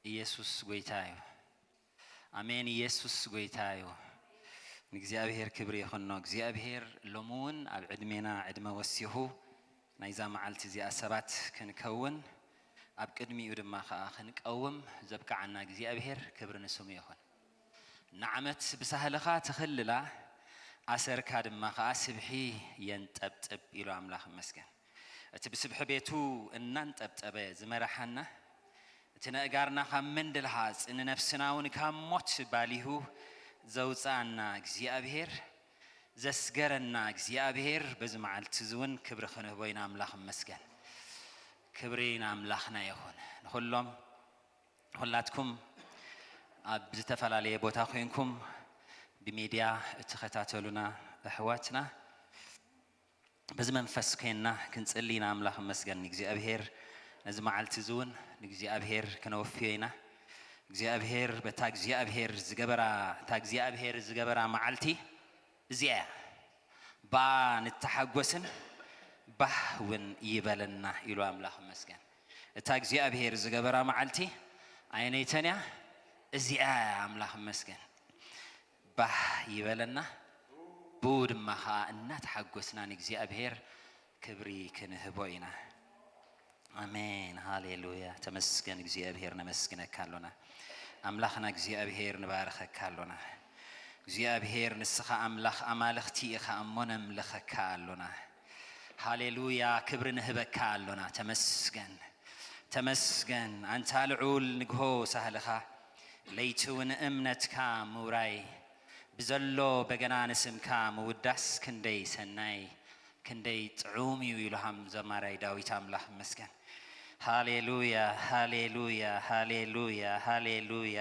ኢየሱስ ጎይታ እዩ። ኣሜን። ኢየሱስ ጎይታ እዩ። ንእግዚኣብሔር ክብሪ ይኹኖ። እግዚኣብሔር ሎሚ እውን ኣብ ዕድሜና ዕድመ ወሲኹ ናይዛ መዓልቲ እዚኣ ሰባት ክንከውን ኣብ ቅድሚኡ ድማ ኸዓ ክንቀውም ዘብቅዓና እግዚኣብሔር ክብሪ ንስሙ ይኹን። ንዓመት ብሳህልኻ ትኽልላ ኣሰርካ ድማ ኸዓ ስብሒ የንጠብጥብ ኢሉ ኣምላኽ ይመስገን። እቲ ብስብሒ ቤቱ እናንጠብጠበ ዝመርሓና፣ እቲ ነእጋርና ካብ ምንድልሃጽ ንነፍስና እውን ካብ ሞት ባሊሁ ዘውፅኣና እግዚኣብሔር፣ ዘስገረና እግዚኣብሔር፣ በዚ መዓልቲ እዚ እውን ክብሪ ክንህቦ ኢና። ኣምላኽ ይመስገን። ክብሪ ንኣምላኽና ይኹን። ንኹሎም፣ ንኹላትኩም ኣብ ዝተፈላለየ ቦታ ኮይንኩም ብሚድያ እትኸታተሉና ኣሕዋትና፣ በዚ መንፈስ ኮይንና ክንጽሊ ኢና። ኣምላኽ ይመስገን። ንእግዚኣብሔር ነዚ መዓልቲ እዚ እውን ንእግዚኣብሔር ክነወፍዮ ኢና። እግዚኣብሔር በታ እግዚኣብሔር ዝገበራ፣ እታ እግዚኣብሔር ዝገበራ መዓልቲ እዚኣ እያ። ብኣ ንተሓጎስን ባህ እውን ይበለና ኢሉ ኣምላኽ ይመስገን። እታ እግዚኣብሔር ዝገበራ መዓልቲ ኣየነይተን እያ? እዚኣ እያ። ኣምላኽ ይመስገን። ባህ ይበለና። ብኡ ድማ ኸዓ እናተሓጎስና ንእግዚኣብሔር ክብሪ ክንህቦ ኢና። ኣሜን፣ ሃሌሉያ። ተመስገን እግዚኣብሔር፣ ነመስግነካ ኣሎና። ኣምላኽና እግዚኣብሔር፣ ንባርኸካ ኣሎና። እግዚኣብሔር፣ ንስኻ ኣምላኽ ኣማልኽቲ ኢኻ እሞ ነምልኸካ ኣሎና። ሃሌሉያ፣ ክብሪ ንህበካ ኣሎና። ተመስገን፣ ተመስገን። ኣንታ ልዑል ንግሆ ሳህልኻ፣ ለይቲ እውን እምነትካ ምውራይ፣ ብዘሎ በገና ንስምካ ምውዳስ ክንደይ ሰናይ፣ ክንደይ ጥዑም እዩ ኢሉ ሃም ዘማራይ ዳዊት። ኣምላኽ ይመስገን። ሃሌሉያ፣ ሃሌሉያ፣ ሃሌሉያ፣ ሃሌሉያ።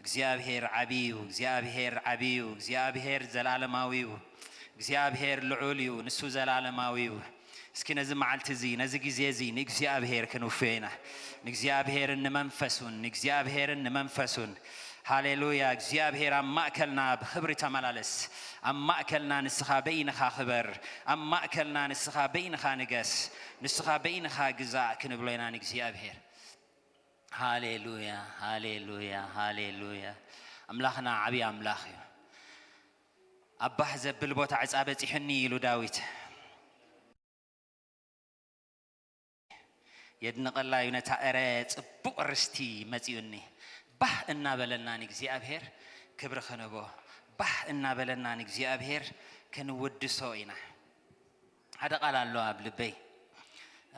እግዚኣብሔር ዓቢ እዩ፣ እግዚኣብሔር ዓቢ እዩ፣ እግዚኣብሔር ዘላለማዊ እዩ፣ እግዚኣብሔር ልዑል እዩ፣ ንሱ ዘላለማዊ እዩ። እስኪ ነዚ መዓልቲ እዚ፣ ነዚ ግዜ እዚ ንእግዚኣብሔር ክንውፍዮ ኢና። ንእግዚኣብሔርን ንመንፈሱን፣ ንእግዚኣብሔርን ንመንፈሱን። ሃሌሉያ። እግዚኣብሔር ኣብ ማእከልና ብኽብሪ ተመላለስ። ኣብ ማእከልና ንስኻ በይንኻ ክበር። ኣብ ማእከልና ንስኻ በይንኻ ንገስ። ንስኻ በይንኻ ግዛእ ክንብሎ ኢና ንእግዚኣብሔር። ሃሌሉያ፣ ሃሌሉያ፣ ሃሌሉያ። ኣምላኽና ዓብዪ ኣምላኽ እዩ። ኣብ ባህ ዘብል ቦታ ዕፃ በጺሑኒ ኢሉ ዳዊት። የድንቐላ እዩ ነታ እረ ጽቡቕ ርስቲ መጺኡኒ። ባህ እናበለና ንእግዚኣብሔር ክብሪ ክንህቦ፣ ባህ እናበለና ንእግዚኣብሔር ክንውድሶ ኢና። ሓደ ቃል ኣሎ ኣብ ልበይ።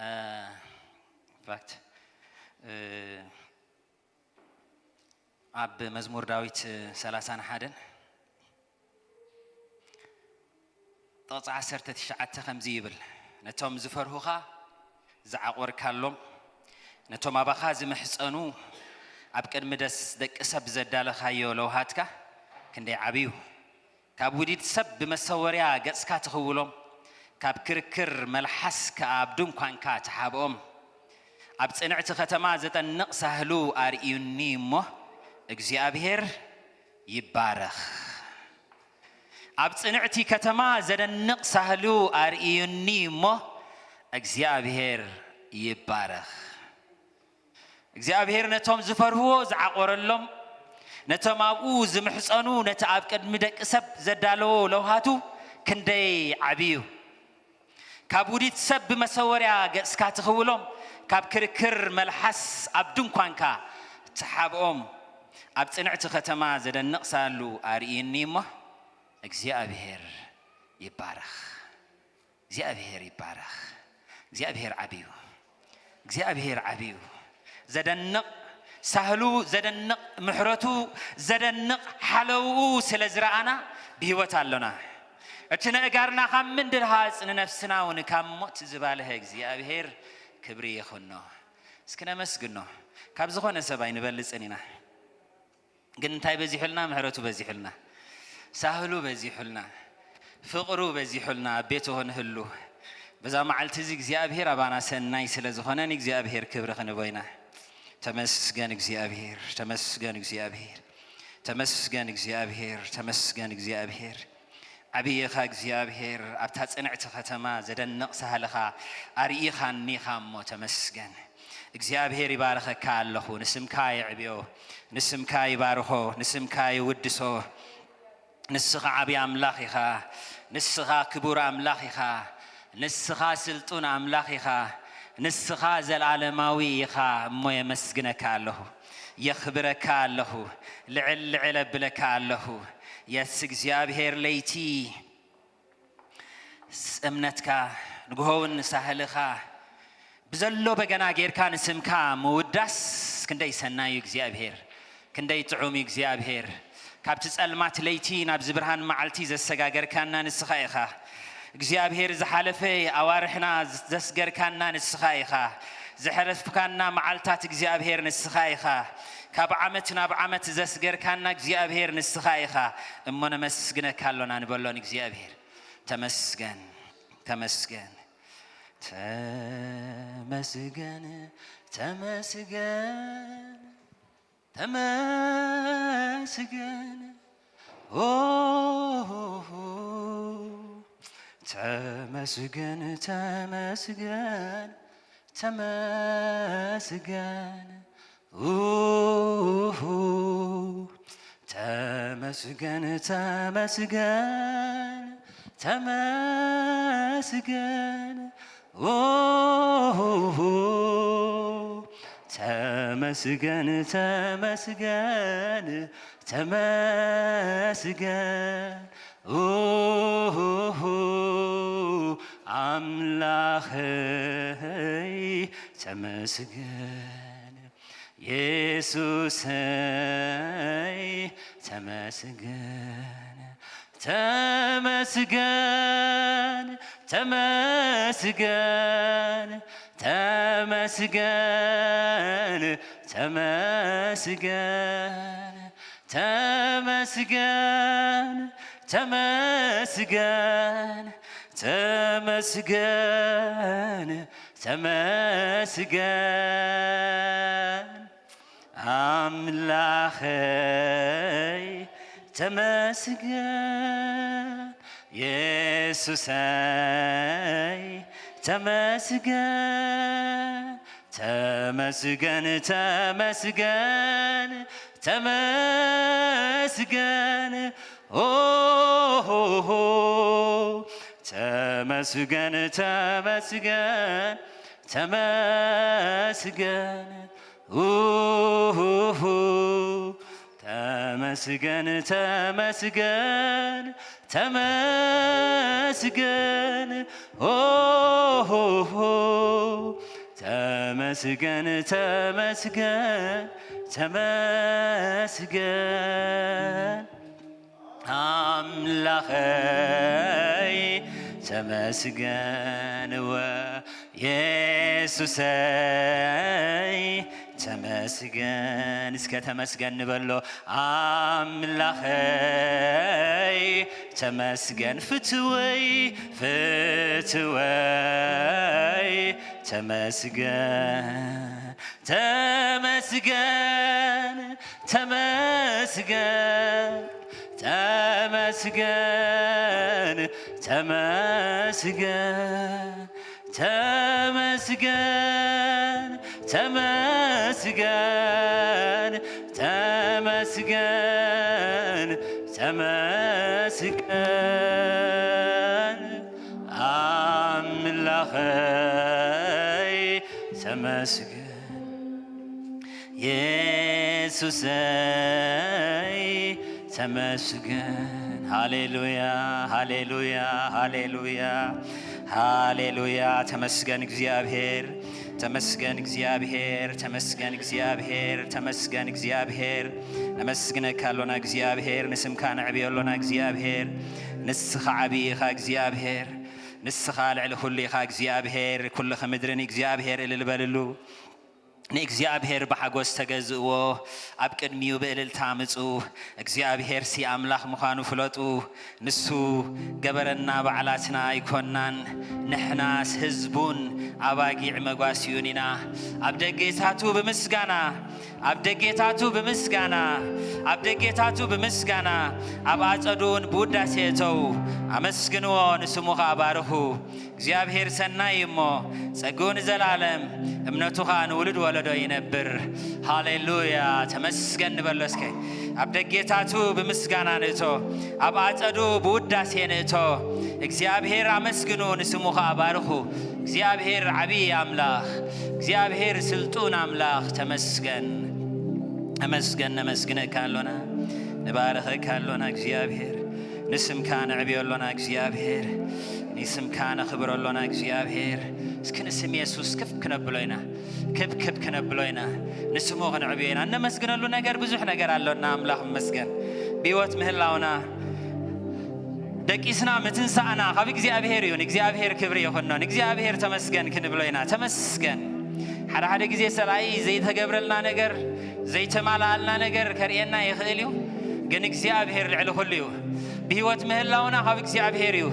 እ፣ ኢንፋክት፣ እ፣ ኣብ መዝሙር ዳዊት ሰላሳን ሓደን ጥቕፂ ዓሰርተ ትሽዓተ ከምዚ ይብል፣ ነቶም ዝፈርሁኻ ዝዓቆርካሎም፣ ነቶም ኣባኻ ዝምሕፀኑ፣ ኣብ ቅድሚ ደስ ደቂ ሰብ ዘዳለኻዮ ለውሃትካ ክንደይ ዓብዩ። ካብ ውዲት ሰብ ብመሰወርያ ገጽካ ትኽውሎም፣ ካብ ክርክር መልሓስ ከኣ ኣብ ድንኳንካ ትሓብኦም። ኣብ ጽንዕቲ ከተማ ዘደንቕ ሳህሉ ኣርእዩኒ እሞ፣ እግዚኣብሔር ይባረኽ። ኣብ ጽንዕቲ ከተማ ዘደንቕ ሳህሉ ኣርእዩኒ እሞ፣ እግዚኣብሔር ይባረኽ። እግዚኣብሔር ነቶም ዝፈርህዎ ዝዓቆረሎም፣ ነቶም ኣብኡ ዝምሕጸኑ፣ ነቲ ኣብ ቅድሚ ደቂ ሰብ ዘዳለዎ ለውሃቱ ክንደይ ዓቢ እዩ። ካብ ውዲት ሰብ ብመሰወርያ ገጽካ ትኽውሎም፣ ካብ ክርክር መልሓስ ኣብ ድንኳንካ ትሓብኦም። ኣብ ጽንዕቲ ከተማ ዘደንቕ ሳሉ ኣርእዩኒ እሞ፣ እግዚኣብሔር ይባረኽ። እግዚኣብሔር ይባረኽ። እግዚኣብሔር ዓቢ እዩ። እግዚኣብሔር ዓቢ እዩ። ዘደንቕ ሳህሉ፣ ዘደንቕ ምሕረቱ፣ ዘደንቕ ሓለውኡ ስለ ዝረኣና ብህይወት ኣሎና። እቲ ነእጋርና ካብ ምንድርሃጽ ንነፍስና እውን ካብ ሞት ዝባልሀ እግዚኣብሔር ክብሪ ይኹኖ። እስኪ ነመስግኖ። ካብ ዝኾነ ሰብ ኣይንበልጽን ኢና። ግን እንታይ በዚሑልና? ምሕረቱ በዚሑልና፣ ሳህሉ በዚሑልና፣ ፍቕሩ በዚሑልና፣ ኣብ ቤቱ ክንህሉ። በዛ መዓልቲ እዚ እግዚኣብሔር ኣባና ሰናይ ስለ ዝኾነ ንእግዚኣብሔር ክብሪ ክንቦ ኢና። ተመስገን እግዚኣብሔር፣ ተመስገን እግዚኣብሔር፣ ተመስገን እግዚኣብሔር፣ ተመስገን እግዚኣብሔር። ዓብዪኻ እግዚኣብሔር፣ ኣብታ ጽንዕቲ ከተማ ዘደንቕ ሳህልኻ ኣርኢኻኒኻ እሞ ተመስገን። እግዚኣብሔር ይባርኸካ ኣለኹ። ንስምካ የዕብዮ፣ ንስምካ ይባርኾ፣ ንስምካ ይውድሶ። ንስኻ ዓብዪ ኣምላኽ ኢኻ። ንስኻ ክቡር ኣምላኽ ኢኻ። ንስኻ ስልጡን ኣምላኽ ኢኻ። ንስኻ ዘለዓለማዊ ኢኻ እሞ የመስግነካ ኣለኹ። የኽብረካ ኣለኹ። ልዕል ልዕል ኣብለካ ኣለኹ። የስ እግዚኣብሔር ለይቲ እምነትካ ንግሆውን ሳህልኻ ብዘሎ በገና ጌርካ ንስምካ ምውዳስ ክንደይ ሰናይ እዩ እግዚኣብሔር፣ ክንደይ ጥዑም እዩ እግዚኣብሔር። ካብቲ ጸልማት ለይቲ ናብዚ ብርሃን መዓልቲ ዘሰጋገርካና ንስኻ ኢኻ። እግዚኣብሔር ዝሓለፈ ኣዋርሕና ዘስገርካና ንስኻ ኢኻ። ዘሕረፍካና መዓልታት እግዚኣብሔር ንስኻ ኢኻ። ካብ ዓመት ናብ ዓመት ዘስገርካና እግዚኣብሔር ንስኻ ኢኻ። እሞ ነመስግነካ ኣሎና ንበሎ ንእግዚኣብሔር። ተመስገን፣ ተመስገን፣ ተመስገን፣ ተመስገን፣ ተመስገን። ኦ፣ ተመስገን፣ ተመስገን፣ ተመስገን። ኡሁ፣ ተመስገን፣ ተመስገን፣ ተመስገን። ኡሁ፣ ተመስገን፣ ተመስገን፣ ተመስገን። ኡሁ፣ ኣምላኸይ ተመስገን። የሱሰይ ተመስገን፣ ተመስገን፣ ተመስገን፣ ተመስገን፣ ተመስገን፣ ተመስገን፣ ተመስገን፣ ተመስገን፣ ተመስገን። ኣምላኸይ ተመስገን፣ የሱሰይ ተመስገን፣ ተመስገን፣ ተመስገን፣ ተመስገን። ኦሆሆ፣ ተመስገን፣ ተመስገን፣ ተመስገን። ኡሁሁ፣ ተመስገን፣ ተመስገን፣ ተመስገን። ኦሆሆ፣ ተመስገን፣ ተመስገን፣ ተመስገን። ኣምላኸይ ተመስገን፣ ወየሱሰይ ተመስገን። እስከ ተመስገን ንበሎ። ኣምላኸይ ተመስገን፣ ፍትወይ፣ ፍትወይ ተመስገን። ተመስገን፣ ተመስገን፣ ተመስገን፣ ተመስገን፣ ተመስገን፣ ተመስገን፣ ተመስገን፣ ተመስገን፣ ኣምላኸይ ተመስገን። የሱሰይ ተመስገን። ሃሌሉያ፣ ሃሌሉያ፣ ሃሌሉያ፣ ሃሌሉያ። ተመስገን እግዚኣብሔር፣ ተመስገን እግዚኣብሔር፣ ተመስገን እግዚኣብሔር፣ ተመስገን እግዚኣብሔር። ነመስግነካ ኣሎና እግዚኣብሔር፣ ንስምካ ነዕብዮ ኣሎና እግዚኣብሔር። ንስኻ ዓብዪ ኢኻ እግዚኣብሔር፣ ንስኻ ልዕሊ ኩሉ ኢኻ እግዚኣብሔር። ኩልኺ ምድሪ ንእግዚኣብሔር እልል በልሉ። ንእግዚኣብሔር ብሓጎስ ተገዝእዎ፣ ኣብ ቅድሚኡ ብእልልታ ምጹ። እግዚኣብሔርሲ ኣምላኽ ምዃኑ ፍለጡ። ንሱ ገበረና፣ ባዕላትና ኣይኮናን። ንሕናስ ህዝቡን ኣባጊዕ መጓስዩን ኢና። ኣብ ደጌታቱ ብምስጋና፣ ኣብ ደጌታቱ ብምስጋና፣ ኣብ ደጌታቱ ብምስጋና፣ ኣብ ኣጸዱ እውን ብውዳሴ እተው። ኣመስግንዎ፣ ንስሙ ኸኣ ባርኹ። እግዚኣብሔር ሰናይ እሞ፣ ጸግኡ ንዘለዓለም። እምነቱ ኸኣ ንውሉድ ወለዶ ይነብር። ሃሌሉያ! ተመስገን ንበሎ እስከ። ኣብ ደጌታቱ ብምስጋና ንእቶ፣ ኣብ ኣጸዱ ብውዳሴ ንእቶ። እግዚኣብሔር ኣመስግኑ፣ ንስሙ ኸኣ ባርኹ። እግዚኣብሔር ዓብዪ ኣምላኽ፣ እግዚኣብሔር ስልጡን ኣምላኽ፣ ተመስገን። ተመስገን፣ ነመስግነካ ኣሎና፣ ንባርኸካ ኣሎና እግዚኣብሔር። ንስምካ ነዕብዮ ኣሎና እግዚኣብሔር፣ ንስምካ ነኽብሮ ኣሎና እግዚኣብሔር። እስኪ ንስም የሱስ ክፍ ክነብሎ ኢና፣ ክብ ክብ ክነብሎ ኢና፣ ንስሙ ክንዕብዮ ኢና። እነመስግነሉ ነገር ብዙሕ ነገር ኣሎና። ኣምላኽ ይመስገን ብህይወት ምህላውና፣ ደቂስና ምትንሳእና ካብ እግዚኣብሔር እዩ። ንእግዚኣብሔር ክብሪ ይኹኖ፣ ንእግዚኣብሔር ተመስገን ክንብሎ ኢና። ተመስገን። ሓደ ሓደ ግዜ ሰብኣይ ዘይተገብረልና ነገር፣ ዘይተማልኣልና ነገር ከርእየና ይኽእል እዩ፣ ግን እግዚኣብሔር ልዕሊ ኩሉ እዩ። ብህይወት ምህላውና ካብ እግዚኣብሔር እዩ።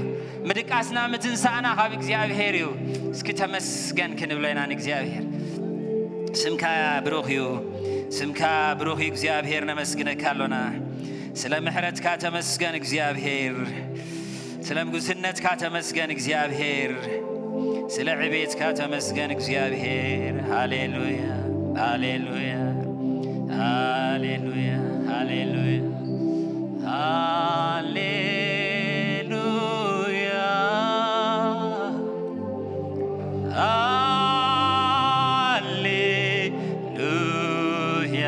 ምድቃስና ምትንሳእና ካብ እግዚኣብሔር እዩ። እስኪ ተመስገን ክንብሎ ኢና ንእግዚኣብሔር። ስምካ ብሩኽ እዩ፣ ስምካ ብሩኽ እዩ እግዚኣብሔር፣ ነመስግነካ ኣሎና። ስለ ምሕረትካ ተመስገን እግዚኣብሔር፣ ስለ ምጉስነትካ ተመስገን እግዚኣብሔር፣ ስለ ዕቤትካ ተመስገን እግዚኣብሔር። ሃሌሉያ፣ ሃሌሉያ፣ ሃሌሉያ፣ ሃሌሉያ፣ ሃሌሉያ፣ ሃሌሉያ፣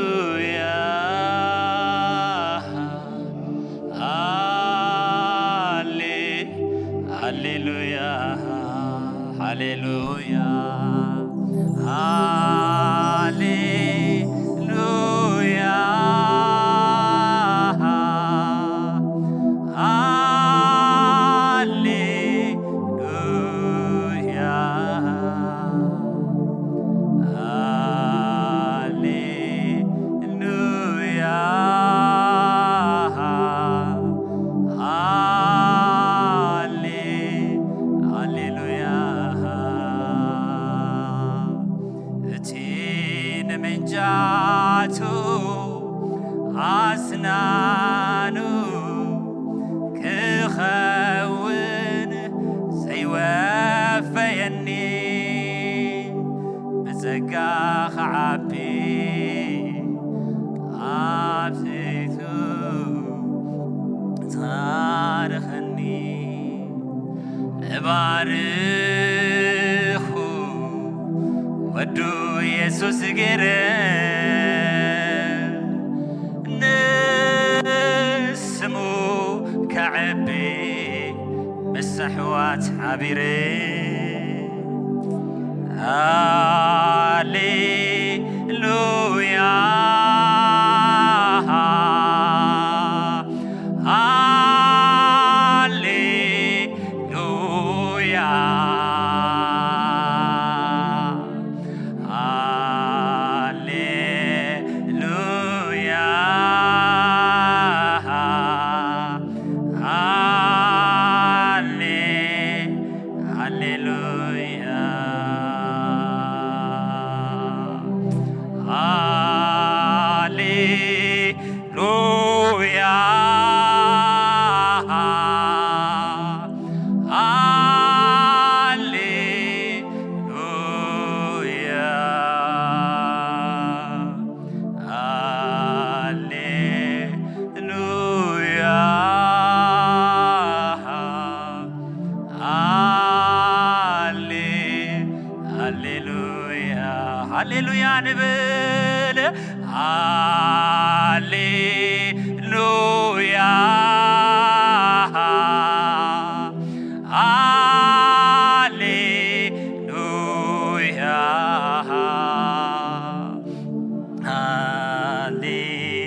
ሃሌሉያ፣ ሃሌ-፣ ሃሌሉያ፣ ሃሌሉያ፣ ሃሌሉያ፣ ሃሌሉያ፣ ሃሌሉያ፣ ሃሌ-፣ ሃሌሉያ። እቲ ንምንጃቱ ኣስናኑ ክኸውን ዘይወፈየኒ፣ ብጸጋ ክዓቢ ኣብዚቱ ታርኸኒ። እባርኹ ወዱ የሱስ ገይረ፣ ንስሙ ከዕቢ ምስ ኣሕዋት ሓቢረ። ሃሌሉያ፣ ሃሌ ሉያ፣ ሃሌሉያ፣ ሃሌ-፣ ሃሌሉያ፣ ሃሌ ሉያ፣ ሃሌሉያ፣ ሃሌሉያ፣ ሃሌ-፣ ሃሌሉያ፣ ሃሌሉያ ንብል። ሃሌሉያ፣ ሃሌሉያ፣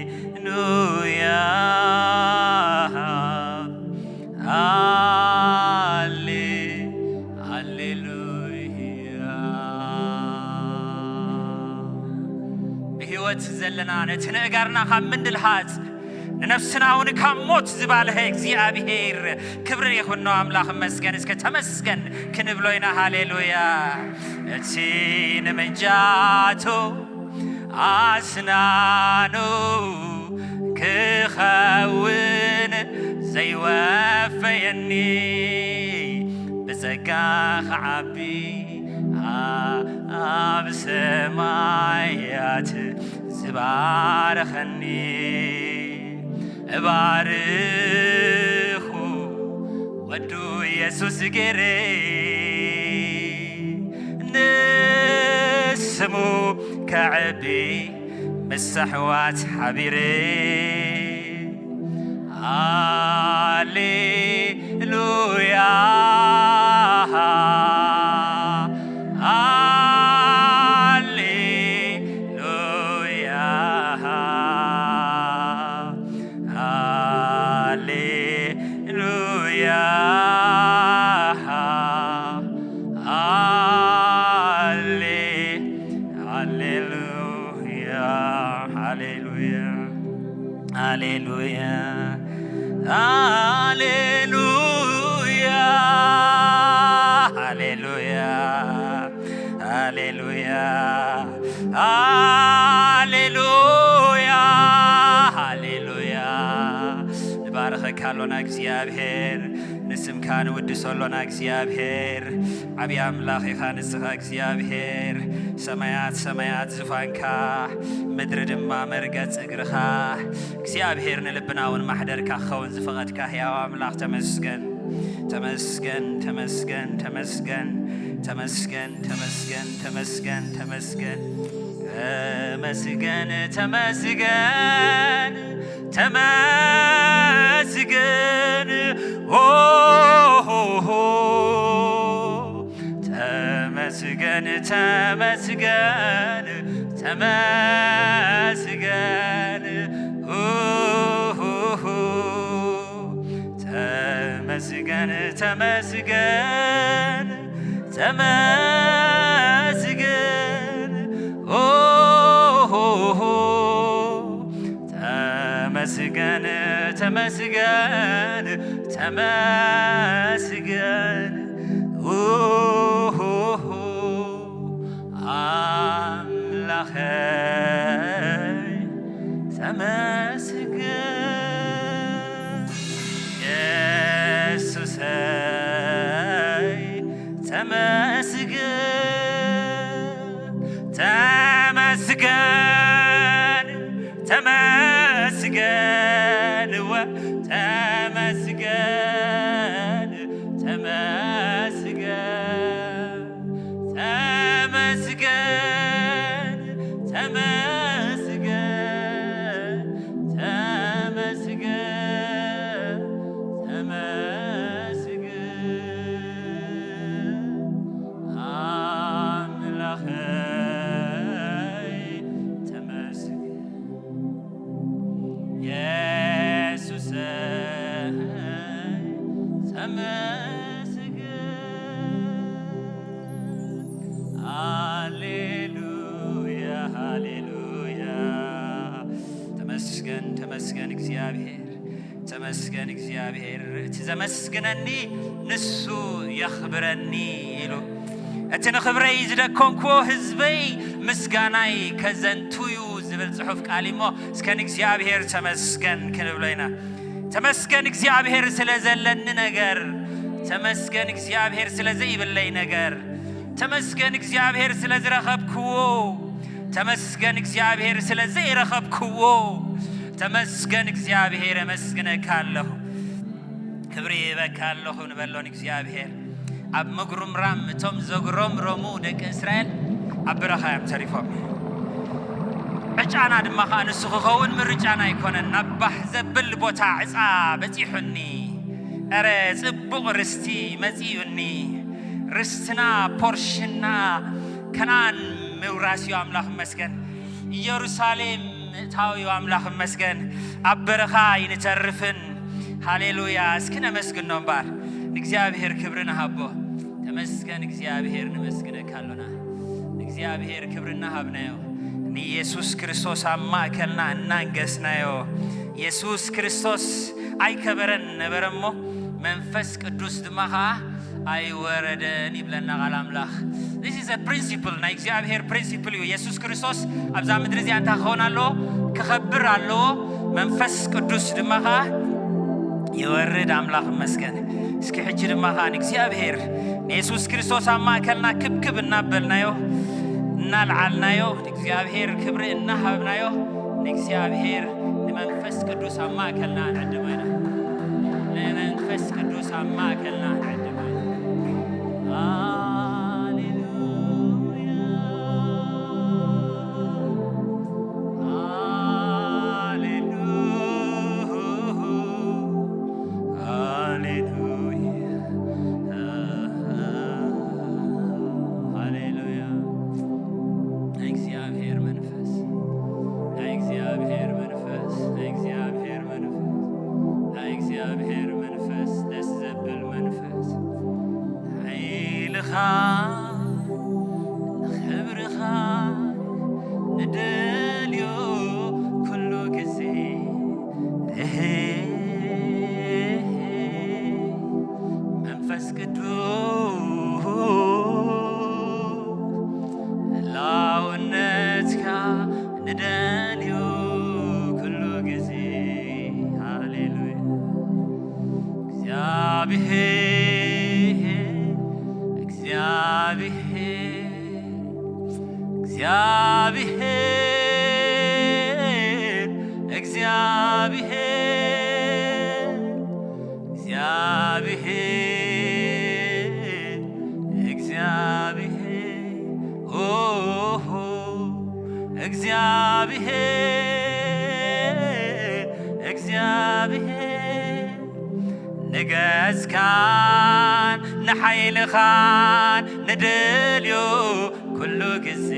ሃሌሉያ፣ ሃሌ-፣ ሃሌሉያ። ብህይወት ዘለና ነቲ ነእጋርና ካብ ምንድልሃጽ ንነፍስና እውን ካብ ሞት ዝባልሀ እግዚኣብሔር ክብሪ ይኹኖ። ኣምላኽ እመስገን። እስከ ተመስገን ክንብሎ ኢና። ሃሌሉያ። እቲ ንምንጃቱ ኣስናኑ ክኸውን ዘይወፈየኒ ብጸጋ ክዓቢ ኣብ ሰማያት ዝባረኸኒ እባርኹ ወዱ ኢየሱስ ገይረ ንስሙ ከዕቢ ምስ ኣሕዋት ሓቢረ ሃሌሉያ፣ ሃሌሉያ፣ ሃሌሉያ፣ ሃሌሉያ፣ ሃሌሉያ፣ ሃሌሉያ፣ ሃሌሉያ፣ ሃሌሉያ። ንባርኸካ ኣሎና እግዚኣብሔር፣ ንስምካ ንውድሶ ኣሎና እግዚኣብሔር። ዓብዪ ኣምላኽ ኢኻ ንስኻ እግዚኣብሔር፣ ሰማያት ሰማያት ዝፋንካ፣ ምድሪ ድማ መርገጽ እግርኻ እግዚኣብሔር፣ ንልብና እውን ማሕደርካ ክኸውን ዝፈቐድካ ህያው ኣምላኽ ተመስገን፣ ተመስገን፣ ተመስገን፣ ተመስገን፣ ተመስገን፣ ተመስገን፣ ተመስገን፣ ተመስገን፣ ተመስገን፣ ተመስገን፣ ተመስገን። ኦሆሆ። ተመስገን፣ ተመስገን፣ ተመስገን። ኡሁሁ። ተመስገን፣ ተመስገን፣ ተመስገን። ኦሆሆ። ተመስገን፣ ተመስገን፣ ተመስገን። ኡሁሁ። ኣምላኸይ ተመስገን፣ ኢየሱሰይ ተመስገን፣ ተመስገን፣ ተመስገን፣ እወ፣ ተመስገን፣ ተመስገን፣ ተመስገን፣ ተመስገን፣ ተመስገን፣ ተመስገን፣ ኣምላኸይ ተመስገን። ኢየሱሰይ ተመስገን። ሃሌሉያ፣ ሃሌሉያ። ተመስገን፣ ተመስገን እግዚኣብሔር፣ ተመስገን እግዚኣብሔር። እቲ ዘመስግነኒ ንሱ የኽብረኒ ኢሉ። እቲ ንኽብረይ ዝደከምክዎ ህዝበይ ምስጋናይ ከዘንቱ እዩ ዝብል ጽሑፍ ቃል እሞ፣ እስከ ንእግዚኣብሔር ተመስገን ክንብሎ ኢና። ተመስገን እግዚኣብሔር ስለ ዘለኒ ነገር፣ ተመስገን እግዚኣብሔር ስለ ዘይብለይ ነገር፣ ተመስገን እግዚኣብሔር ስለ ዝረኸብክዎ፣ ተመስገን እግዚኣብሔር ስለ ዘይረኸብክዎ፣ ተመስገን እግዚኣብሔር፣ ኣመስግነካ ኣለኹ። ክብሪ ይህበካ ኣለኹ ንበሎ ንእግዚኣብሔር። ኣብ ምጉርምራም እቶም ዘጉረምረሙ ደቂ እስራኤል ኣብ በረኻ እዮም ተሪፎም። ዕጫና ድማ ኸኣ ንሱ ክኸውን ምርጫና ኣይኮነን። ናብ ባህ ዘብል ቦታ ዕጻ በጺሑኒ። እረ ጽቡቕ ርስቲ መጺኡኒ። ርስትና፣ ፖርሽና፣ ከነኣን ምውራስ እዩ። ኣምላኽ ይመስገን። ኢየሩሳሌም ምእታው እዩ። ኣምላኽ ይመስገን። ኣብ በረኻ ኣይንተርፍን። ሃሌሉያ። እስኪ ነመስግኖ እምበር። ንእግዚኣብሔር ክብሪ ንሃቦ። ተመስገን እግዚኣብሔር፣ ነመስግነካ ኣሎና። ንእግዚኣብሔር ክብሪ እናሃብናዮ፣ ንኢየሱስ ክርስቶስ ኣብ ማእከልና እናንገስናዮ፣ ኢየሱስ ክርስቶስ ኣይከበረን ነበረ እሞ፣ መንፈስ ቅዱስ ድማ ኸዓ ኣይወረደን ይብለና ቃል ኣምላኽ። This is a principle፣ ናይ እግዚኣብሔር ፕሪንሲፕል እዩ። ኢየሱስ ክርስቶስ ኣብዛ ምድሪ እዚኣ እንታይ ክኸውን ኣለዎ? ክኸብር ኣለዎ። መንፈስ ቅዱስ ድማ ኸዓ ይወርድ። ኣምላኽ ይመስገን። እስኪ ሕጂ ድማ ኸዓ ንእግዚኣብሔር ንየሱስ ክርስቶስ ኣብ ማእከልና ክብክብ እናበልናዮ፣ እናልዓልናዮ፣ ንእግዚኣብሔር ክብሪ እናሃብናዮ፣ ንእግዚኣብሔር ንመንፈስ ቅዱስ ኣብ ማእከልና ንዕድሞ ኢና። ንመንፈስ ቅዱስ ኣብ ማእከልና ንዕድሞ ኢና። ሃሌሉያ። ሃሌሉያ፣ ሃሌሉያ፣ ሃሌሉያ። ናይ እግዚኣብሔር መንፈስ፣ ናይ እግዚኣብሔር መንፈስ፣ ናይ እግዚኣብሔር መንፈስ፣ ናይ እግዚኣብሔር መንፈስ፣ ደስ ዘብል መንፈስ፣ ንሓይልኻ ንኽብርኻ ንደልዮ ኩሉ ግዜ። እህ፣ መንፈስ ቅዱስ ህላውነትካ ንደልዮ ኩሉ ግዜ። ሃሌሉያ። እግዚኣብሔር፣ እግዚኣብሔር፣ እግዚኣብሔር፣ እግዚኣብሔር፣ እግዚኣብሔር፣ ኦሆ፣ እግዚኣብሔር፣ እግዚኣብሔር፣ ንገስካን ንሓይልኻን ንደልዮ ኩሉ ግዜ።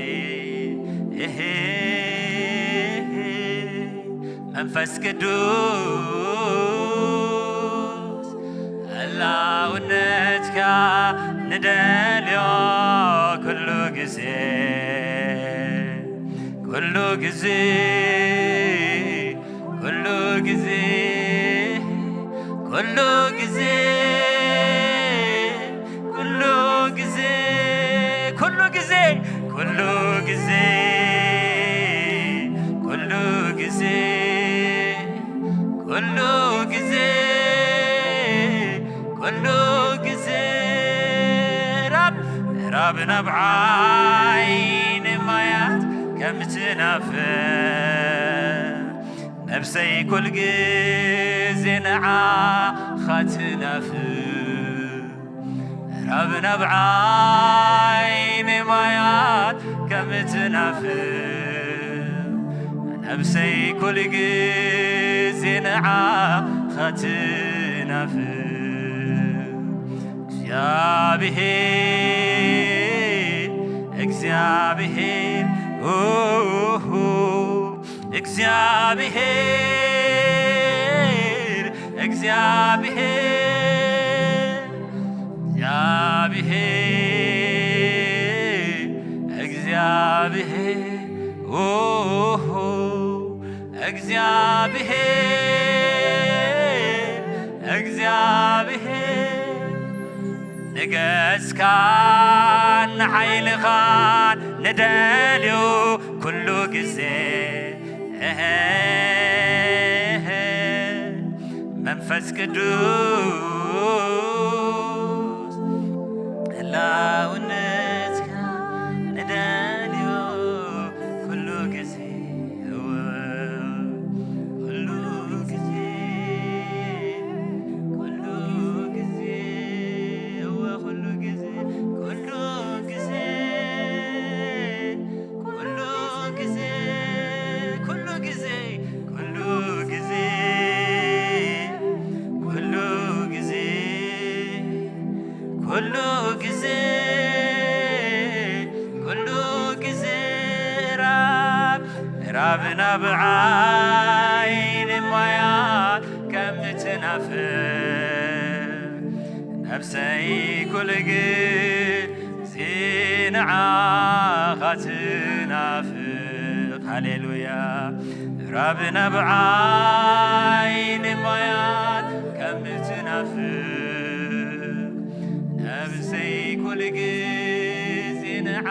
እህ፣ መንፈስ ቅዱስ ህላውነትካ ንደልዮ ኩሉ ግዜ፣ ኩሉ ግዜ፣ ኩሉ ግዜ፣ ኩሉ ግዜ፣ ኩሉ ግዜ፣ ኩሉ ግዜ፣ ኩሉ ግዜ፣ ኩሉ ግዜ፣ ኩሉ ግዜ፣ ኩሉ ግዜ፣ ራብ፣ ራብ ናብ ዓይኒ ማያት ከም ትናፍር፣ ነብሰይ ኩል ግዜ ንዓኻ ትናፍር። ራብ ናብ ዓይኒ ማያት ከም ትናፍር፣ ነብሰይ ኩል ግዜ ንዓኻ ትናፍር። እግዚኣብሔር፣ እግዚኣብሔር፣ ኡሁ፣ እግዚኣብሔር፣ እግዚኣብሔር፣ እግዚኣብሔር፣ እግዚኣብሔር፣ ኦሆ፣ እግዚኣብሔር፣ እግዚኣብሔር፣ ንገስካን ንሓይልኻን ንደልዩ ኩሉ ግዜ። እህ፣ መንፈስ ቅዱስ ህላውነትካ ንደልዮ ኩሉ ግዜ። እወ፣ ኩሉ ግዜ፣ ኩሉ ግዜ፣ እወ፣ ኩሉ ግዜ፣ ኩሉ ግዜ፣ ኩሉ ግዜ፣ ኩሉ ግዜ፣ ኩሉ ግዜ፣ ኩሉ ግዜ፣ ኩሉ ግዜ፣ ኩሉ ግዜ ራብ፣ ራብ ናብ ዓይኒ ማያት ከም ትናፍር፣ ነብሰይ ኩሉ ግዜ ንዓኻ ትናፍቕ። ሃሌሉያ። ራብ ናብ ዓይኒ ማያት ከም ትናፍቕ፣ ነብሰይ ኩሉ ግዜ ንዓኻ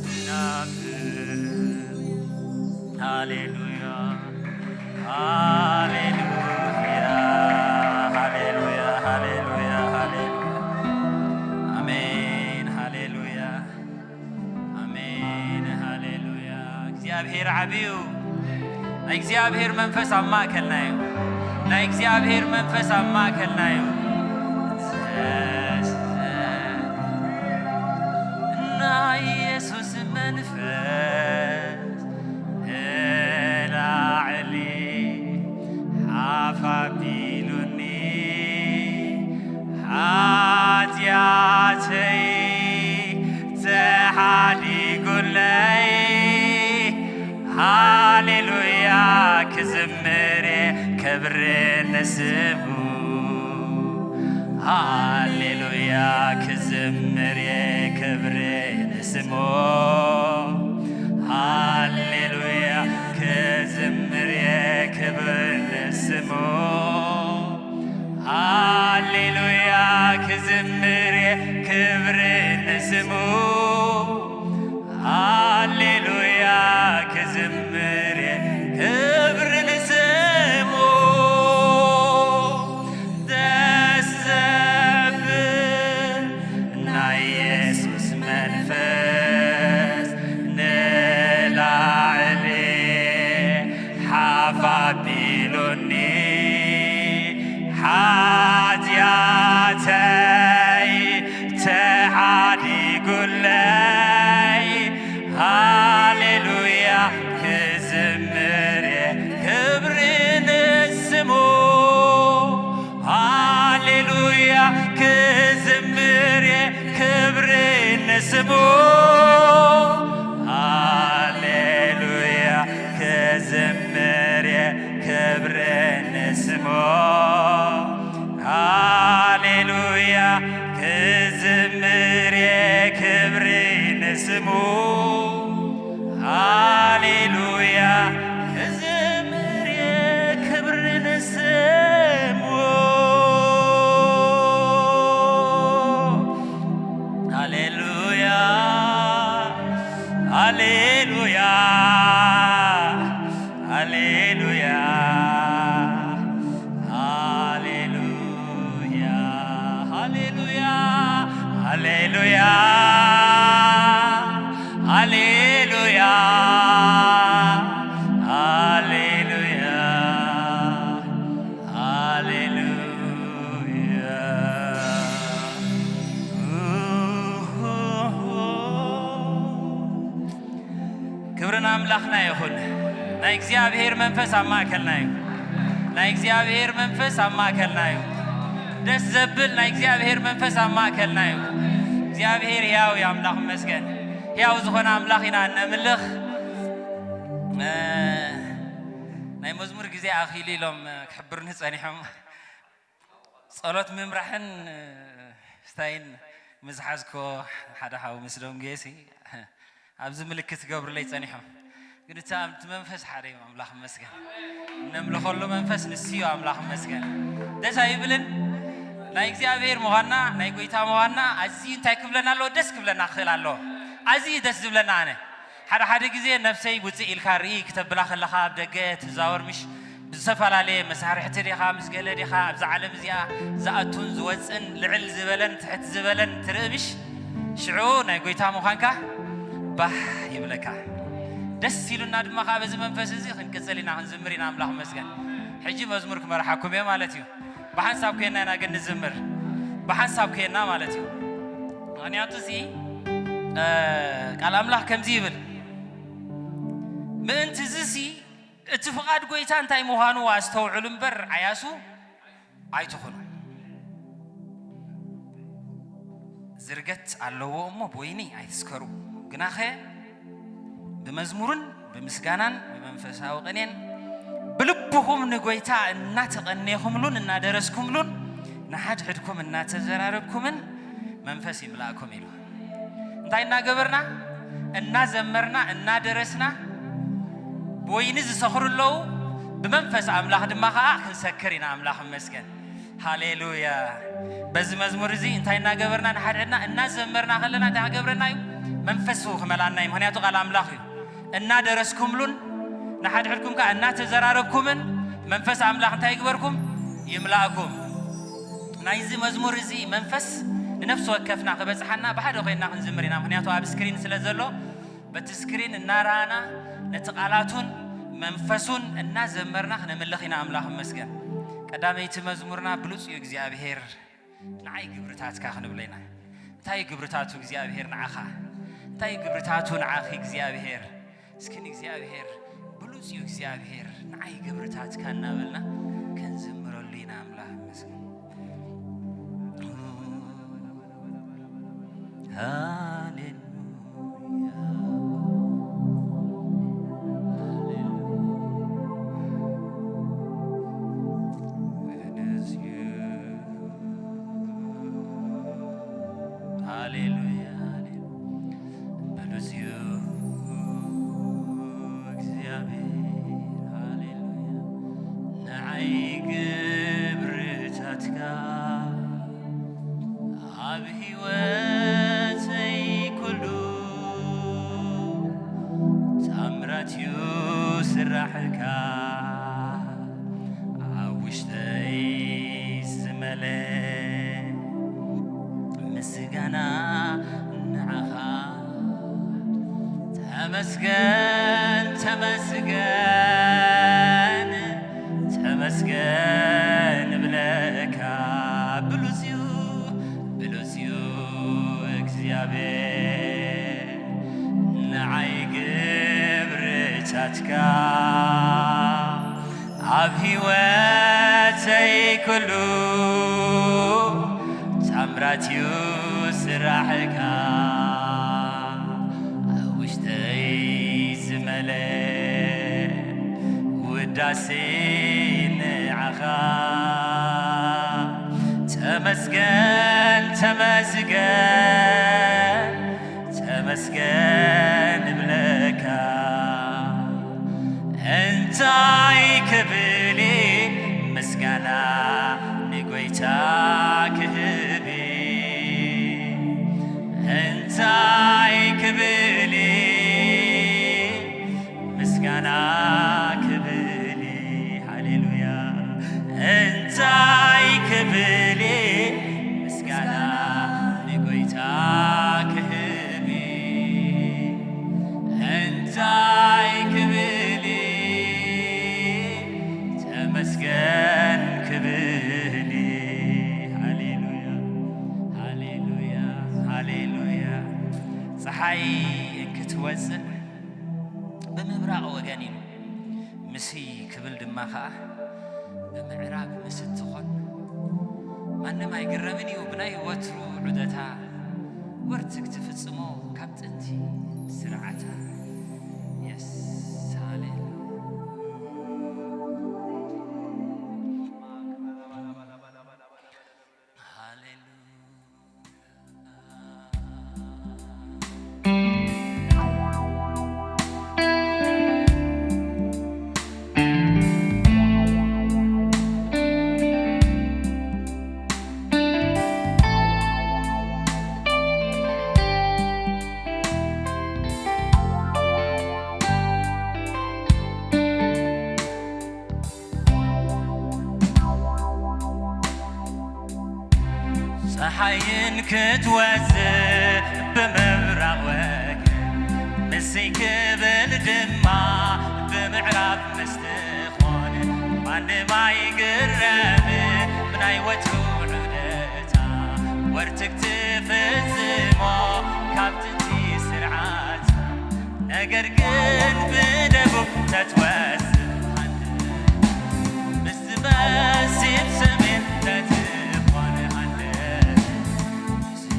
ትናፍቕ። ሃሌሉያ፣ ሃሌሉያ፣ እግዚኣብሔር ዓብዩ። ናይ እግዚኣብሔር መንፈስ ኣብ ማእከልና እዩ። ናይ እግዚኣብሔር መንፈስ ኣብ ማእከልና እዩ። ናይ የሱስ መንፈስ ንላዕሊ ሓፍ ኣቢሉኒ፣ ሓጢኣተይ ተሓዲጉለይ። ሃሌሉያ ክዝምር ክብር ንስሙ። ሃሌሉያ ክዝምር ክብር ንስሙ። ሃሌሉያ ክዝምር ክብር ንስሙ። ሃሌሉያ ክዝምር ክብር ንስሙ። ሃሌሉያ ክዝምር ክብር ንስሙ። ደስ ዘብል ናይ የሱስ መንፈስ ንላዕሊ ሓፍ ኣቢሉኒ፣ ሓጢኣተይ ተሓዲጉለይ። ሃሌሉያ ክዝምር ክብሪ ንስሙ። ሃሌሉያ ክዝምር ክብሪ ንስሙ። ሃሌሉያ ክዝምር ክብሪ ንስሙ። ሃሌሉያ ክዝምር ክብሪ ንስሙ። ሃሌሉያ ክዝምር ክብሪ ንስሙ። ሃሌሉያ ሃሌሉያ ሃሌሉያ ሃሌሉያ ሃሌሉያ ሃሌሉያ ሃሌሉያ ሃሌሉያ ሃሌሉያ። ክብሪ ንኣምላኽና ይኹን። ናይ እግዚኣብሔር መንፈስ ኣብ ማእከልና እዩ። ናይ እግዚኣብሔር መንፈስ ኣብ ማእከልና እዩ። ደስ ዘብል ናይ እግዚኣብሔር መንፈስ ኣብ ማእከልና እዩ። እግዚኣብሔር ሕያው እዩ። ኣምላኽ ይመስገን። ሕያው ዝኾነ ኣምላኽ ኢና እነምልኽ። እ፣ ናይ መዝሙር ግዜ ኣኺሉ ኢሎም ክሕብሩኒ ጸኒሖም። ጸሎት ምምራሕን ስታይን ምዝሓዝኮ ሓደ ሓው ምስ ደንጉየሲ ኣብዚ ምልክት ገብሩለይ ጸኒሖም። ግን እቲ ኣብቲ መንፈስ ሓደ እዩ። ኣምላኽ ይመስገን። እነምልኸሉ መንፈስ ንሱ እዩ። ኣምላኽ ይመስገን። ደስ ኣይብልን? ናይ እግዚኣብሔር ምዃንና፣ ናይ ጎይታ ምዃንና ኣዝዩ እንታይ ክብለና ኣለዎ? ደስ ክብለና ክኽእል ኣለዎ። ኣዝዩ ደስ ዝብለና ኣነ። ሓደ ሓደ ግዜ ነፍሰይ ውፅእ ኢልካ ርኢ ክተብላ ከለኻ ኣብ ደገ ትዛወር ምሽ? ብዝተፈላለየ መሳርሕቲ ዲኻ፣ ምስ ገለ ዲኻ ኣብዛ ዓለም እዚኣ ዝኣቱን ዝወፅን ልዕል ዝበለን ትሕት ዝበለን ትርኢ ምሽ? ሽዑ ናይ ጎይታ ምዃንካ ባህ ይብለካ። ደስ ኢሉና ድማ ከዓ በዚ መንፈስ እዚ ክንቅፅል ኢና፣ ክንዝምር ኢና። ኣምላኽ ይመስገን። ሕጂ መዝሙር ክመርሓኩም እየ ማለት እዩ። ብሓንሳብ ኮይና ኢና ግን ንዝምር፣ ብሓንሳብ ኮይና ማለት እዩ። ምኽንያቱ እዚ እ፣ ቃል ኣምላኽ ከምዚ ይብል፣ ምእንቲ እዚሲ እቲ ፍቓድ ጎይታ እንታይ ምዃኑ ኣስተውዕሉ እምበር ዓያሱ ኣይትኹኑ። ዝርገት ኣለዎ እሞ ብወይኒ ኣይትስከሩ፣ ግናኸ ብመዝሙርን ብምስጋናን ብመንፈሳዊ ቅኔን ብልብኹም ንጎይታ እናተቐኔኹምሉን እናደረስኩምሉን ንሓድሕድኩም እናተዘራረብኩምን መንፈስ ይምላእኩም ኢሉ። እንታይ እናገበርና? እናዘመርና፣ እናደረስና፣ ብወይኒ ዝሰኽሩ ኣለዉ፣ ብመንፈስ ኣምላኽ ድማ ኸዓ ክንሰክር ኢና። ኣምላኽ ይመስገን። ሃሌሉያ። በዚ መዝሙር እዚ እንታይ እናገበርና ንሓድሕድና እናዘመርና ከለና እንታይ ክገብረና እዩ? መንፈሱ ክመልኣና እዩ። ምኽንያቱ ቃል ኣምላኽ እዩ። እናደረስኩምሉን ንሓድሕድኩም ከኣ እናተዘራረብኩምን መንፈስ ኣምላኽ እንታይ ይግበርኩም? ይምላእኩም። ናይዚ መዝሙር እዚ መንፈስ ንነፍሲ ወከፍና ክበጽሓና ብሓደ ኮይንና ክንዝምር ኢና። ምኽንያቱ ኣብ ስክሪን ስለ ዘሎ በቲ ስክሪን እናረኣና ነቲ ቃላቱን መንፈሱን እናዘመርና ክነምልኽ ኢና። ኣምላኽ ይመስገን። ቀዳመይቲ መዝሙርና ብሉጽ እዩ እግዚኣብሔር፣ ንዓይ ግብርታትካ ክንብሎ ኢና። እንታይ እዩ ግብርታቱ እግዚኣብሔር ንዓኻ? እንታይ እዩ ግብርታቱ ንዓኺ እግዚኣብሔር? እስኪ ንእግዚኣብሔር ብሉጽ እዩ እግዚኣብሔር ንዓይ ግብርታትካ እናበልና ከንዝምረሉ ኢና። ኣምላኽ ይመስገን። ሃሌሉያ። ሃሌሉያ፣ ሃሌሉያ። ብሉጽ እዩ እግዚኣብሔር፣ ሃሌሉያ። ንዓይ ግብርታትካ ኣብ ህይወተይ ኩሉ ታምራት እዩ ስራሕካ። ኣብ ውሽጠይ ዝመለ ምስጋና ንዓኻ። ተመስገን፣ ተመስገን፣ ተመስገን እብለካ። ብሉጽ እዩ፣ ብሉጽ እዩ እግዚኣብሔር ንዓይ ግብርታትካ። ኣብ ህይወተይ ኩሉ ታምራት እዩ ስራሕካ። ኣብ ውሽጠይ ዝመለ ውዳሴ ንዓኻ። ተመስገን፣ ተመስገን፣ ተመስገን እብለካ። እንታይ ክብል ምስጋና ንጎይታ ክህብ? እንታይ ክብል ምስጋና ክብል? ሃሌሉያ። እንታይ ክብል ምስጋና ንጎይታ ክህብ? እንታይ ክብል ተመስገን ክብል? ሃሌሉያ፣ ሃሌሉያ፣ ሃሌሉያ። ፀሓይ እንክትወፅእ ብምብራቕ ወገን ኢሉ፣ ምስ ክብል ድማ ኸኣ ብምዕራብ ምስ እትኾን፣ ማንም ኣይግረምን እዩ ብናይ ወትሩ ዑደታ፣ ወርትግ ትፍጽሞ ካብ ጥንቲ ስርዓታ። የስ፣ ሃሌሉያ፣ ሃሌሉያ። ፀሓይን ክትወፅእ ብምብራቕ ወገን፣ ምስይ ክብል ድማ ብምዕራብ ምስ ትኾን፣ ማንም ኣይግረም ብናይ ወትሩ ዑደታ፣ ወርትግ ትፍጽሞ ካብ ጥንቲ ስርዓታ። ነገር ግን ብደቡብ ተትወስድ ሃንደ፣ ምስ ዝመሲ ብሰሜን ተትኾን ሃንደ፣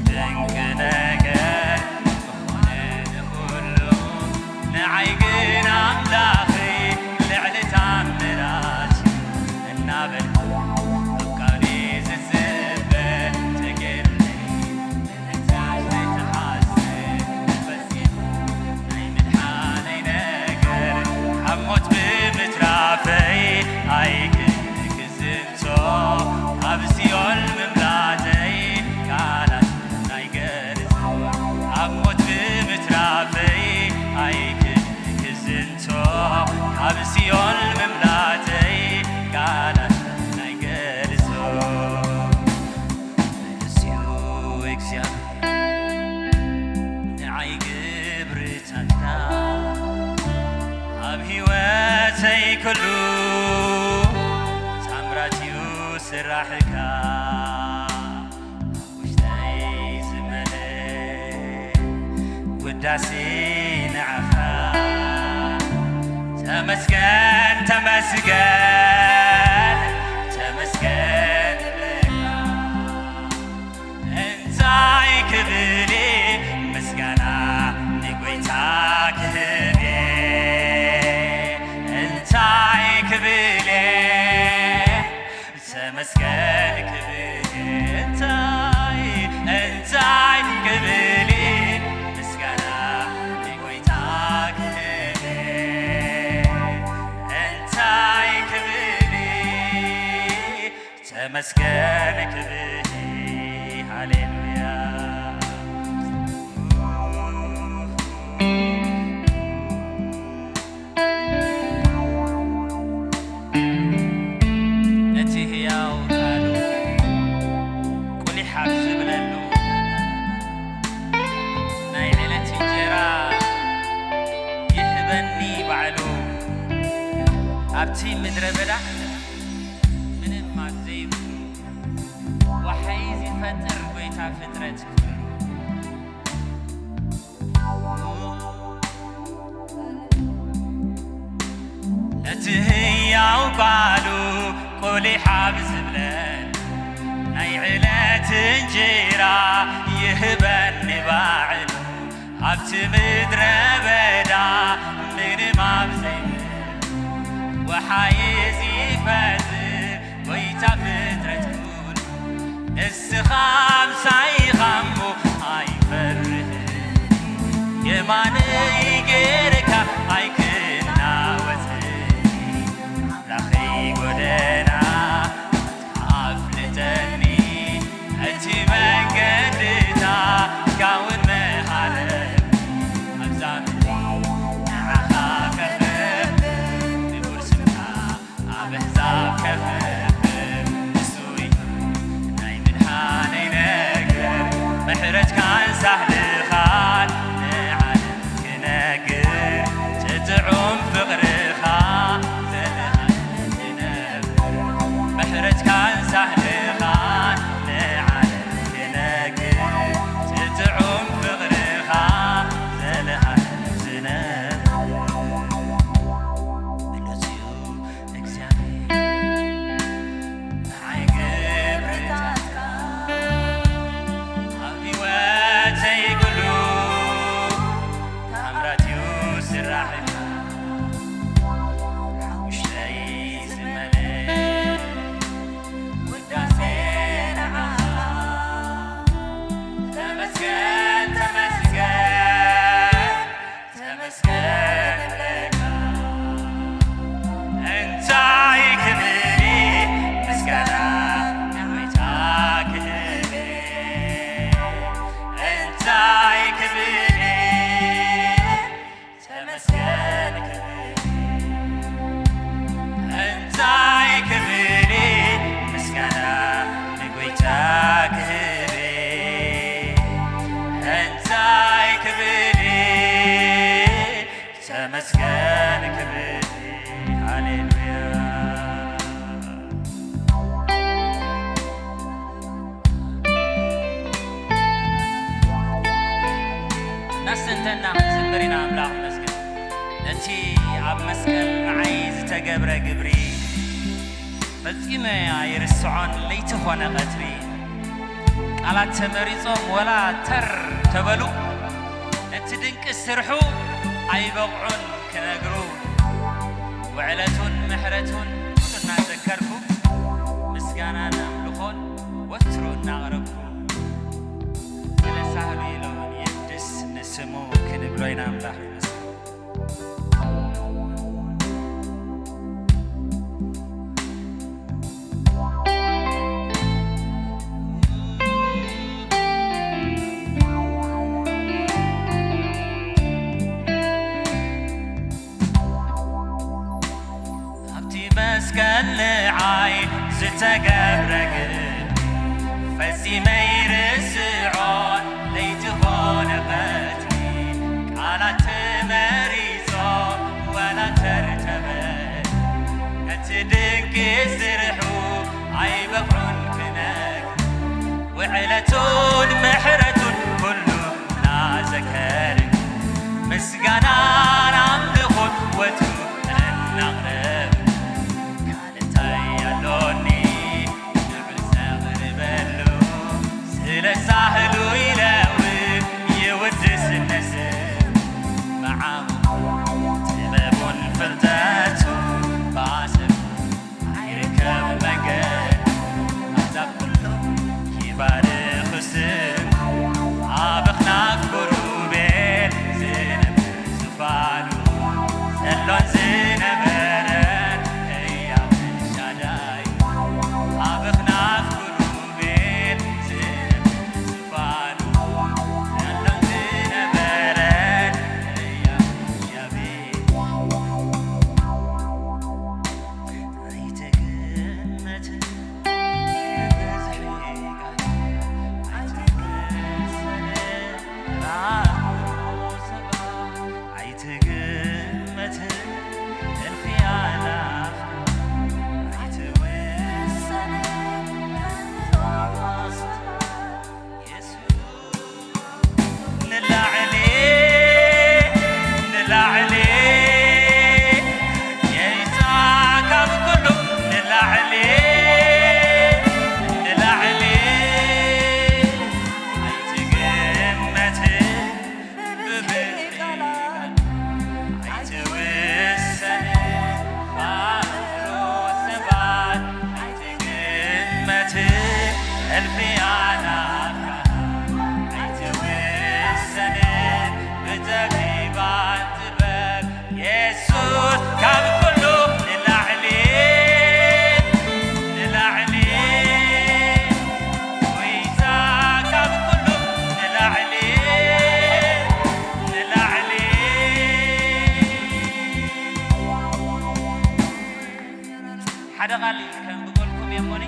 ድንቅ ነገር ምኾነ ንኹሉ። ንዓይ ግን ኣምላኸይ ልዕሊ ታምራት እናበልኩ፣ ኣብ ቃሉ ዝጽበ ተገይሩለይ። ናይ ምድሓነይ ነገር፣ ኣብ ሞት ብምትራፈይ ኣይክን ክዝንቶ፣ ኣብ ሲኦል ምምላተይ ቃላት ኣይገርዞ፣ ኣብ ሞት ብምትራፈይ ኣይክን ክዝንቶ፣ ኩሉ ታምራት እዩ ስራሕካ፣ ውሽጠይ ዝመለ ውዳሴ ንዓኻ። ተመስገን፣ ተመስገን፣ ተመስገን እብለካ። እንታይ ክብል ምስጋና ንጎይታ ክህብ፣ እንታይ ክብል ተመስገን ክብል፣ እንታይ እንታይ ክብል ምስጋና ንጎይታ ክህብ፣ እንታይ ክብል ተመስገን ክብል። ሃሌሉያ። ነቲ ህያው ቃሉ ቁሊሕ ኣብ ዝብለሉ፣ ናይ ዕለት እንጀራ ይህበኒ ባዕሉ፣ ኣብቲ ምድረ በዳ ምንም ኣብ ዘይብሉ፣ ወሓይ ዝፈጥር ጎይታ ፍጥረት ኩሉ። ነቲ ህያው ቃሉ ቁሊሕ ኣብ ዝብለሉ፣ ናይ ዕለት እንጀራ ይህበኒ ባዕሉ፣ ኣብቲ ምድረ በዳ ምንም ኣብ ዘይብሉ፣ ወሓይ ዝፈጥር ጎይታ ፍጥረት ኩሉ፣ ንስኻ ምሳይ ኢኻ እሞ ኣይፈርህን። የማነይ ጌርካ ኣይክናወጽን። ኣምላኸይ ጎደና ኣፍልጠኒ፣ እቲ መንገድታትካ እውን መሃረኒ። ኣብዛ ምድሪ ንዓኻ ከኽብር፣ ክቡር ስምካ ኣብ ኣህዛብ ከኽብር፣ ንሱ እዩ ናይ ምድሓነይ ነገር። ምሕረትካን ሳህልኻን ንዓለም ክነግር፣ እቲ ጥዑም ፍቕርኻ ዘለኣለም ክነብር። ምሕረትካን ሳህልኻን ንዓለም ክነግር፣ እቲ ጥዑም ፍቕርኻ ዘለኣለም ዝነብር። ብሉጽ እዩ እግዚኣብሔር ንዓይ ግብርታትካ፣ ኣብ ህይወተይ ኩሉ ታምራት እዩ ስራሕካ። ውሽጠይ ዝመለ ውዳሴ ንዓኻ። ተመስገን፣ ተመስገን፣ ተመስገን እብለካ። እንታይ ክብል ምስጋና ንጎይታ ክህብ፣ እንታይ ክብል ተመስገን ክብል፣ እንታይ ክብል ምስጋና ንጎይታ ክህብ፣ እንታይ ክብል ተመስገን ክብል። ሃሌሉያ። እናስተንተና ክንዝምር ኢና። ኣምላኽ ይመስገን፣ ነቲ ኣብ መስቀል ንዓይ ዝተገብረ ግብሪ ፈጺመ ኣይርስዖን። ለይቲ ኾነ ቀትሪ፣ ቃላት ተመሪጾም ወላ ተር ተበሉ፣ ነቲ ድንቂ ስርሑ ኣይበቕዑን ክነግሩ። ውዕለቱን ምሕረቱን ኩሉ እናዘከርኩ፣ ምስጋናን ኣምልኾን ወትሩ እናቕረብኩ፣ ስለ ሳህሉ ኢሎን የድስ ንስሙ ክንብሎ ኢና። ኣምላኽ ይመስገን። ኣብቲ መስቀል ንዓይ ዝተገብረ ግብሪ ፈጺመ ይርስዖን። ለይቲ ኾነ ቀትሪ ቃላት ተመሪጾም ዋላ ተርተበት ክስርሑ ኣይበቕዑን ክነግ ውዕለቱን ምሕረቱን ኩሉ ናዘከርን ምስጋናን ኣምልኾን ወትሩ እናቕረብ ካልእ እንታይ ኣሎኒ ንዑ ዘቕርበሉ ስለ ሳህሉ ኢለ እውን ይውድስ ነስም መዓሙ ጥበቡን ፍልጠቱ ባሰብ ኣይርከብ መንገድ ኣሕዛብ ኩሎም ይባርኹ ስሙ ኣብ ኣኽናፍ ኪሩቤል ዝነብር ዙፋኑ ዘሎን ዝነበረን ህያው ኤልሻዳይ ኣብ ኣኽናፍ ኪሩቤል ዝነብር ዙፋኑ ዘሎን ዝነበረን ህያው ያቤ ኣይተገመትን ብብዝሒ ቃል ኣይተመሰለን ኣእምሮ ሰባት ኣይተገመትን እልፊ ኣእላፍ ኣይተወሰነን ኣእምሮ ሰባት የሱስ ንላዕሊ ንላዕሊ ጌታ ካብ ኩሉ ንላዕሊ ንላዕሊ ኣይትግመትን ብብዝሒ ኣይትውሰንን ብኣእምሮ ሰባት ኣይትግመትን እልፊ ኣእላፍ ኣይትውሰንን ብጠቢባን ጥበብ የሱስ ካብ ኩሉ ንላዕሊ ንላዕሊ ጎይታ ካብ ኩሉ ንላዕሊ ንላዕሊ ሓደ ቃል ከም ብበልኩም የሞኒ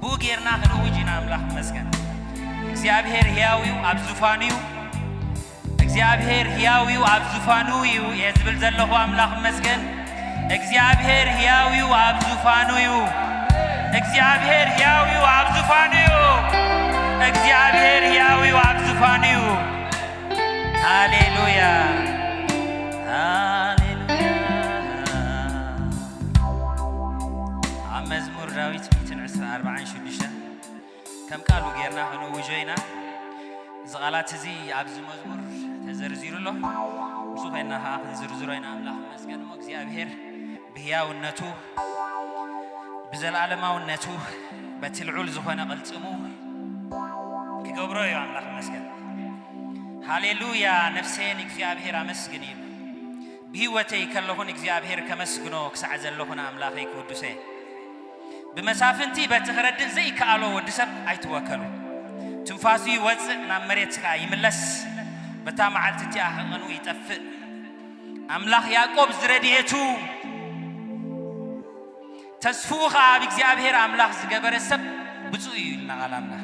ብኡ ጌርና ክንእውጅ ኢና ኣምላኽ ይመስገን እግዚኣብሔር ሕያው እዩ ኣብ ዙፋኑ እዩ እግዚኣብሔር ሕያው እዩ ኣብ ዙፋኑ እዩ እየ ዝብል ዘለኹ ኣምላኽ ይመስገን እግዚኣብሔር ሕያው እዩ ኣብ ዙፋኑ እዩ እግዚኣብሔር ሕያው እዩ ኣብ ዙፋኑ እዩ እግዚኣብሔር ሕያው እዩ ኣብ ዙፋኑ እዩ ሃሌሉያ ሃሌሉያ ኣብ መዝሙር ዳዊት ሚእትን ዕስራን ኣርባዓን ሽዱሽተን ከም ቃሉ ጌርና ክንውጆ ኢና እዚ ቃላት እዚ ኣብዚ መዝሙር ተዘርዚሩ ኣሎ ምስ ኮይና ከዓ ክንዝርዝሮ ኢና ኣምላኽ መስገን እሞ እግዚኣብሔር ብህያውነቱ ብዘለዓለማውነቱ በቲ ልዑል ዝኾነ ቅልጽሙ ክገብሮ እዩ ኣምላኽ መስገን ሃሌሉያ ነፍሰየ ንእግዚኣብሔር ኣመስግን እዩ ብህይወተይ ከለኹ ንእግዚኣብሔር ከመስግኖ ክሳዕ ዘለኹ ንኣምላኸይ ክውድሶ እየ ብመሳፍንቲ በቲ ክረድእ ዘይከኣሎ ወዲ ሰብ ኣይትወከሉ ትንፋሱ ይወፅእ ናብ መሬት ከዓ ይምለስ በታ መዓልቲ እቲኣ ከቐኑ ይጠፍእ ኣምላኽ ያዕቆብ ዝረድኤቱ ተስፍኡ ኸዓ ኣብ እግዚኣብሔር ኣምላኽ ዝገበረ ሰብ ብፁእ እዩ ኢልና ቓል ኣምላኽ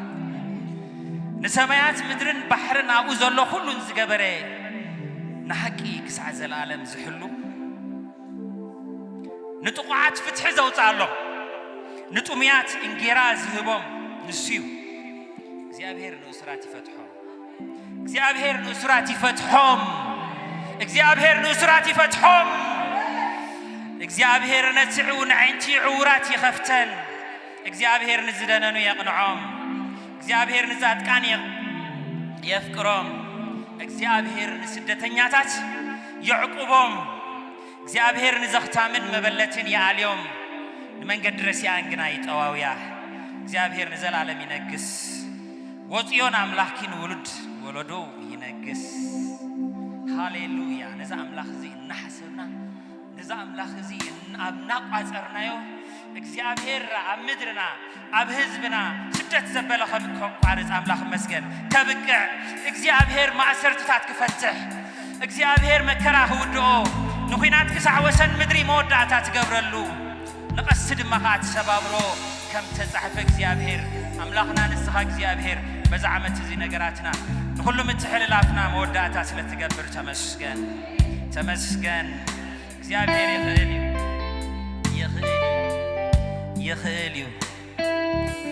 ንሰማያት ምድርን ባሕርን ኣብኡ ዘሎ ኩሉን ዝገበረ ንሓቂ ክሳዕ ዘለኣለም ዝሕሉ ንጥቑዓት ፍትሒ ዘውፅኣሎም ንጥሙያት እንጌራ ዝህቦም ንሱ እዩ እግዚኣብሔር ንእሱራት ይፈትሖም እግዚኣብሔር ንእሱራት ይፈትሖም እግዚኣብሔር ንእሱራት ይፈትሖም እግዚኣብሔር ነቲ ዕው ንዓይንቲ ዕውራት ይኸፍተን እግዚኣብሔር ንዝደነኑ የቕንዖም እግዚኣብሔር ንጻድቃን የፍቅሮም እግዚኣብሔር ንስደተኛታት የዕቁቦም እግዚኣብሔር ንዘኽታምን መበለትን ይኣልዮም ንመንገዲ ረሲኣን ግና ይጠዋውያ እግዚኣብሔር ንዘላለም ይነግስ ወፅዮን ኣምላኽኪ ንውሉድ ወለዶ ይነግስ ሃሌሉያ ነዚ ኣምላኽ እዚ እናሓሰብና ነዚ ኣምላኽ እዚ ኣብ እናቋፀርናዮ እግዚኣብሔር ኣብ ምድርና ኣብ ህዝብና ስደት ዘበለ ከቋርፅ ኣምላኽ መስገን ከብቅዕ እግዚኣብሔር ማእሰርትታት ክፈትሕ እግዚኣብሔር መከራ ክውድኦ ንኲናት ክሳዕ ወሰን ምድሪ መወዳእታ ትገብረሉ ንቐስቲ ድማ ከዓ ትሰባብሮ ከም ተጻሕፈ እግዚኣብሔር ኣምላኽና ንስኻ እግዚኣብሔር በዛ ዓመት እዚ ነገራትና ንኹሉ ምትሕልላፍና መወዳእታ ስለ ትገብር ተመስገን ተመስገን እግዚኣብሔር ይኽእል እዩ ይኽእል እዩ ይኽእል እዩ፣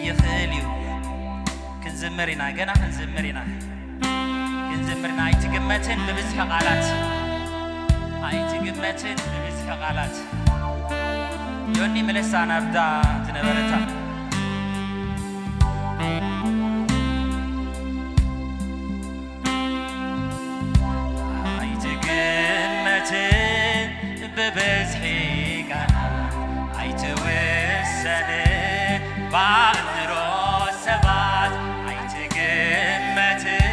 ይኽእል እዩ። ክንዝምር ኢና፣ ገና ክንዝምር ኢና፣ ክንዝምር ኢና። ኣይትግመትን ብብዝሒ ቃላት፣ ኣይትግመትን ብብዝሒ ቃላት። ዮኒ፣ መለሳ ናብታ ዝነበረታ። ኣይትግመትን ብብዝሒ ቃላት፣ ኣይትውሰንን ብኣእምሮ ሰባት፣ ኣይትግመትን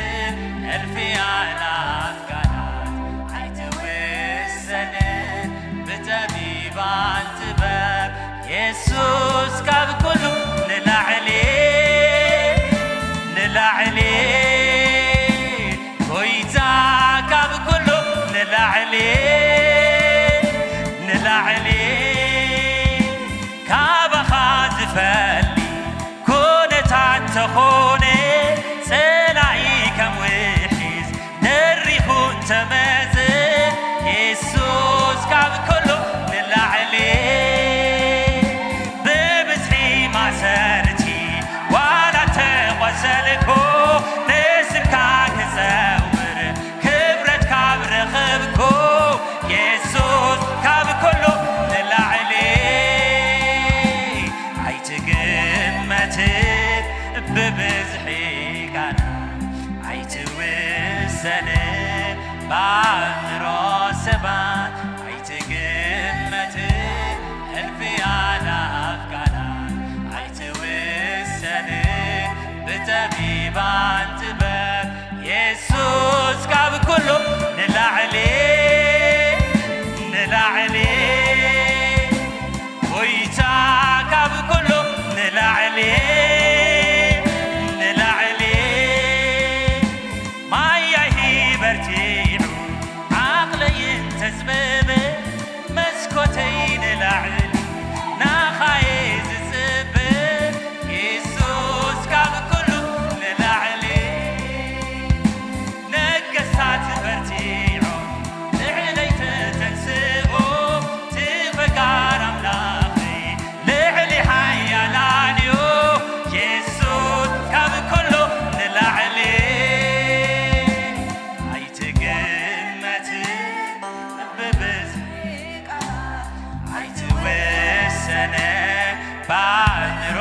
እልፊ ኣእላፍ ቃላት፣ ኣይትውሰንን ብጠቢባን ጥበብ። የሱስ ካብ ኩሉ ንላዕሊ፣ ንላዕሊ፣ ጎይታ ካብ ኩሉ ንላዕሊ፣ ንላዕሊ፣ ካባኻ ዝፈሊ ኩነታት ተኾነ፣ ጸላኢ ከም ውሒዝ ደሪኹ እንተመጸ፣ የሱስ ካብ ኩሉ ንላዕሊ። ብብዝሒ ማሰርቲ ዋላ ተቖሰልኩ፣ ንስምካ ክዘውር ክብረት ካብ ረኸብኩ፣ የሱስ ካብ ኩሉ ንላዕሊ። ኣይትግመትን ብብዝሒ ቃላት፣ ኣይትውሰንን ብኣእምሮ ሰባት፣ ኣይትግመትን እልፊ ኣእላፍ ቃላት፣ ኣይትውሰንን ብጠቢባን ጥበብ። የሱስ ካብ ኩሉ ንላዕሊ፣ ንላዕሊ፣ ጎይታ ካብ ኩሉ ንላዕሊ፣ ንላዕሊ። ማያይ በርቲዑ ዓቕለይ እንተጽበበ፣ መስኮተይ ንላዕሊ ናኻየ ዝጽበ፣ የሱስ ካብ ኩሉ ንላዕሊ። ነገስታት በርቲዖም ልዕለይ ተተንስኡ፣ እቲ ፈቃር ኣምላኸይ ልዕሊ ሓያላን'ዩ። የሱስ ካብ ኩሉ ንላዕሊ። ኣይትግመትን ብብዝሒ ቃላት፣ ኣይትውሰንን ብኣእምሮ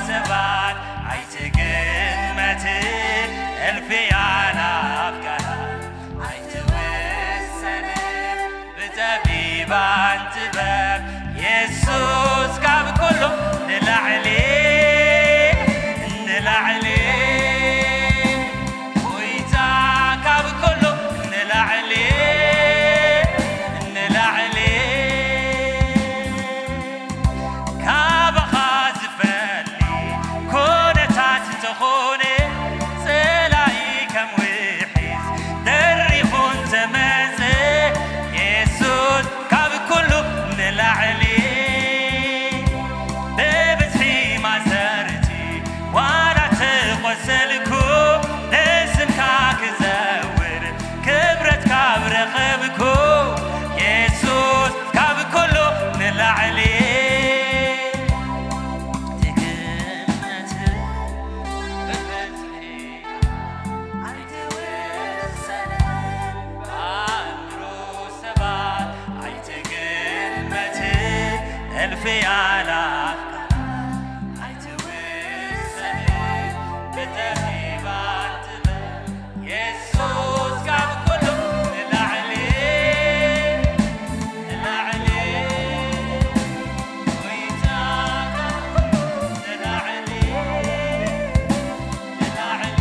ሰባት፣ ኣይትግመትን እልፊ ኣእላፍ ቃላት፣ ኣይትውሰንን ብጠቢባን ጥበብ። የሱስ ካብ ኩሉ ንላዕሊ፣ ንላዕሊ፣ ጎይታ ካብ ኩሉ ንላዕሊ፣ ንላዕሊ። ካባኻ ዝፈሊ ኩነታት እንተኾነ፣ ጸላኢ ከም ውሒዝ ደሪኹ እንተመጸ፣ የሱስ ካብ ኩሉ ንላዕሊ። ብብዝሒ ማሰርቲ ዋላ ተቖሰልኩ፣ ንስምካ ክዘውር ክብረት ካብ ረኸብኩ፣ የሱስ ካብ ኩሉ ንላዕሊ። ትግመት ብብዝሒ ኣይትውሰንን ብኣእምሮ ሰባት፣ ኣይትግመትን እልፊ ኣእላፍ ቃላት፣ ኣይትውሰንን ብጠቢባን ጥበብ። የሱስ ካብ ኩሉ ንላዕሊ፣ ንላዕሊ፣ ጎይታ ካብ ኩሉ ንላዕሊ፣ ንላዕሊ።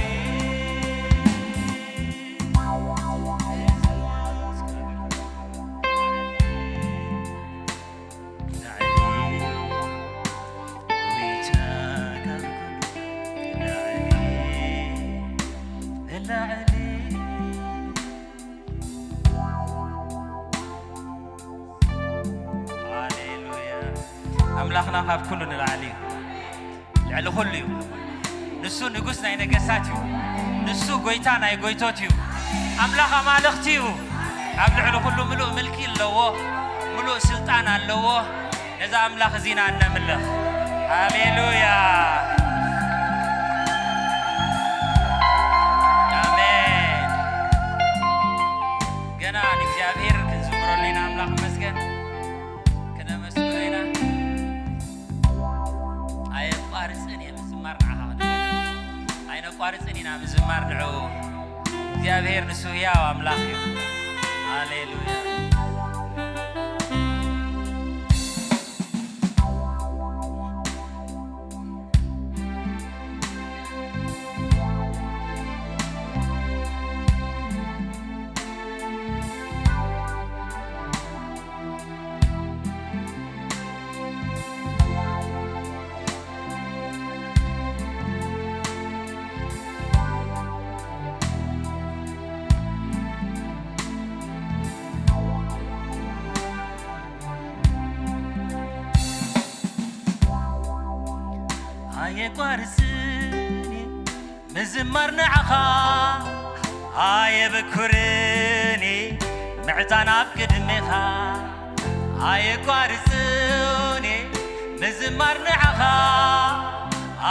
ሃሌሉያ። ኣምላኽና ካብ ኩሉ ንላዕሊ እዩ። ልዕሊ ኩሉ እዩ። ንሱ ንጉስ ናይ ነገስታት እዩ። ንሱ ጎይታ ናይ ጎይቶት እዩ። ኣምላኽ ኣማልኽቲ እዩ። ኣብ ልዕሊ ኩሉ ምሉእ ምልኪ ኣለዎ። ምሉእ ስልጣን ኣለዎ። ነዛ ኣምላኽ እዚና እነምልኽ። ሃሌሉያ። ኣሜን። ገና ንእግዚኣብሔር ክንዝምረሉ ኢና። ኣምላኽ ይመስገን። ክነመስግኖ ኢና። ኣየቋርጽን እየ ምዝማር ንዓኻ ክንብል። ኣይነቋርጽን ኢና ምዝማር ንዕኡ። እግዚኣብሔር ንሱ ህያው ኣምላኽ እዩ። ሃሌሉያ። ኣየቋርጽን ምዝማር ንዓኻ ኣየብኩርኒ ምዕዛን ኣብ ቅድሜኻ ኣየቋርጽኒ ምዝማር ንዓኻ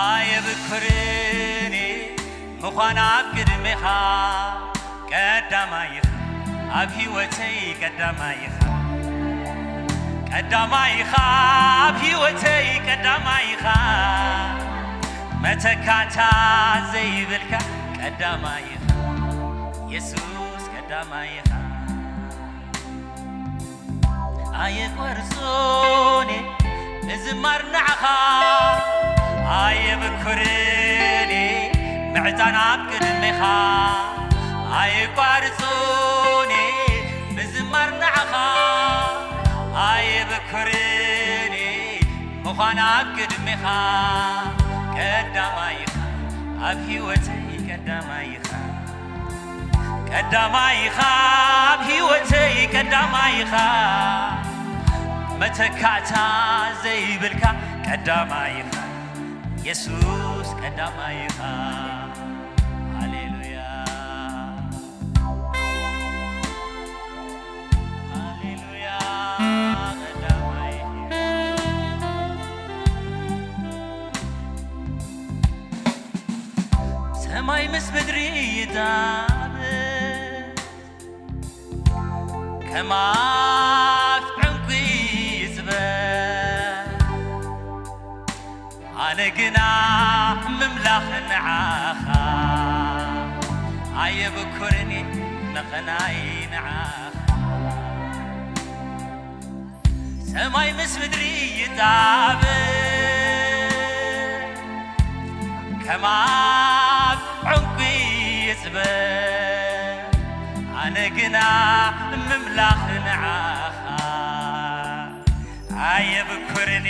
ኣየብኩርኒ ምዃን ኣብ ቅድሜኻ ቀዳማይ ኢኻ ኣብ ህይወተይ ቀዳማይ ኢኻ ቀዳማይ ኢኻ ኣብ ህይወተይ ቀዳማይ ኢኻ መተካእታ ዘይብልካ ቀዳማይ ኢኻ የሱስ ቀዳማይ ኢኻ ኣየቋርጾኒ ምዝማር ንዓኻ ኣየብኩርኒ ምዕዛን ኣብ ቅድሜኻ ኣየቋርጾኒ ምዝማር ንዓኻ ኣየብኩርኒ ምዃን ኣብ ቅድሜኻ ቀዳማይ ኢኻ ኣብ ህይወተይ ቀዳማይ ኢኻ ቀዳማይ ኢኻ ኣብ ህይወተይ ቀዳማይ ኢኻ መተካእታ ዘይብልካ ቀዳማይ ኢኻ የሱስ ቀዳማይ ኢኻ ሃሌሉያ ሃሌሉያ ቀዳማይ ሰማይ ምስ ምድሪ ይጣበ ከም ኣፍ ዕንቁ ይጽበ ኣነ ግና ምምላኽ ንዓኻ ኣየብኩርኒ ምቕናይ ንዓኻ ሰማይ ምስ ምድሪ ይጣበ ከም ኣፍ ዕንቁ ይጽበ ኣነ ግና ምምላኽ ንዓኻ ኣየብኩርኒ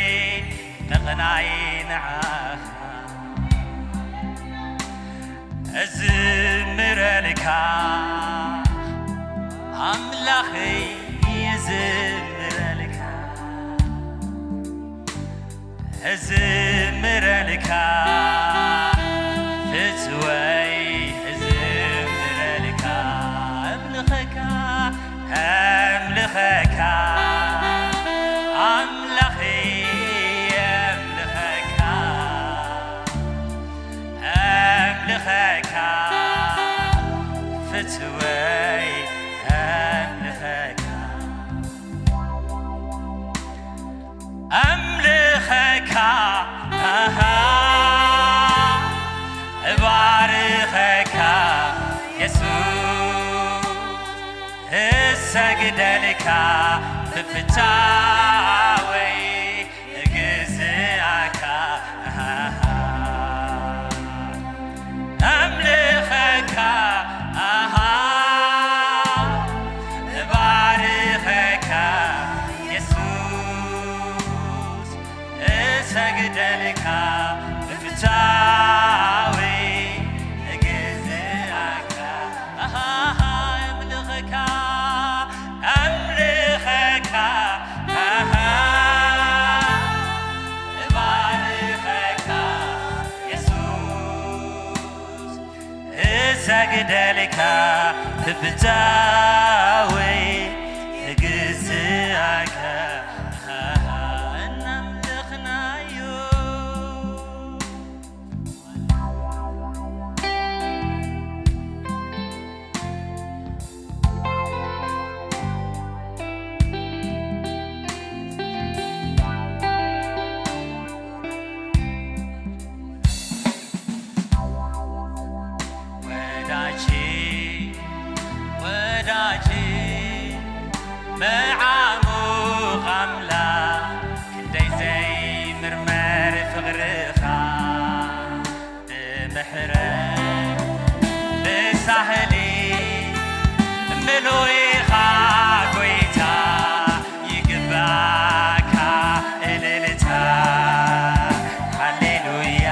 ምቕናይ ንዓኻ እዝምረልካ ኣምላኸይ እዝምረልካ እዝምረልካ ፍትወይ እዝምረልካ እምልኸካ እምልኸካ ኣምላኸይ እምልኸካ እምልኸካ ፍትወይ እምልኸካ ኣምልኸካ ኣሃ እባርኸካ የሱስ እሰግደልካ ብፍታወይ እግዝኣካ ኣሃ ኣምልኸካ ኣሃ እባርኸካ የሱስ እሰግደልካ ብፍታዊ እግዝኣካ ኣሃ ኣምልኸካ ኣምልኸካ ኣሃ እባርኸካ የሱስ እሰግደልካ ብፍታወይ እግዝኣካ እናምለኽናዮ መዓሙቕ ኣምላኽ ክንደይ ዘይምርመር ፍቕርኻ፣ ብምሕረት ብሳህሊ ምሉእ ኢኻ ጎይታ፣ ይግባእካ እልልታ። ሃሌሉያ፣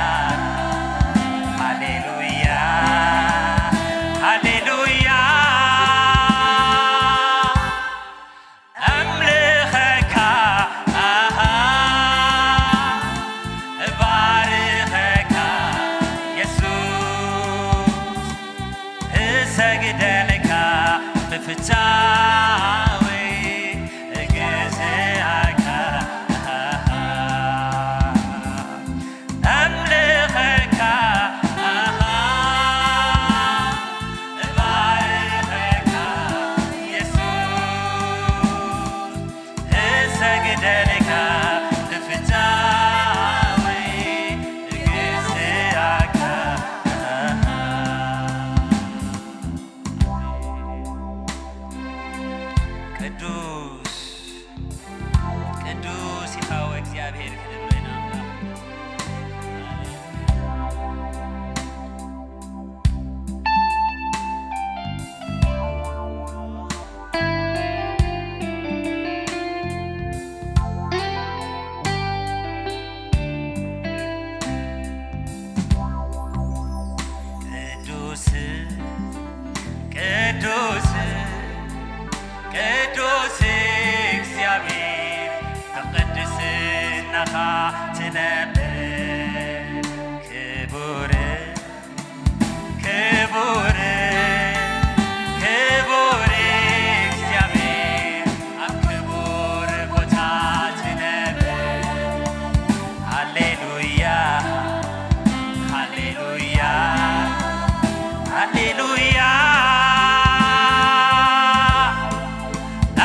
ሃሌሉያ፣ ሃሌሉያ። ኣምልኸካ፣ ኣሃ፣ እባርኸካ የሱስ፣ እሰግደልካ ምፍታወይ እግዝኣካ፣ ኣሃ። ኣምልኸካ፣ ኣሃ፣ እባርኸካ የሱስ፣ እሰግደልካ ብፍታወይ እግዝኣካ፣ ኣሃ። ቅዱስ ቅዱስ ኢኻ ወእግዚኣብሔር ክንብሎ ኢና ኣምላኽ። ቅዱስ ቅዱስ ቅዱስ እግዚኣብሔር፣ ኣብ ቅድስናኻ ትነብር። ክቡር፣ ክቡር፣ ክቡር እግዚኣብሔር፣ ኣብ ክቡር ቦታ ትነብር። ሃሌሉያ፣ ሃሌሉያ፣ ሃሌሉያ።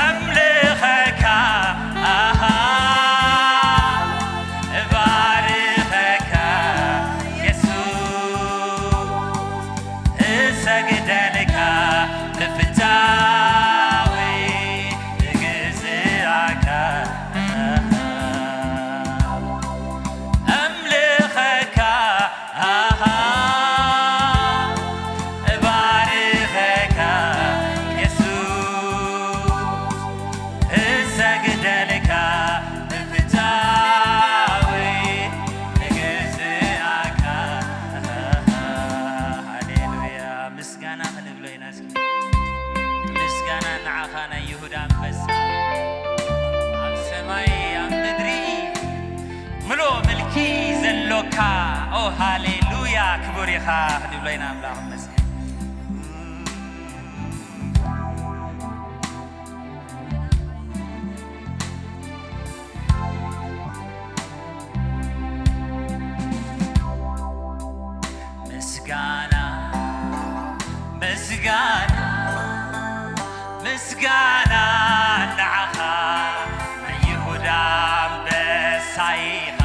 ኣምልኸካ፣ ኣሃ፣ እባርኸካ የሱስ፣ እሰግደልካ ብፍታወይ እግዝኣካ። ኣምልኸካ፣ ኣሃ፣ እባርኸካ የሱስ፣ እሰግደልካ ብፍታወይ እግዝኣካ። ሃሌሉያ። ምስጋና ክንብሎ ኢና። እስኪ ምስጋና ንዓኻ ናይ ይሁዳ ኣንበሳ፣ ኣብ ሰማይ ኣብ ምድሪ ምሉእ ምልኪ ዘሎካ፣ ኦ ሃሌሉያ፣ ክቡር ኢኻ ክንብሎ ኢና። ኣምላኽ ይመስገን። ምስጋና፣ ምስጋና፣ ምስጋና ንዓኻ፣ ናይ ይሁዳ ኣንበሳ ኢኻ።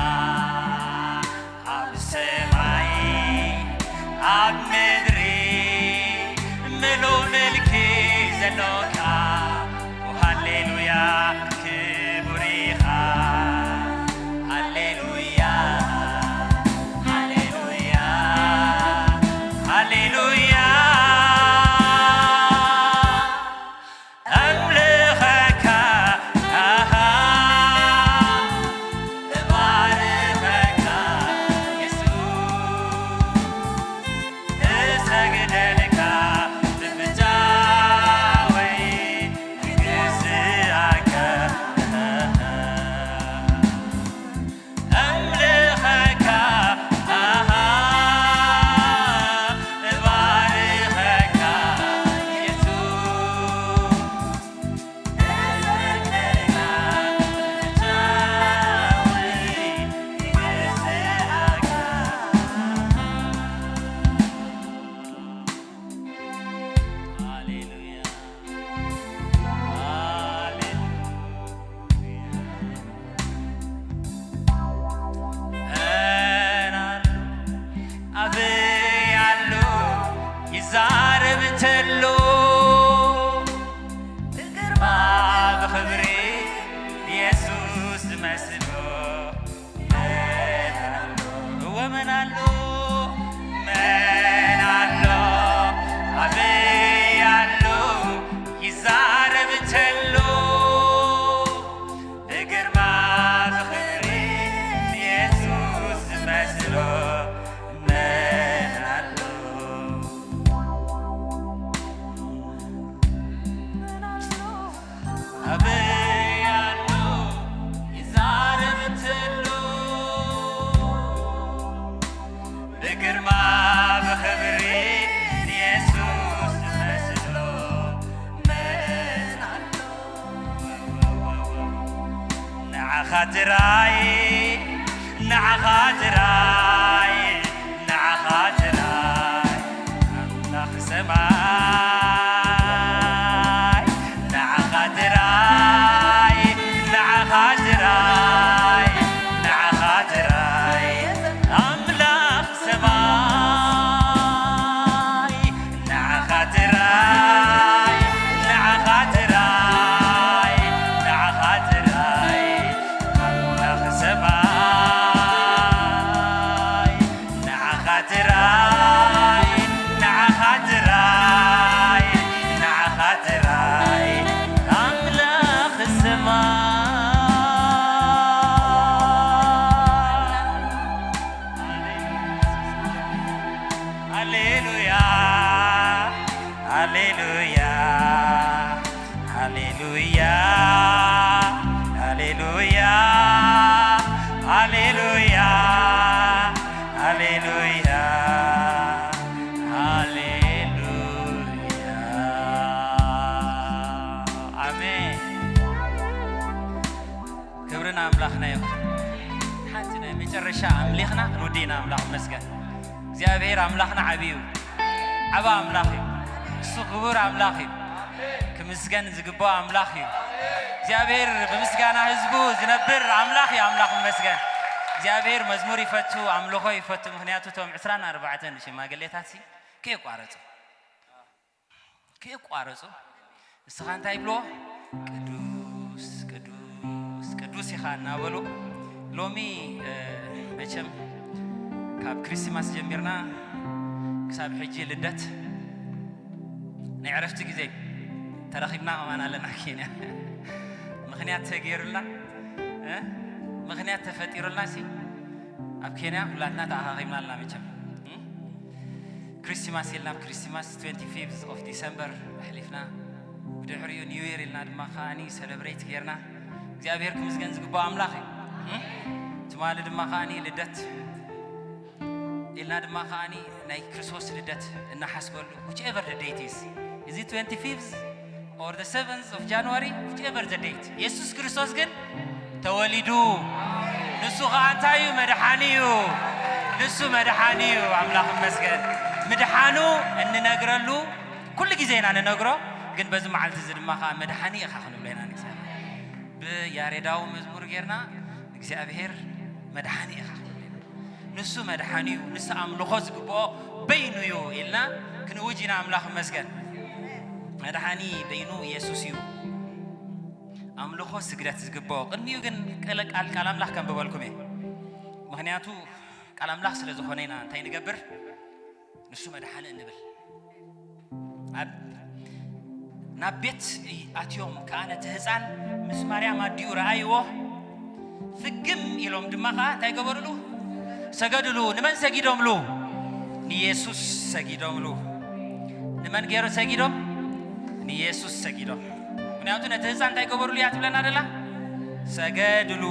ኣብ ሰማይ ኣብ ምድሪ ምሉእ ምልኪ ዘሎካ፣ ሃሌሉያ ክቡር ኢኻ። ሃሌሉያ፣ ሃሌሉያ፣ ሃሌሉያ። ኣምልኸካ፣ ኣሃ፣ እባርኸካ የሱስ፣ እሰግደልካ ብፍታወይ እግዝኣካ። ንዓኻ ጥራይ፣ ንዓኻ ጥራይ፣ ንዓኻ ጥራይ ኣምላኽ ሰማይ። ንዓኻ ጥራይ፣ ንዓኻ ጥራይ፣ ንዓኻ ጥራይ ኣምላኽ ሰማይ። ንዓኻ ጥራይ፣ ንዓኻ ጥራይ፣ ንዓኻ ጥራይ ኣምላኽ ሰማይ። ንዓኻ ጥራይ፣ ንዓኻ ጥራይ፣ ንዓኻ ጥራይ ኣምላኽ ሰማይ። ሃሌሉያ፣ ሃሌሉያ፣ ሃሌሉያ፣ ሃሌሉያ፣ ሃሌሉያ፣ ሃሌሉያ፣ ሃሌሉያ። ኣሜን። ክብሪ ንኣምላኽና ይኹን። ሓንቲ ናይ መጨረሻ ኣምሊኽና ክንውዲ ኢና። ኣምላኽ ይመስገን። እግዚኣብሔር ኣምላኽና ዓብዪ እዩ። ዓቢ ኣምላኽ እዩ። እሱ ክቡር ኣምላኽ እዩ። ክምስገን ዝግባኦ ኣምላኽ እዩ። እግዚኣብሔር ብምስጋና ህዝቡ ዝነብር ኣምላኽ እዩ። ኣምላኽ ይመስገን። እግዚኣብሔር መዝሙር ይፈቱ፣ ኣምልኾ ይፈቱ። ምኽንያቱ እቶም ዕስራን ኣርባዕተን ሽማግሌታት ሲ ከየቋረጹ ከየቋረጹ ንስኻ እንታይ ይብልዎ? ቅዱስ ቅዱስ ቅዱስ ኢኻ እናበሉ ሎሚ፣ እ፣ መቸም ካብ ክሪስማስ ጀሚርና ክሳብ ሕጂ ልደት ናይ ዕረፍቲ ግዜ ተረኺብና ከማን ኣለና። ኬንያ ምኽንያት ተገይሩልና፣ እ፣ ምኽንያት ተፈጢሩልና ሲ ኣብ ኬንያ ኩላትና ተኣኻኺብና ኣለና። መቸም፣ እ፣ ክሪስማስ ኢልና ኣብ ክሪስማስ ትዌንቲ ፊፍዝ ኦፍ ዲሰምበር ኣሕሊፍና፣ ብድሕሪኡ ኒው ይር ኢልና ድማ ከኣኒ ሰለብሬት ጌርና። እግዚኣብሔር ክምስገን ዝግባኦ ኣምላኽ እዩ። እ፣ ትማሊ ድማ ከኣኒ ልደት ኢልና ድማ ከኣኒ ናይ ክርስቶስ ልደት እናሓስበሉ፣ whichever the date is, is it twenty-fifth or the seventh of January, whichever the date, የሱስ ክርስቶስ ግን ተወሊዱ። ንሱ ኸኣ እንታይ እዩ? መድሓኒ እዩ። ንሱ መድሓኒ እዩ። ኣምላኽ ይመስገን። ምድሓኑ እንነግረሉ ኩሉ ግዜ ኢና ንነግሮ፣ ግን በዚ መዓልቲ እዚ ድማ ኸኣ መድሓኒ ኢኻ ክንብሎ ኢና ንእግዚኣብሔር። ብያሬዳዊ መዝሙር ጌርና ንእግዚኣብሔር መድሓኒ ኢኻ ክንብሎ ኢና። ንሱ መድሓኒ እዩ፣ ንሱ ኣምልኾ ዝግብኦ በይኑ እዩ ኢልና ክንውጅ ኢና። ኣምላኽ ይመስገን። መድሓኒ በይኑ የሱስ እዩ። ኣምልኾ ስግደት ዝግብኦ። ቅድሚኡ ግን ቀለ-፣ ቃል፣ ቃል ኣምላኽ ከንብበልኩም እየ። ምኽንያቱ ቃል ኣምላኽ ስለ ዝኾነ ኢና እንታይ ንገብር? ንሱ መድሓኒ እንብል። ኣብ፣ ናብ ቤት ኣትዮም ከኣ ነቲ ህፃን ምስ ማርያም ኣዲኡ ረኣይዎ። ፍግም ኢሎም ድማ ከኣ እንታይ ገበሩሉ? ሰገዱሉ። ንመን ሰጊዶምሉ? ንየሱስ ሰጊዶምሉ። ንመን ገይሩ ሰጊዶም? ንየሱስ ሰጊዶም። ምኽንያቱ ነቲ ህፃን እንታይ ገበሩሉ እያ ትብለና ደላ? ሰገዱሉ።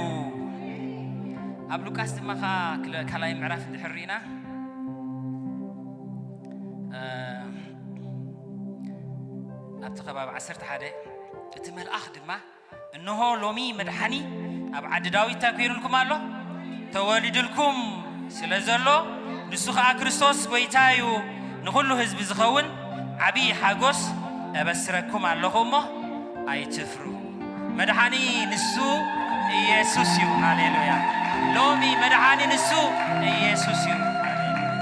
ኣብ ሉቃስ ድማ ከኣ ክለ-፣ ካልኣይ ምዕራፍ እንድሕር ርኢና፣ እ፣ ኣብቲ ከባቢ ዓሰርተ ሓደ፣ እቲ መልኣኽ ድማ፣ "እንሆ ሎሚ መድሓኒ ኣብ ዓዲ ዳዊት እንታይ ኮይኑልኩም ኣሎ? ተወሊዱልኩም ስለ ዘሎ፣ ንሱ ኸኣ ክርስቶስ ጐይታ እዩ፣ ንኹሉ ህዝቢ ዝኸውን ዓብዪ ሓጎስ እበስረኩም ኣለኹ እሞ ኣይትፍሩ።" መድሓኒ ንሱ ኢየሱስ እዩ። ሃሌሉያ። ሎሚ መድሓኒ ንሱ ኢየሱስ እዩ። ሃሌሉያ።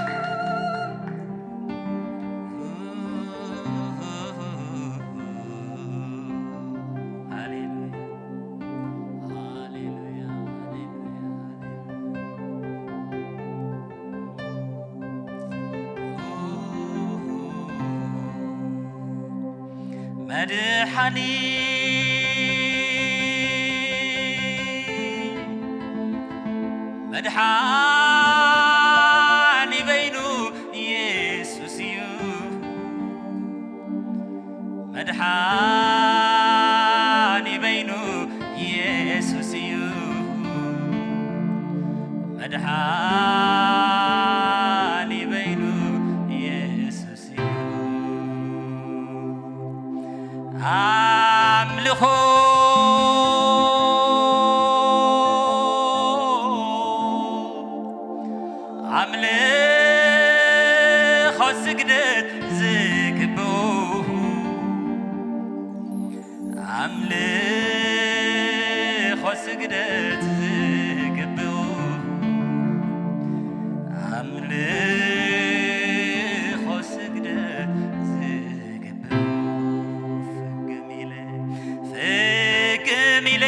ሃሌሉያ። ሃሌሉያ። ሃሌሉያ። መድሓኒ፣ መድሓኒ በይኑ ኢየሱስ እዩ። መድሓኒ በይኑ ኢየሱስ እዩ። መድሓኒ በይኑ ኢየሱስ እዩ። ኣምልኾ ስግደት ዝግብኡ ኣምልኾ ስግደት ዝግብኡ ፍግም ኢለ ፍግም ኢለ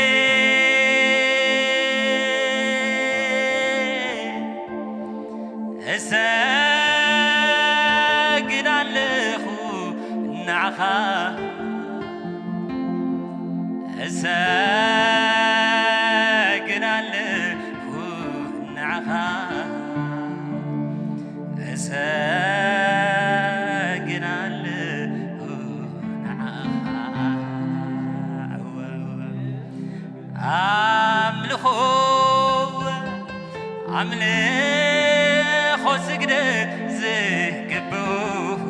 እሰግድ ኣለኹ ንዓኻ እሰግድ ኣለኹ ንዓኻ እሰግድ ኣለኹ ንዓኻ ኣምልኾ ኣምልኾ ስግደት ዝግብኡ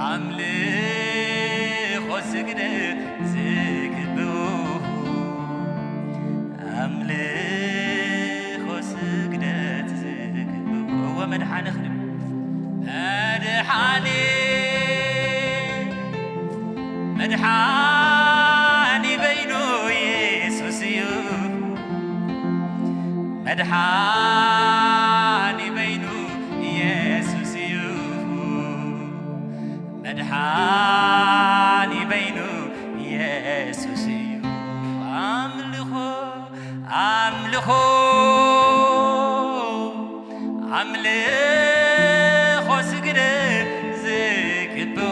ኣምልኾ ስግደት ዝግብኡ ኣምልኾ ስግደት ዝግብኡ እወ መድሓኒ ክድም መድሓኒ መድሓኒ በይኑ ኢየሱስ እዩ መድሓኒ በይኑ ኢየሱስ እዩ መድሓኒ በይኑ ኢየሱስ እዩ ኣምልኾ ኣምልኾ ኣምልኾ ስግደት ዝግብኡ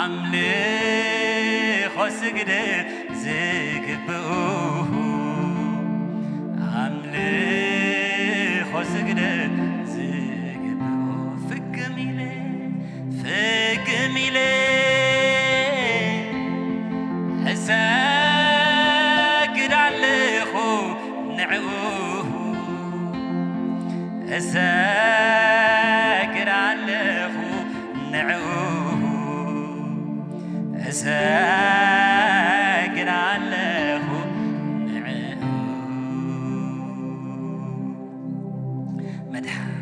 ኣምልኾ ስግደት ዝግብኡ ኣምልኾ ስግደት ዝግብኡ ፍግም ኢለ ፍግም ኢለ እሰግድ ኣለኹ ንዕኡ እሰግድ ኣለኹ ንዕኡ እሰግድ ኣለኹ ንዕኡ መድሓን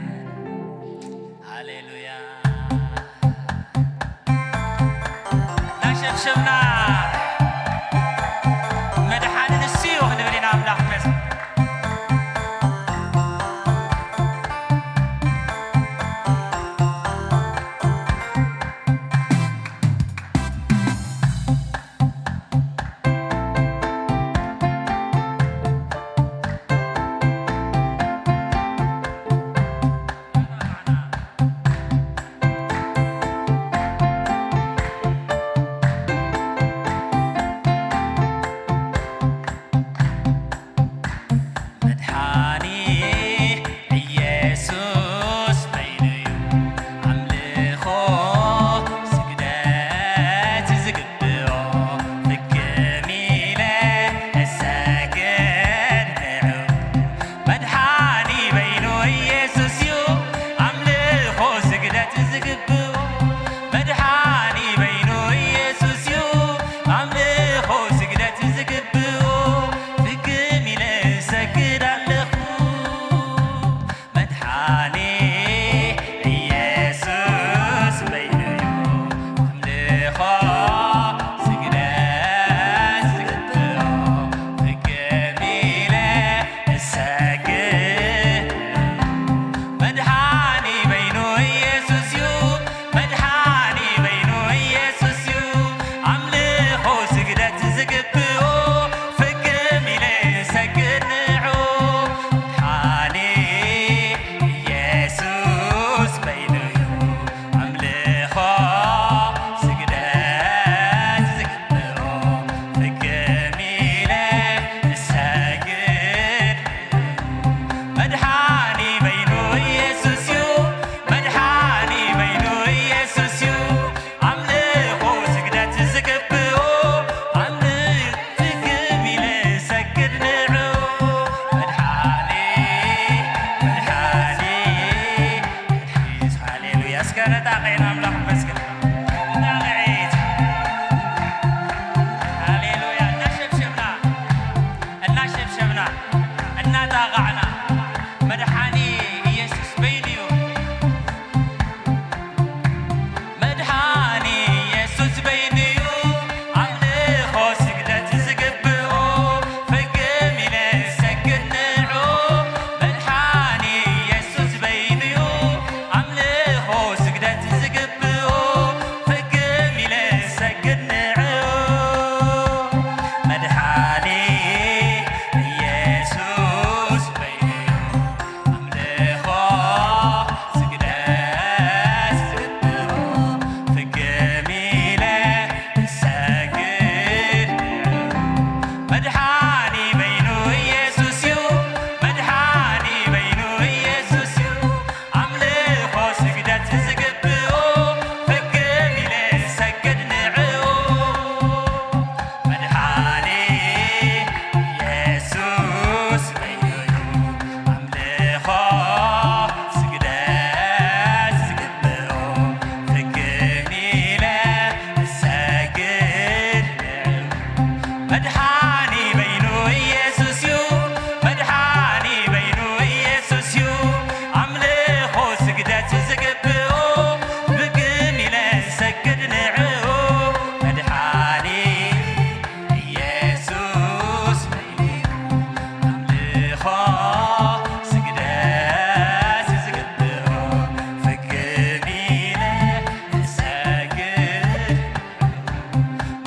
ሃሌሉያ እናሸብሸብና መድሓኒ ንሱ እዩ ክንብል ኢና ኣምላኽ መስል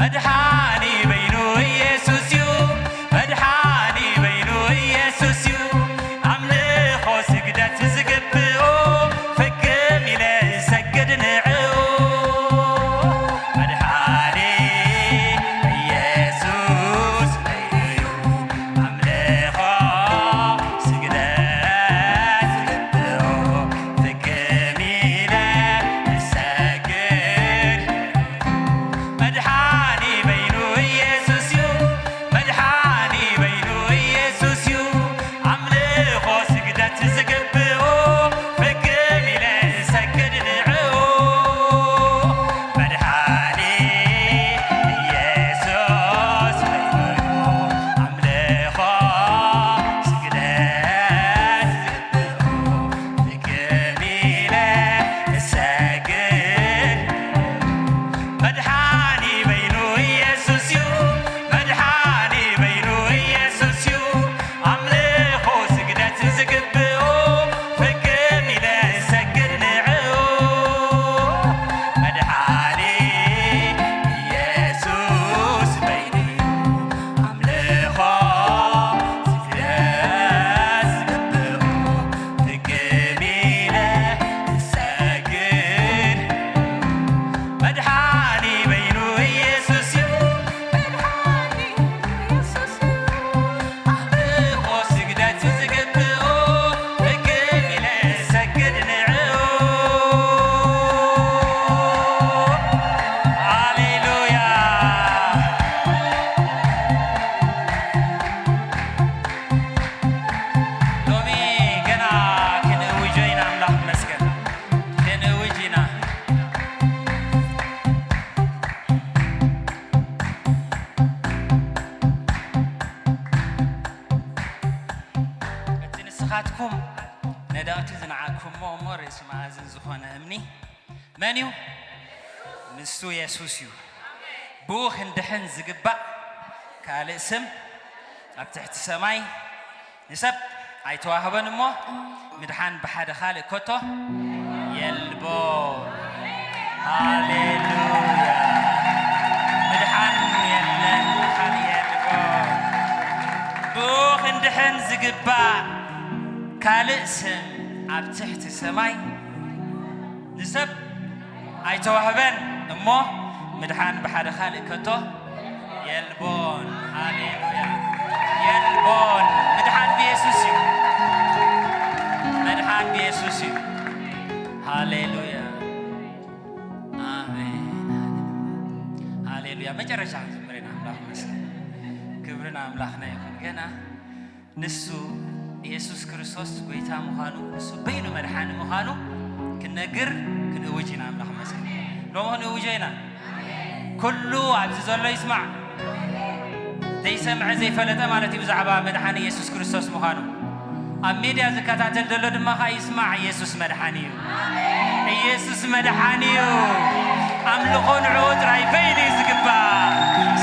መድሓኒ በይኑ ኢየሱስ እዩ፣ መድሓኒ በይኑ ኢየሱስ እዩ፣ ኣምልኾ ስግደት ዝግብኦ፣ ፍግም ኢለ እሰግድ ንዕኡ። መድሓኒ ኢየሱስ በይኑ እዩ፣ ኣምልኾ ስግደት ዝግብኦ፣ ፍግም ኢለ እሰግድ። መድሓኒ በይኑ ኢየሱስ እዩ፣ መድሓኒ በይኑ ኢየሱስ እዩ፣ ኣምልኾ ስግደት ዝግብኦ፣ ፍግም ኢለ እሰግድ ንዕኡ። መድሓኒ ኢየሱስ በይኑ እዩ፣ ኣምልኾ ስግደት ዝግብኦ፣ ፍግም ኢለ እሰግድ። መድሓኒ በይኑ ኢየሱስ እዩ፣ መድሓኒ በይኑ ኢየሱስ እዩ፣ ኣምልኾ ስግደት ዝግብኦ፣ ፍግም ኢለ እሰግድ ንዕኡ። መድሓኒ ኢየሱስ በይኑ እዩ፣ ኣምልኾ ስግደት ዝግብኦ፣ ፍግም ኢለ እሰግድ። መድሓኒ በይኑ ኢየሱስ እዩ፣ መድሓኒ ኢየሱስ እዩ፣ ኣምልኾ ስግደት ዝግብኦ፣ ፍግም ኢለ እሰግድ ንዕኡ። ሃሌሉያ። ሎሚ ገና ክንእውጆ ኢና፣ ኣምላኽ ይመስገን። ክንእውጅ ኢና። እቲ ንስኻትኩም ነደቕቲ ዝነዓቕኩሞ እሞ ርእሲ መኣዝን ዝኾነ እምኒ መን እዩ? ንሱ የሱስ እዩ። ብኡ ክንድሕን ዝግባእ ካልእ ስም ኣብ ትሕቲ ሰማይ ንሰብ ኣይተዋህበን እሞ፣ ምድሓን ብሓደ ካልእ ከቶ የልቦ። ሃሌሉያ! ምድሓን የለን፣ ምድሓን የልቦ። ብኡ ክንድሕን ዝግባእ ካልእ ስም ኣብ ትሕቲ ሰማይ ንሰብ ኣይተዋህበን እሞ፣ ምድሓን ብሓደ ካልእ ከቶ የልቦን። ሃሌሉያ! የልቦን። ምድሓን ብየሱስ እዩ። ምድሓን ብየሱስ እዩ። ሃሌሉያ! ኣሜን። ሃሌሉያ! መጨረሻ ክንዝምር ኢና። ኣምላኽ ይመስገን። ክብሪ ንኣምላኽና ይኹን። ገና ንሱ የሱስ ክርስቶስ ጐይታ ምዃኑ፣ ንሱ በይኑ መድሓኒ ምዃኑ ክንነግር ክንእውጅ ኢና። ኣምላኽ ይመስገን። ሎሚ ክንእውጆ ኢና። ኩሉ ኣብዚ ዘሎ ይስማዕ። ዘይሰምዐ ዘይፈለጠ ማለት እዩ ብዛዕባ መድሓኒ የሱስ ክርስቶስ ምዃኑ። ኣብ ሜድያ ዝከታተል ዘሎ ድማ ኸኣ ይስማዕ። የሱስ መድሓኒ እዩ። ኢየሱስ መድሓኒ እዩ። ኣምልኾ ንዕኡ ጥራይ በይኑ እዩ ዝግባእ።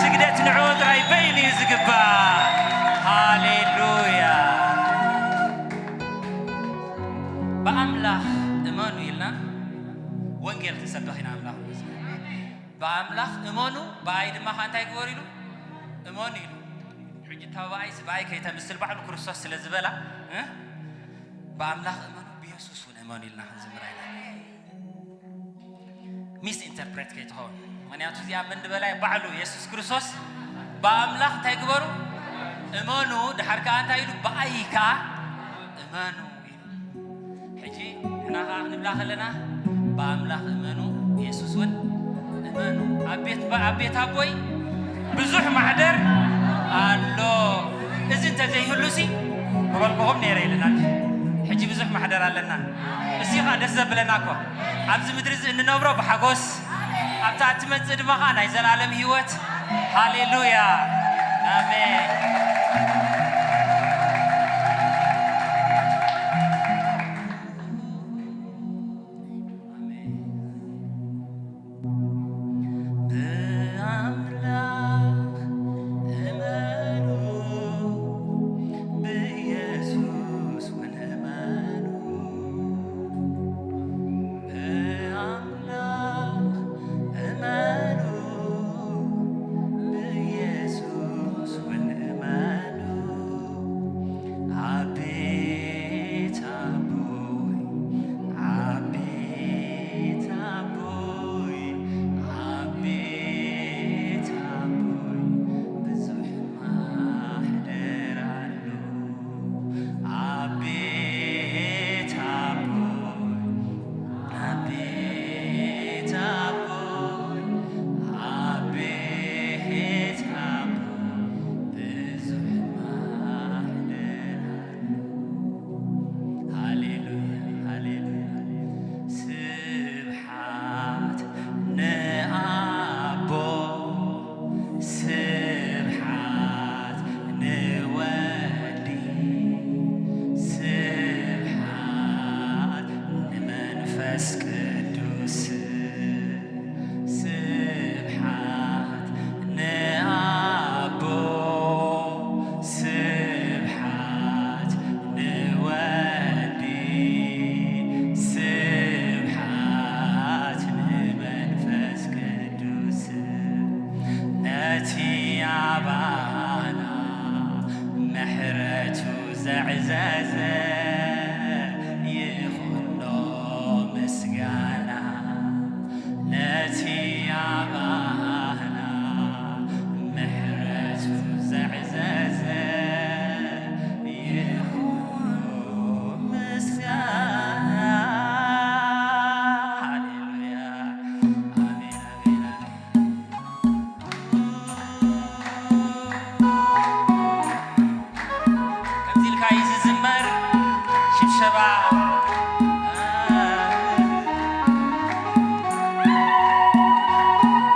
ስግደት ንዕኡ ጥራይ በይኑ እዩ ዝግባእ። ሃሌሉያ። ብኣምላኽ እመኑ ኢልና ወንጌል ክንሰብኽ ኢና። ኣምላኽ ብኣምላኽ እመኑ፣ ብኣይ ድማ ኸኣ እንታይ ግበሩ ኢሉ? እመኑ ኢሉ። ሕጂ እታ ብኣይስ ብኣይ ከይተምስል ባዕሉ ክርስቶስ ስለ ዝበላ፣ እ? ብኣምላኽ እመኑ፣ ብየሱስ እውን እመኑ ኢልና ክንዝምር ኣይና። ሚስ ኢንተርፕሬት ከይትኸውን። ምኽንያቱ እዚኣ መን ዝበላ ባዕሉ የሱስ ክርስቶስ ብኣምላኽ እንታይ ግበሩ? እመኑ። ድሓር ከኣ እንታይ ኢሉ? ብኣይ ከኣ እመኑ ኢሉ። ሕጂ ንሕና ከኣ ክንብላ ከለና ብኣምላኽ እመኑ፣ ብየሱስ እውን እመኑ። ኣብ ቤት፣ ኣብ ቤት ኣቦይ ብዙሕ ማሕደር ኣሎ። እዚ እንተዘይህሉሲ ምበልኩኹም ነይረ ኢልና። ሕጂ ብዙሕ ማሕደር ኣለና። እዚ ኸኣ ደስ ዘብለና እኮ። ኣብዚ ምድሪ እዚ እንነብሮ ብሓጎስ፣ ኣብታ እትመጽእ ድማ ኸኣ ናይ ዘላለም ህይወት። ሃሌሉያ። ኣሜን። ኣሜን። ብኣምላኽ እመኑ፣ ብኢየሱስ እውን እመኑ። ብኣምላኽ እመኑ፣ እቲ ኣባና ምሕረቱ ዘዕዘዘ ይኹኖ ምስጋና። ነቲ ኣባና ምሕረቱ ዘዕዘዘ ይኹኖ ምስጋና። ሃሌሉያ። ኣሜን፣ ኣሜን፣ ኣሜን። ከምዚ ኢልካ እዩ ዝዝመር ሽብሸባ።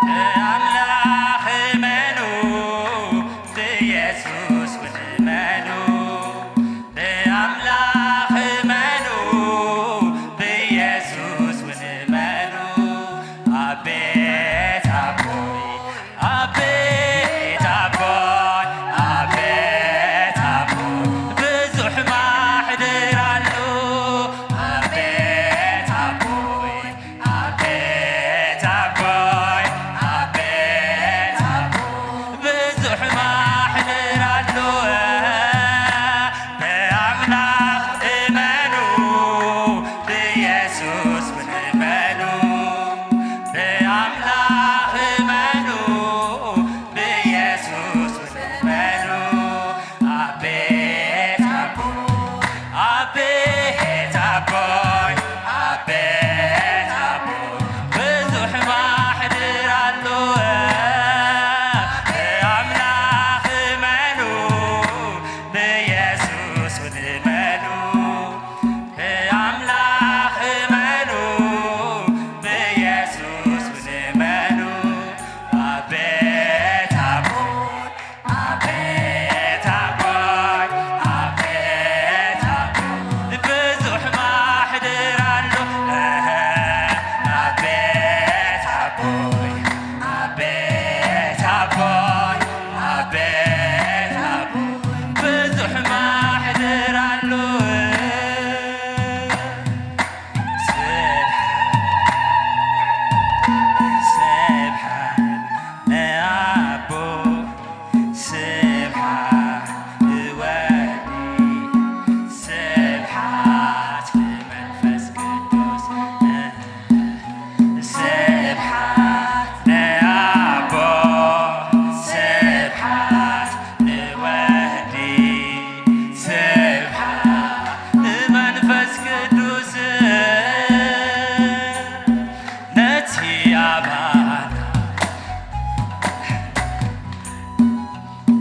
ብኣምላኽ እመኑ፣ ብኢየሱስ እውን እመኑ። ብኣምላኽ እመኑ፣ ብኢየሱስ እውን እመኑ። ኣቤት ኣቦይ፣ ኣቤት ኣቦይ፣ ኣቤት ኣቦይ፣ ብዙሕ ማሕደር ኣሎ። ኣቤት ኣቦይ፣ ኣቤት ኣቦይ፣ ኣቤት ኣቦይ፣ ብዙሕ ማሕደር ኣሎ። ብኣምላኽ እመኑ፣ ብኢየሱስ እውን እመኑ። ብኣምላኽ እመኑ፣ ብኢየሱስ እውን እመኑ። ኣቤት ኣቦይ፣ ኣቤት ኣቦይ፣ ኣቤት ኣቦይ፣ ብዙሕ ማሕደር ኣሎ። ብኣምላኽ እመኑ፣ ብኢየሱስ እውን እመኑ። ብኣምላኽ እመኑ፣ ብኢየሱስ እውን እመኑ። ኣቤት ኣቦይ፣ ኣቤት ኣቦይ፣ ኣቤት ኣቦይ፣ ብዙሕ ማሕደር ኣሎ። ኣቤት ኣቦይ፣ ኣቤት ኣቦይ፣ ኣቤት ኣቦይ፣ ብዙሕ ማሕደር ኣሎ። ስብሓት፣ ስብሓት ንኣቦ፣ ስብሓት ንወዲ፣ ስብሓት ንመንፈስ ቅዱስ። ስብሓት ንኣቦ፣ ስብሓት ንወዲ፣ ስብሓት ንመንፈስ ቅዱስ። ነቲ ኣባና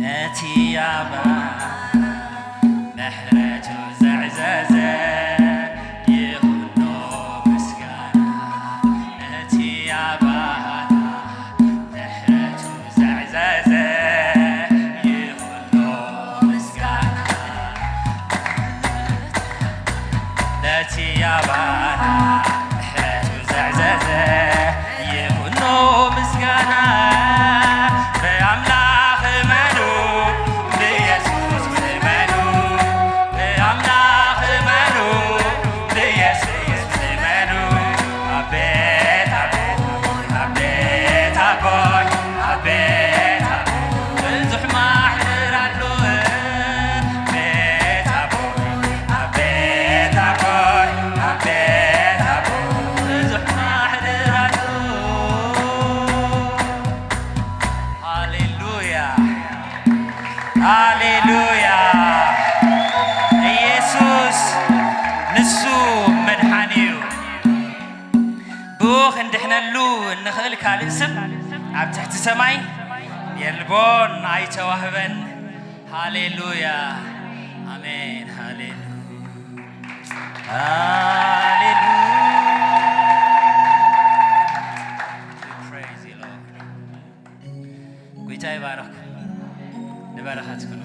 ነቲ ኣባና ምሕረቱ ዘዕዘዘ ይኹኖ ምስጋና። ነቲ ኣባና ምሕረቱ ዘዕዘዘ ይኹኖ ምስጋና። ነቲ ኣባና ምሕረቱ ዘዕዘዘ ይኹኖ ምስጋና። ብኣምላኽ እመኑ፣ ብኢየሱስ እመኑ። ብኣምላኽ እመኑ፣ ብኢየሱስ እመኑ። ኣቤት ኣቦይ፣ ኣቤት ኣቦይ፣ ኣቤት ኣቦይ፣ ብዙሕ ማሕደር ኣሎ። ኣቤት ኣቦይ፣ ኣቤት ኣቦይ፣ ኣቤት ኣቦይ፣ ብዙሕ ማሕደር ኣሎ። ሃሌሉያ፣ ሃሌሉያ። ኢየሱስ ንሱ መድሓኒ እዩ። ብኡ ክንድሕነሉ እንኽእል ካልእ ስም ኣብ ትሕቲ ሰማይ የልቦን፣ ኣይተዋህበን። ሃሌሉያ፣ ኣሜን፣ ሃሌሉያ፣ ሃሌሉያ። We praise you, Lord. ጎይታ ይባረኽኩም። ንበረኸት ኩኑ።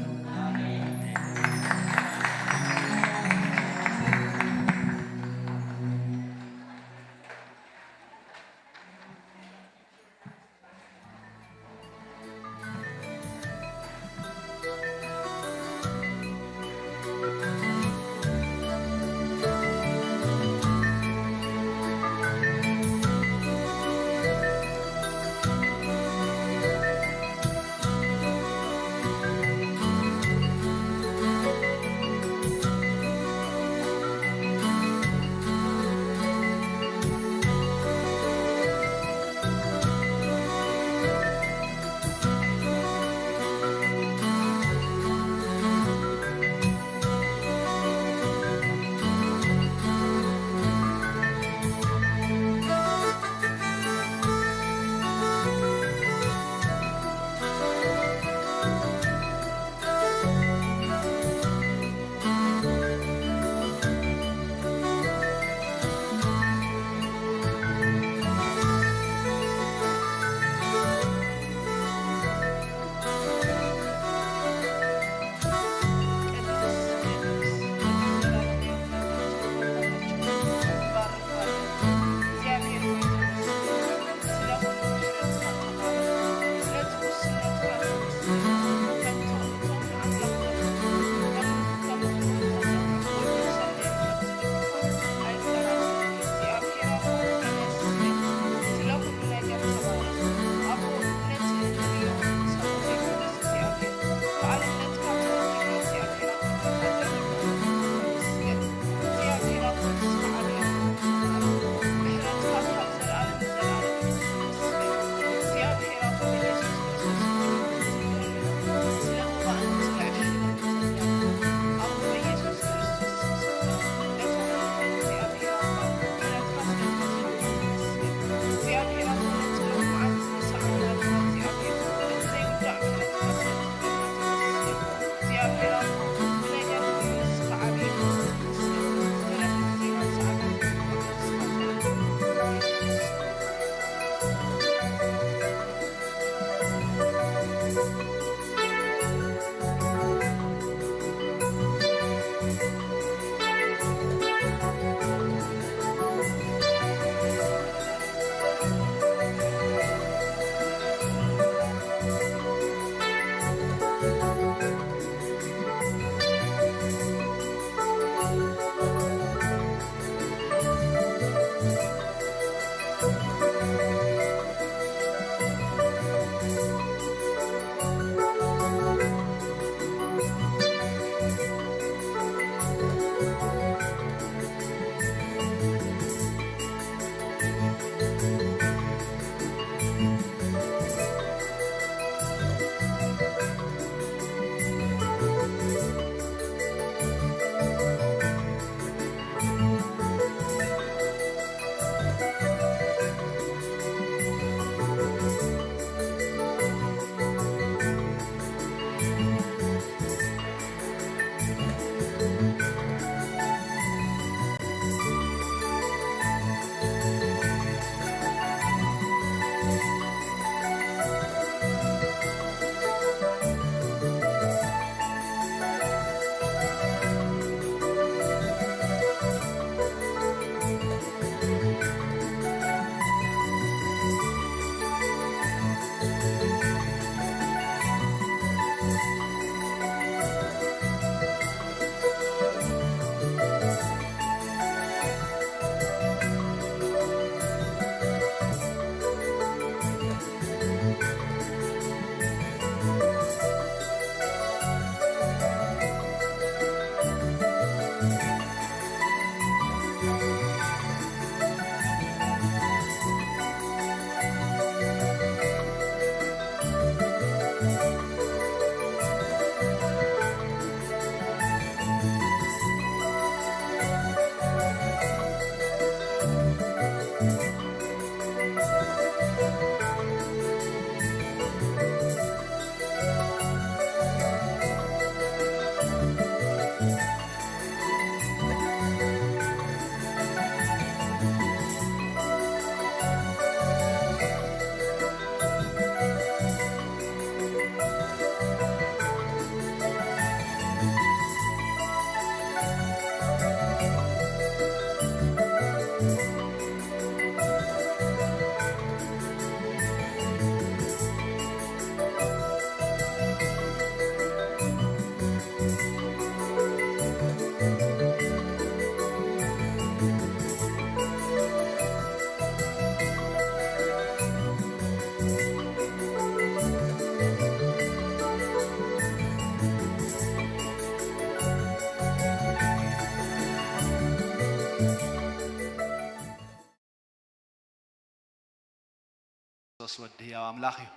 የሱስ ወዲ ህያው ኣምላኽ እዩ።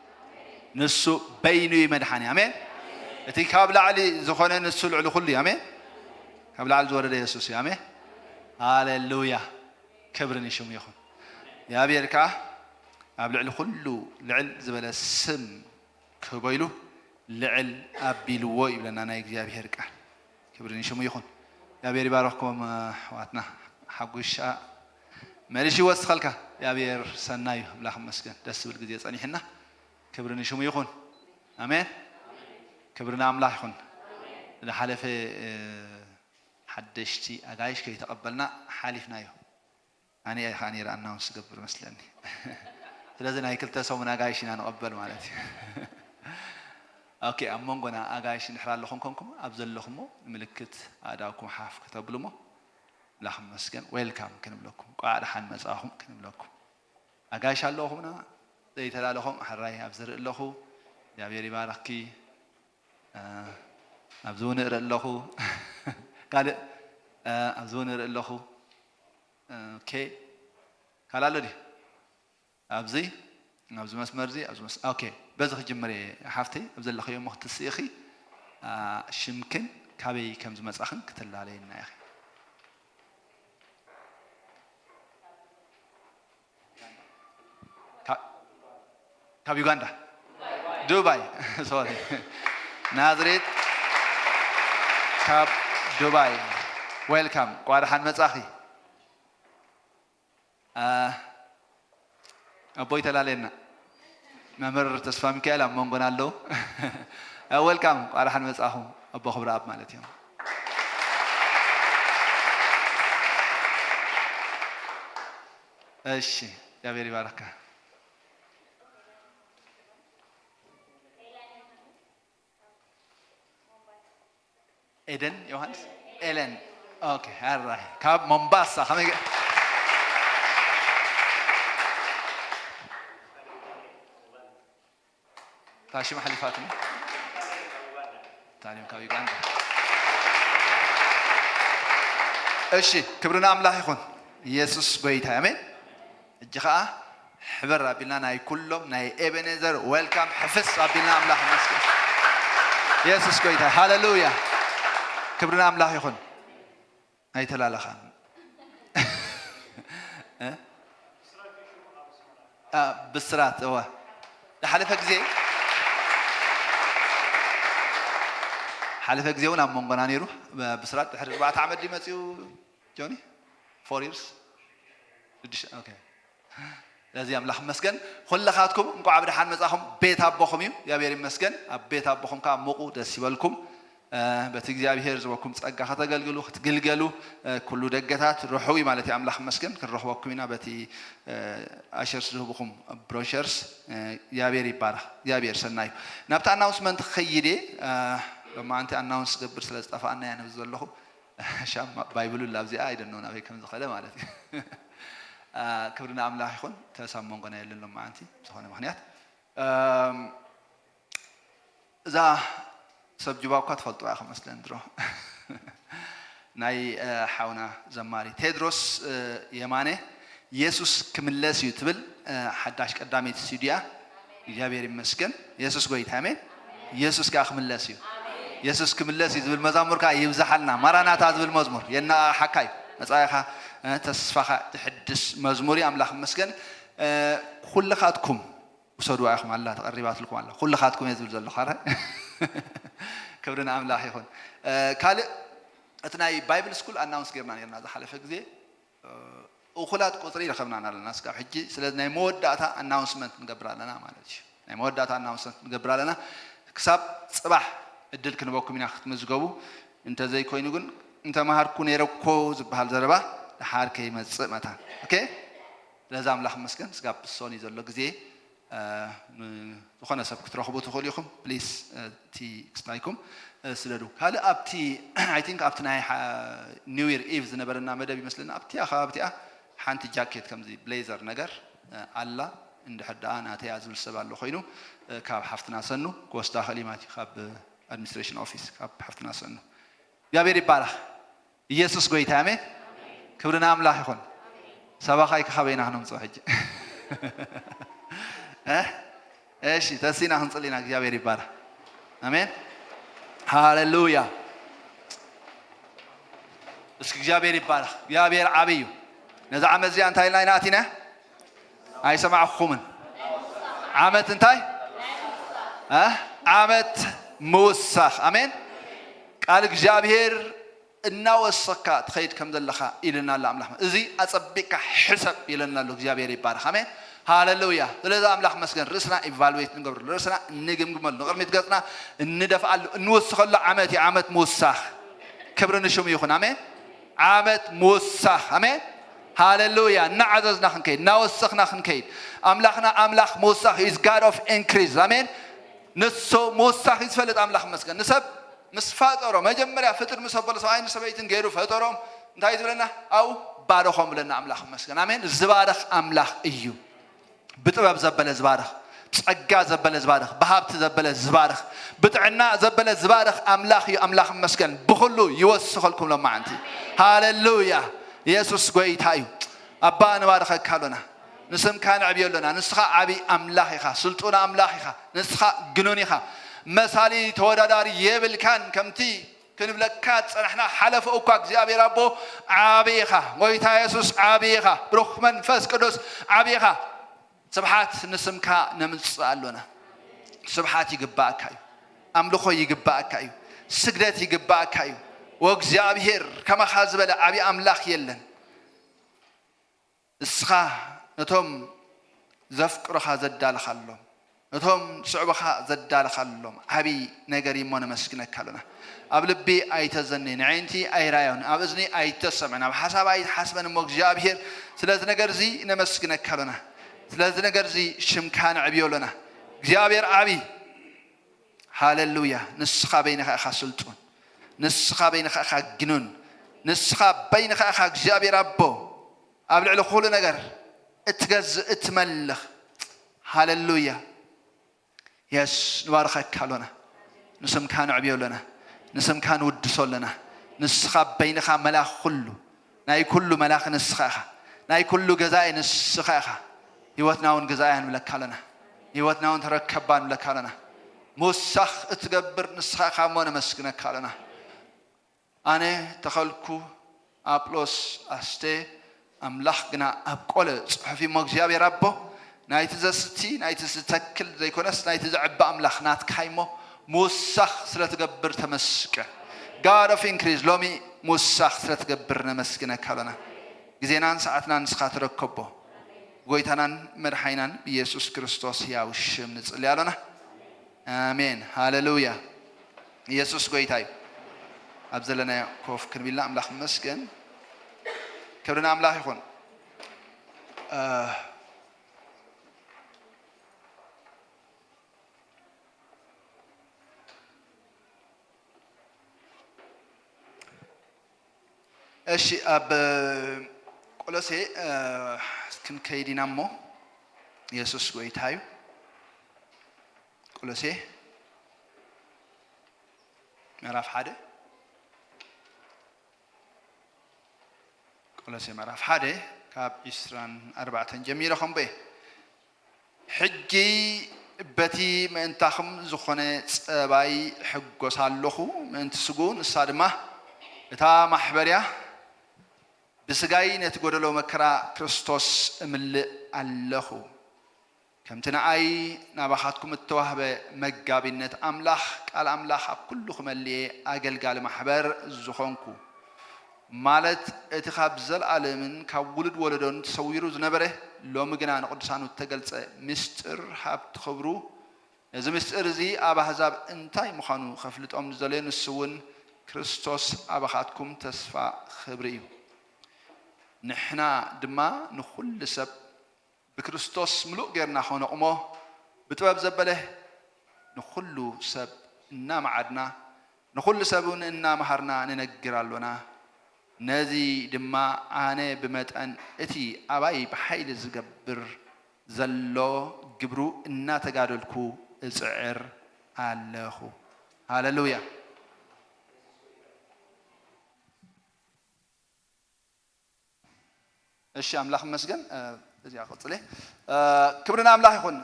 ንሱ በይኑ እዩ መድሓኒ። ኣሜን። እቲ ካብ ላዕሊ ዝኾነ ንሱ ልዕሊ ኩሉ እዩ። ኣሜን። ካብ ላዕሊ ዝወረደ የሱስ እዩ። ኣሜን። ሃሌሉያ። ክብሪ ንሽሙ ይኹን። እግዚኣብሔር ከኣ ኣብ ልዕሊ ኩሉ ልዕል ዝበለ ስም ክህቦ ኢሉ ልዕል ኣቢልዎ ይብለና ናይ እግዚኣብሔር ቃል። ክብሪ ንሽሙ ይኹን። እግዚኣብሔር ይባርኽኩም ኣሕዋትና። ሓጉሻ መሊሽ ይወስኸልካ። እግዚኣብሔር ሰናይ እዩ። ኣምላኽ ይመስገን። ደስ ዝብል ግዜ ጸኒሕና። ክብሪ ንሽሙ ይኹን። ኣሜን። ክብሪ ንኣምላኽ ይኹን። ዝሓለፈ ሓደሽቲ ኣጋይሽ ከይተቐበልና ሓሊፍናዮ። ኣነ እየ ከዓ ነይረ ኣናውንስ ዝገብር መስለኒ። ስለዚ ናይ ክልተ ሰሙን ኣጋይሽ ኢና ንቐበል ማለት እዩ። ኦኬ፣ ኣብ መንጎና ኣጋይሽ እንድሕር ኣለኹም ኮንኩም ኣብ ዘለኹሞ ምልክት ኣእዳውኩም ሓፍ ከተብሉሞ ኣምላኽ ይመስገን ዌልካም ክንብለኩም፣ ቋዕ ደሓን መጻኹም ክንብለኩም። ኣጋይሽ ኣለኹምና ዘይተላለኹም ሕራይ ኣብዚ ርኢ ኣለኹ። እግዚኣብሔር ይባረኽኪ። ኣብዚ እውን እርኢ ኣለኹ። ካልእ ኣብዚ እውን እርኢ ኣለኹ። ኦኬ፣ ካልእ ኣሎ ድዩ? ኣብዚ ኣብዚ መስመር እዚ ኣብዚ መስ ኦኬ፣ በዚ ክጅምር እየ ሓፍተይ። ኣብ ዘለኽዮ እሞ ክትስእኺ ሽምክን ካበይ ከም ዝመጻኽን ክትላለየና ኢኺ። ካብ ዩጋንዳ፣ ዱባይ፣ ሶሪ፣ ናዝሬት፣ ካብ ዱባይ። ዌልካም፣ ቋድሓን መጻኺ። ኣቦይ ተላለየና። መምህር ተስፋ ሚካኤል ኣብ መንጎና ኣለዉ። ዌልካም፣ ቋድሓን መጻኹም። ኣቦ ክብረኣብ ማለት እዮም። እሺ፣ እግዚኣብሔር ይባርካ። ኤደን ዮሃንስ፣ ኤለን። ኦኬ፣ ኣራይ ካብ ሞምባሳ ከመይ ገ- ታሽም ሓሊፋትኒ። ታዲም ካብ ዩጋንዳ። እሺ፣ ክብሪ ንኣምላኽ ይኹን። ኢየሱስ ጎይታ፣ ኣሜን። ሕጂ ኸኣ ሕብር ኣቢልና ናይ ኩሎም ናይ ኤቤኔዘር ዌልካም ሕፍስ ኣቢልና ኣምላኽ ይመስገን። ኢየሱስ ጎይታ፣ ሃሌሉያ። ክብሪ ንኣምላኽ ይኹን። ኣይተላለኻን። እ? ኣ፣ ብስራት፣ እወ። ዝሓለፈ ግዜ፣ ሓለፈ ግዜ እውን ኣብ መንጎና ነይሩ። ብስራት ድሕሪ ኣርባዕተ ዓመት ድዩ መጺኡ? ጆኒ? ፎር ይርስ? ሽዱሽተ፣ ኦኬ። ስለዚ ኣምላኽ ይመስገን። ኩልኻትኩም እንቋዕ ብደሓን መጻኹም። ቤት ኣቦኹም እዩ። እግዚኣብሔር ይመስገን። ኣብ ቤት ኣቦኹም ከኣ ምቑ ደስ ይበልኩም። እ፣ በቲ እግዚኣብሔር ዝወኩም ጸጋ ከተገልግሉ፣ ክትግልገሉ፣ እ፣ ኩሉ ደገታት ርሑው እዩ ማለት እዩ። ኣምላኽ ይመስገን። ክንረኽበኩም ኢና በቲ፣ እ፣ ኣሸርስ ዝህብኹም ብሮሸርስ። እ፣ እግዚኣብሔር ይባረኽ። እግዚኣብሔር ሰናይ እዩ። ናብቲ ኣናውንስመንት ክኸይድ እየ። እ፣ ሎማዓንቲ ኣናውንስ ዝገብር ስለ ዝጠፋኣና እያ ንብል ዘለኹ። ሻም ባይብሉ ኣብዚኣ ኣይደኖ ናበይ ከም ዝኸደ ማለት እዩ። ኣ፣ ክብሪ ንኣምላኽ ይኹን። ተሳብ መንጎና የለን ሎማዓንቲ ብዝኾነ ምኽንያት። እም፣ እዛ ሰብ ጁባ እኳ ትፈልጥዋ ኢኹም መስለን ድሮ። ናይ፣ እ፣ ሓውና ዘማሪ ቴድሮስ፣ እ፣ የማነ የሱስ ክምለስ እዩ ትብል፣ እ፣ ሓዳሽ ቀዳመይቲ ሲዲያ። እግዚኣብሔር ይመስገን። የሱስ ጎይታ፣ ኣሜን። የሱስ ከኣ ክምለስ እዩ። የሱስ ክምለስ እዩ ዝብል መዛሙር ከኣ ይብዝሓልና። ማራናታ ዝብል መዝሙር የነቓቕሓካ እዩ። መጻኢኻ፣ እ፣ ተስፋኻ ትሕድስ መዝሙር እዩ። ኣምላኽ ይመስገን። እ፣ ኩልኻትኩም ውሰድዋ ኢኹም፣ ኣላ ተቐሪባትልኩም ኣላ። ኩልኻትኩም እየ ዝብል ዘለኹ፣ ኣረ። ክብሪ ንኣምላኽ ይኹን። እ፣ ካልእ እቲ ናይ ባይብል ስኩል ኣናውንስ ጌርና ኔርና ዝሓለፈ ግዜ። እ፣ እኹላት ቁጽሪ ይረኸብና ኣለና እስካብ ሕጂ። ስለዚ ናይ መወዳእታ ኣናውንስመንት ንገብር ኣለና ማለት እዩ። ናይ መወዳእታ ኣናውንስመንት ንገብር ኣለና። ክሳብ ጽባሕ ዕድል ክንበኩም ኢና ክትምዝገቡ። እንተዘይኮይኑ ግን እንተመሃርኩ ነይረ እኮ ዝበሃል ዘረባ ደሓር ከይመጽእ መታን። ኦኬ? ስለዚ ኣምላኽ ይመስገን። ስጋብ ሶኒ ዘሎ ግዜ እ፣ ን-፣ ዝኾነ ሰብ ክትረኽቡ ትኽእሉ ኢኹም። ፕሊስ፣ እ፣ እቲ ክስታይኩም፣ እ፣ ስደዱ። ካልእ ኣብቲ፣ ኣይ ቲንክ ኣብቲ ናይ ሓ-፣ ኒው ይር ኢቭ ዝነበረና መደብ ይመስለኒ፣ ኣብቲኣ ከባቢ እቲኣ ሓንቲ ጃኬት ከምዚ ብሌዘር ነገር፣ እ፣ ኣላ። እንድሕር ደኣ ናተያ ዝብል ሰብ ኣሎ ኮይኑ፣ እ፣ ካብ ሓፍትና ሰኑ ክወስዳ ክእል እዩ ማለት እዩ፣ ካብ ኣድሚኒስትሬሽን ኦፊስ፣ ካብ ሓፍትና ሰኑ። እግዚኣብሔር ይባረኽ። ኢየሱስ ጎይታ፣ ኣሜን። ክብሪ ንኣምላኽ ይኹን። ሰባኻይ ከ ካበይ ኢና ክነምጽኦ ሕጂ? እ? እሺ፣ ተሲና ክንጽሊ ኢና። እግዚኣብሔር ይባረኽ። ኣሜን። ሃሌሉያ። እስኪ እግዚኣብሔር ይባረኽ። እግዚኣብሔር ዓብይ እዩ። ነዛ ዓመት እዚኣ እንታይ ኢልና ኢና ኣቲና? ኣይሰማዕኩምን። ዓመት እንታይ? እ? ዓመት ምውሳኽ። ኣሜን። ቃል እግዚኣብሔር እናወሰኽካ ትኸይድ ከም ዘለኻ ኢልና ኣሎ ኣምላኽ። እዚ ኣጸቢቕካ ሕሰብ ኢልና ኣሎ። እግዚኣብሔር ይባረኽ። ኣሜን። ሃሌሉያ። ስለዚ ኣምላኽ መስገን ርእስና ኢቫሉዌት ንገብረሉ፣ ርእስና እንግምግመሉ፣ ንቕድሚት ገጽና እንደፍኣሉ፣ እንውስኸሉ ዓመት እዩ። ዓመት ምውሳኽ። ክብሪ ንሽሙ ይኹን። ኣሜን። ዓመት ምውሳኽ። ኣሜን። ሃሌሉያ። እናዓዘዝና ክንከይድ፣ እናወሰኽና ክንከይድ። ኣምላኽና ኣምላኽ ምውሳኽ is God of increase። ኣሜን። ንሱ ምውሳኽ እዩ ዝፈልጥ ኣምላኽ መስገን። ንሰብ ምስ ፈጠሮ፣ መጀመርያ ፍጥር ምስ ኣበሎ ሰብኣይን ሰበይትን ገይሩ ፈጠሮም፣ እንታይ እዩ ዝብለና? ኣብኡ ባረኾም ብለና ኣምላኽ መስገን። ኣሜን። ዝባረኽ ኣምላኽ እዩ። ብጥበብ ዘበለ ዝባርኽ፣ ጸጋ ዘበለ ዝባርኽ፣ ብሃብቲ ዘበለ ዝባርኽ፣ ብጥዕና ዘበለ ዝባርኽ ኣምላኽ እዩ። ኣምላኽ መስገን። ብኹሉ ይወስኸልኩም ሎማዓንቲ። ሃሌሉያ። የሱስ ጎይታ እዩ። ኣባ ንባርኸካ ኣሎና። ንስምካ ነዕብዮ ኣሎና። ንስኻ ዓቢ ኣምላኽ ኢኻ። ስልጡን ኣምላኽ ኢኻ። ንስኻ ግኑን ኢኻ። መሳሊ ተወዳዳሪ የብልካን። ከምቲ ክንብለካ ዝጸናሕና ሓለፈ እኳ እግዚኣብሔር ኣቦ ዓቢ ኢኻ። ጎይታ የሱስ ዓቢ ኢኻ። ብሩኽ መንፈስ ቅዱስ ዓቢ ኢኻ። ስብሓት ንስምካ ነምጽእ ኣሎና። ስብሓት ይግባኣካ እዩ። ኣምልኾ ይግባኣካ እዩ። ስግደት ይግባኣካ እዩ። ወእግዚኣብሔር ከማኻ ዝበለ ዓቢ ኣምላኽ የለን። እስኻ ነቶም ዘፍቅሩኻ ዘዳለኻሎም፣ ነቶም ዝስዕቡኻ ዘዳለኻሎም ዓቢ ነገር እዩ እሞ ነመስግነካ ኣሎና። ኣብ ልቢ ኣይተዘንየ፣ ንዓይንቲ ኣይራዮን፣ ኣብ እዝኒ ኣይተሰምዐን፣ ኣብ ሓሳብ ኣይትሓስበን እሞ እግዚኣብሔር ስለዚ ነገር እዚ ነመስግነካ ኣሎና። ስለዚ ነገር እዚ ሽምካ ነዕብዮ ኣሎና። እግዚኣብሔር ዓቢ። ሃሌሉያ። ንስኻ በይንኻ ኢኻ ስልጡን። ንስኻ በይንኻ ኢኻ ግኑን። ንስኻ በይንኻ ኢኻ እግዚኣብሔር ኣቦ። ኣብ ልዕሊ ኩሉ ነገር እትገዝእ፣ እትመልኽ። ሃሌሉያ። የስ፣ ንባርኸካ ኣሎና። ንስምካ ነዕብዮ ኣሎና። ንስምካ ንውድሶ ኣሎና። ንስኻ በይንኻ መላኽ ኩሉ። ናይ ኩሉ መላኺ ንስኻ ኢኻ። ናይ ኩሉ ገዛኢ ንስኻ ኢኻ። ህይወትና እውን ገዛኢ ንብለካ ኣሎና። ህይወትና እውን ተረከባ ንብለካ ኣሎና። ምውሳኽ እትገብር ንስኻ ኢኻ እሞ ነመስግነካ ኣሎና። ኣነ ተኸልኩ፣ ኣጵሎስ ኣስተ፣ ኣምላኽ ግና ኣብቆለ። ጽሑፍ እሞ እግዚኣብሔር ኣቦ፣ ናይቲ ዘስቲ፣ ናይቲ ዝተክል ዘይኮነስ፣ ናይቲ ዘዕቢ ኣምላኽ ናትካ እሞ ምውሳኽ ስለ ትገብር ተመስገን። God of increase፣ ሎሚ ምውሳኽ ስለ ትገብር ነመስግነካ ኣሎና። ግዜናን ሰዓትናን ንስኻ ተረከቦ። ጎይታናን መድሓኒናን ብኢየሱስ ክርስቶስ ሕያው ሽም ንጽሊ ኣሎና። ኣሜን። ሃሌሉያ። ኢየሱስ ጎይታ እዩ። ኣብ ዘለናዮ ኮፍ ክንቢልና ኣምላኽ ይመስገን። ክብሪ ንኣምላኽ ይኹን። እ፣ እሺ፣ ኣብ ቆሎሴ፣ እ፣ ክንከይድ ኢና እሞ፣ የሱስ ጎይታ እዩ። ቆሎሴ ምዕራፍ ሓደ፣ ቆሎሴ ምዕራፍ ሓደ ካብ ዕስራን ኣርባዕተን ጀሚረ ከንብቦ እየ። ሕጂ በቲ ምእንታኹም ዝኾነ ጸባይ እሕጎስ ኣለኹ፣ ምእንቲ ስግኡ፣ ንሳ ድማ እታ ማሕበር እያ። ብስጋይ ነቲ ጎደሎ መከራ ክርስቶስ እምልእ ኣለኹ። ከምቲ ንኣይ ናባኻትኩም እተዋህበ መጋቢነት ኣምላኽ፣ ቃል ኣምላኽ ኣብ ኩሉ ክመልእ እየ ኣገልጋሊ ማሕበር ዝኾንኩ። ማለት እቲ ካብ ዘለኣለምን ካብ ውሉድ ወለዶን ተሰዊሩ ዝነበረ፣ ሎሚ ግና ንቅዱሳኑ እተገልጸ ምስጢር ሃብቲ ክብሩ፣ ነዚ ምስጢር እዚ ኣብ ኣህዛብ እንታይ ምዃኑ ከፍልጦም ንዝደለዮ፣ ንሱ እውን ክርስቶስ ኣባኻትኩም ተስፋ ክብሪ እዩ። ንሕና ድማ ንኹሉ ሰብ ብክርስቶስ ምሉእ ጌርና ኸነቑሞ፣ ብጥበብ ዘበለ ንኹሉ ሰብ እናመዓድና፣ ንኹሉ ሰብ እውን እናመሃርና ንነግር ኣሎና። ነዚ ድማ ኣነ ብመጠን እቲ ኣባይ ብሓይሊ ዝገብር ዘሎ ግብሩ እናተጋደልኩ እጽዕር ኣለኹ። ሃሌሉያ። እሺ፣ ኣምላኽ ይመስገን። እ፣ እዚኣ ቀጽለ። እ፣ ክብሪ ንኣምላኽ ይኹን።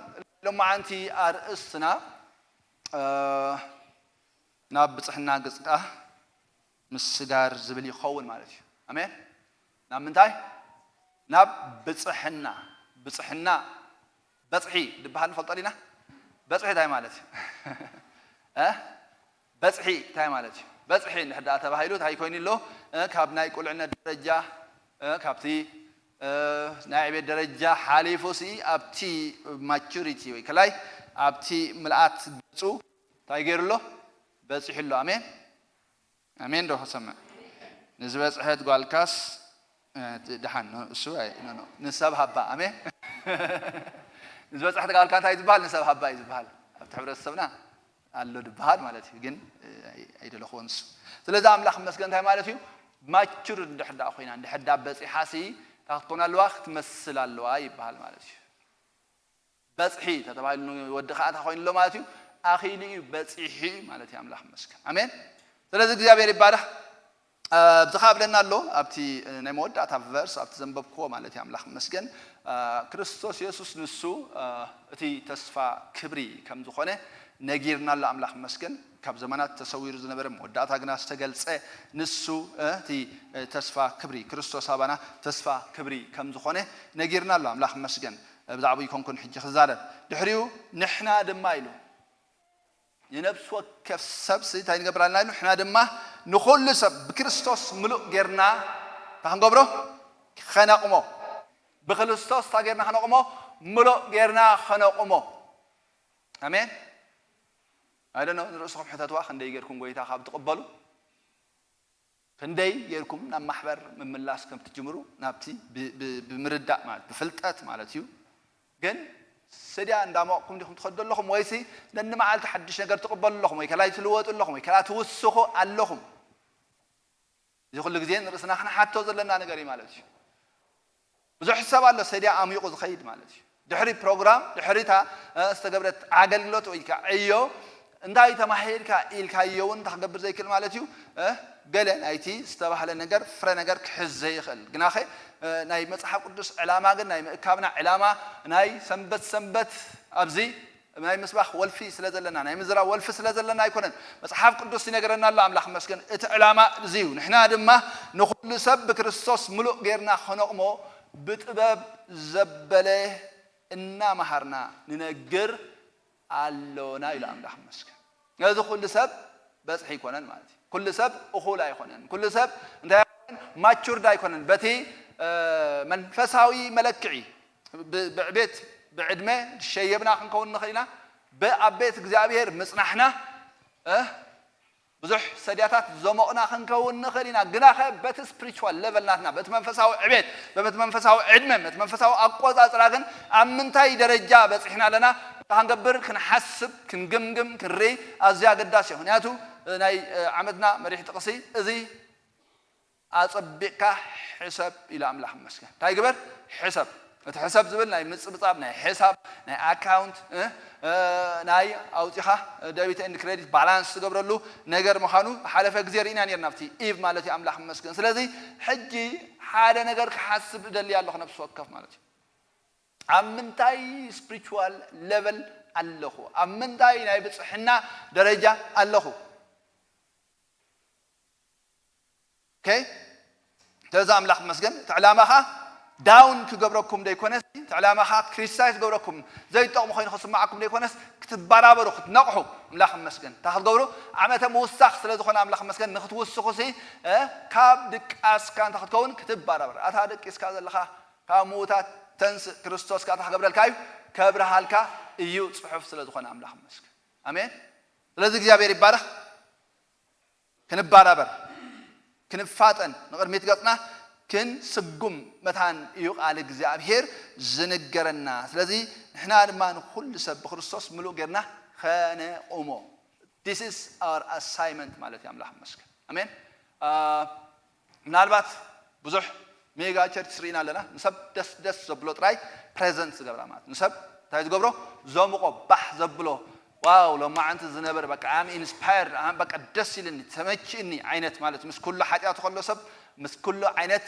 ሎማዓንቲ ኣርእስትና ናብ ብፅሕና ገፅካ ምስጋር ዝብል ይኸውን ማለት እዩ። ኣሜን። ናብ ምንታይ? ናብ ብፅሕና። ብፅሕና፣ በፅሒ ድበሃል ንፈልጦ ዲና? በፅሒ እንታይ ማለት እዩ? በፅሒ እንታይ ማለት እዩ? በፅሒ እንድሕር ደኣ ተባሂሉ እንታይ ኮይኑ ኣሎ? ካብ ናይ ቁልዕነት ደረጃ፣ ካብቲ ናይ ዕቤት ደረጃ ሓሊፉ ሲ ኣብቲ ማቹሪቲ ወይ ከላይ ኣብቲ ምልኣት ገፁ እንታይ ገይሩ ኣሎ? በፂሑ ኣሎ። ኣሜን። ኣሜን ዶ ክሰምዕ? ንዝበጽሐት ጓልካስ ደሓን እሱ ንሰብ ሃባ። ኣሜን። ንዝበጽሐት ጓልካ እንታይ ዝበሃል? ንሰብ ሃባ እዩ ዝበሃል። ኣብቲ ሕብረተሰብና ኣሎ ዝበሃል ማለት እዩ፣ ግን ኣይደለኹዎ ንሱ። ስለዚ ኣምላኽ መስገን እንታይ ማለት እዩ? ማቹር እንድሕዳ ኮይና እንድሕዳ በጺሓሲ ካብ ክትኮን ኣለዋ ክትመስል ኣለዋ ይበሃል ማለት እዩ። በፅሒ ተተባሂሉ ንወዲ ከዓ እንታይ ኮይኑ ኣሎ ማለት እዩ? ኣኺሉ እዩ በፂሑ ማለት እዩ። ኣምላኽ መስገን። ኣሜን። ስለዚ እግዚኣብሔር ይባረኽ። ኣብዚ ከዓ ብለና ኣሎ ኣብቲ ናይ መወዳእታ ቨርስ ኣብቲ ዘንበብክዎ ማለት እዩ። ኣምላኽ መስገን። ክርስቶስ የሱስ ንሱ እቲ ተስፋ ክብሪ ከም ዝኾነ ነጊርና ኣሎ። ኣምላኽ መስገን። ካብ ዘመናት ተሰዊሩ ዝነበረ መወዳእታ ግና ዝተገልጸ ንሱ እቲ ተስፋ ክብሪ ክርስቶስ ኣባና ተስፋ ክብሪ ከም ዝኾነ ነጊርና ኣሎ። ኣምላኽ መስገን። ብዛዕባኡ ኣይኮንኩን ሕጂ ክዛረብ። ድሕሪኡ ንሕና ድማ ኢሉ ንነብሲ ወከፍ ሰብሲ እንታይ ንገብር ኣለና ኢሉ? ንሕና ድማ ንኹሉ ሰብ ብክርስቶስ ምሉእ ጌርና እንታይ ክንገብሮ? ከነቕሞ። ብክርስቶስ እንታይ ጌርና ከነቕሞ? ምሉእ ጌርና ከነቕሞ። ኣሜን። ኣይደኖ ንርእስኹም ሕተትዋ። ክንደይ ጌርኩም ጎይታ ካብ ትቕበሉ? ክንደይ ጌርኩም ናብ ማሕበር ምምላስ ከም ትጅምሩ ናብቲ ብ- ብ- ብምርዳእ ማለት ብፍልጠት ማለት እዩ። ግን ስድያ እንዳሞቕኩም ዲኹም ትኸዱ ኣለኹም ወይሲ ነኒ መዓልቲ ሓድሽ ነገር ትቕበሉ ኣለኹም ወይ ከላይ ትልወጡ ኣለኹም ወይ ከላ ትውስኹ ኣለኹም? እዚ ኩሉ ግዜ ንርእስና ክንሓቶ ዘለና ነገር እዩ ማለት እዩ። ብዙሕ ሰብ ኣሎ ሰድያ ኣሚቑ ዝኸይድ ማለት እዩ። ድሕሪ ፕሮግራም ድሕሪ እታ ዝተገብረት ኣገልግሎት ወይ ከዓ ዕዮ እንታይ ተማሂርካ ኢልካዮ እውን እንታይ ክገብር ዘይክእል ማለት እዩ። ገለ ናይቲ ዝተባህለ ነገር ፍረ ነገር ክሕዝ ዘይኽእል ግናኸ ናይ መፅሓፍ ቅዱስ ዕላማ ግን ናይ ምእካብና ዕላማ ናይ ሰንበት ሰንበት ኣብዚ ናይ ምስባኽ ወልፊ ስለ ዘለና ናይ ምዝራብ ወልፊ ስለ ዘለና ኣይኮነን። መፅሓፍ ቅዱስ ይነገረና ኣሎ። ኣምላኽ መስገን እቲ ዕላማ እዚ እዩ። ንሕና ድማ ንኹሉ ሰብ ብክርስቶስ ምሉእ ጌርና ከነቕሞ ብጥበብ ዘበለ እናመሃርና ንነግር ኣሎና ኢሉ ኣምላኽ መስገን። ነዚ ኩሉ ሰብ በፅሒ ኣይኮነን ማለት እዩ። ኩሉ ሰብ እኹል ኣይኮነን። ኩሉ ሰብ እንታይ ኣይኮነን? ማቹርድ ኣይኮነን። በቲ መንፈሳዊ መለክዒ ብዕቤት ብዕድመ ዝሸየብና ክንከውን ንኽእል ኢና። ብኣቤት እግዚኣብሔር ምፅናሕና ብዙሕ ሰድያታት ዘሞቕና ክንከውን ንኽእል ኢና። ግናኸ በቲ ስፕሪቹዋል ሌቨል ናትና በቲ መንፈሳዊ ዕቤት በቲ መንፈሳዊ ዕድመ በቲ መንፈሳዊ ኣቆፃፅራ ግን ኣብ ምንታይ ደረጃ በፂሕና ኣለና? እንታይ ክንገብር ክንሓስብ ክንግምግም ክንርኢ ኣዝዩ ኣገዳሲ እዩ። ምክንያቱ ናይ ዓመትና መሪሕ ጥቕሲ እዚ ኣጸቢቕካ ሕሰብ ኢሉ ኣምላኽ ይመስገን። እንታይ ግበር? ሕሰብ። እቲ ሕሰብ ዝብል ናይ ምጽብጻብ ናይ ሕሳብ ናይ ኣካውንት ናይ ኣውጺኻ ደቢት ኤንድ ክሬዲት ባላንስ ትገብረሉ ነገር ምዃኑ ሓለፈ ግዜ ርኢና ነርና ኣብቲ ኢቭ ማለት እዩ። ኣምላኽ ይመስገን። ስለዚ ሕጂ ሓደ ነገር ክሓስብ እደሊ ኣለኹ ነብሲ ወከፍ ማለት እዩ። ኣብ ምንታይ ስፕሪቹዋል ሌቨል ኣለኹ? ኣብ ምንታይ ናይ ብጽሕና ደረጃ ኣለኹ? ኦኬ። ስለዚ ኣምላኽ ይመስገን። እቲ ዕላማ ኸዓ ዳውን ክገብረኩም ዘይኮነስ እቲ ዕላማ ኸዓ ክሪቲሳይዝ ክገብረኩም ዘይጠቕሙ ኮይኑ ክስምዓኩም ዘይኮነስ ክትበራበሩ ክትነቕሑ ኣምላኽ ይመስገን። እንታይ ክትገብሩ? ዓመተ ምውሳኽ ስለ ዝኾነ ኣምላኽ ይመስገን ንክትውስኹ ሲ ካብ ድቃስካ እንታይ ክትከውን ክትበራበር። ኣታ ደቂስካ ዘለኻ ካብ ምዉታት ተንስእ ክርስቶስ ከኣ እንታይ ክገብረልካ እዩ? ከብርሃልካ እዩ ጽሑፍ ስለ ዝኾነ ኣምላኽ ይመስገን። ኣሜን። ስለዚ እግዚኣብሔር ይባረኽ። ክንባራበር ክንፋጠን ንቕድሚት ገጽና ክንስጉም መታን እዩ ቃል እግዚኣብሔር ዝንገረና። ስለዚ ንሕና ድማ ንኹሉ ሰብ ብክርስቶስ ምሉእ ጌርና ከነቑሞ። This is our assignment ማለት እዩ። ኣምላኽ ይመስገን። ኣሜን። ምናልባት ብዙሕ ሜጋ ቸርች ርኢና ኣለና። ንሰብ ደስ ደስ ዘብሎ ጥራይ ፕሬዘንት ዝገብራ ማለት ንሰብ እንታይ ዝገብሮ ዘምቆ ባሕ ዘብሎ ዋው ሎማዓንቲ ዝነበር በቃ ኣም ኢንስፓየርድ ኣም በቃ ደስ ኢልኒ ተመችእኒ ዓይነት ማለት ምስ ኩሉ ሓጢኣቱ ከሎ ሰብ ምስ ኩሉ ዓይነት